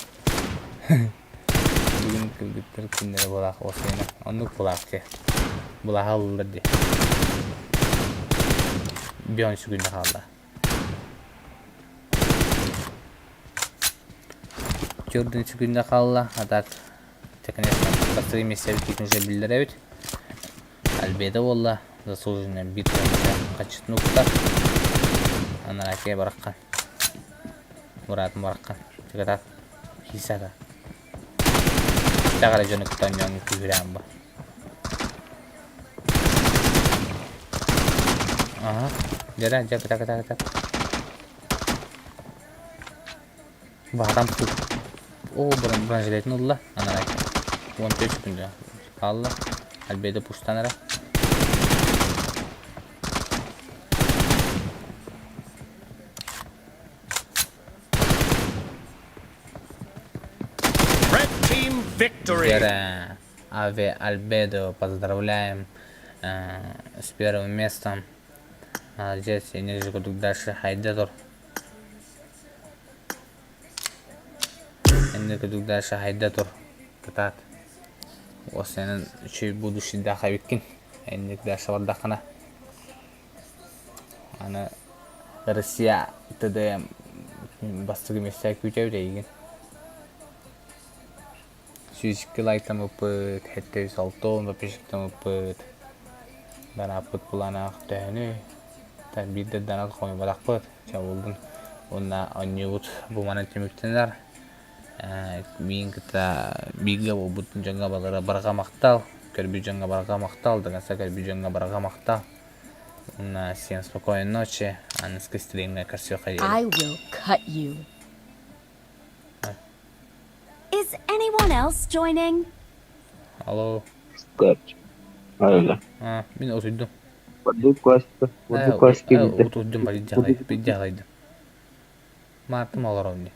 Бүгүн кыргыттар күннэрэ булаах осуйна. Оннук булаах дии. Булааһа ылыллар дии. Бион сүгүннэ хаалла. Төрдүн сүгүннэ хаалла. А так, это, конечно, бастакы миэстэбит уже биллэр эбит. Альбеда буолла, заслуженная битва хачытын укта. Анаракия бараххан. Муратым бараххан. Чыгатак. Хисата. Тагара дьону кытта онньоон күһүрээн ба. Ага. Дьэ, дьэ, кыта, кыта, кыта. Баһатан тут. О, бронежилетин ылла. Анарай. 14 секунда. Хаалла. Альбедо пуштан эрэ. Red team victory! Вера, Аве Альбедо, поздравляем с первым местом. Молодец, энергия курдук дальше хайда тур. Энергия курдук дальше хайда тур. Кытаат. Осенин үчүгэй будущийдаах эбиккин. Энник дальше бардаххына. Аны Россия ТДМ бастакы миэстэ күүтэбит эйигин. 102 лайктаммыппыт, 760 подписчиктаммыппыт. Данааппыт былаана төһөнүй? Биирдэ донат хомуйбатахпыт. Чэ буоллун. Уонна оонньуубут бу манан түмүктэнэр. Миин кытта бииргэ буолбут дьоҥҥо балара барҕа махтал, көрбүт дьоҥҥо барҕа махтал, до конца көрбүт дьоҥҥо барҕа махтал. Уонна всем спокойной ночи, аныгыскы стримҥэ көрсүөххэ диэри. I will cut you. Is anyone else joining? Алло. Алло. А, мин утуйдум. Бурдук куоска, бурдук куоска киирдэ. Утуйдум, били дьаһайдым. Маартым олоробун дии.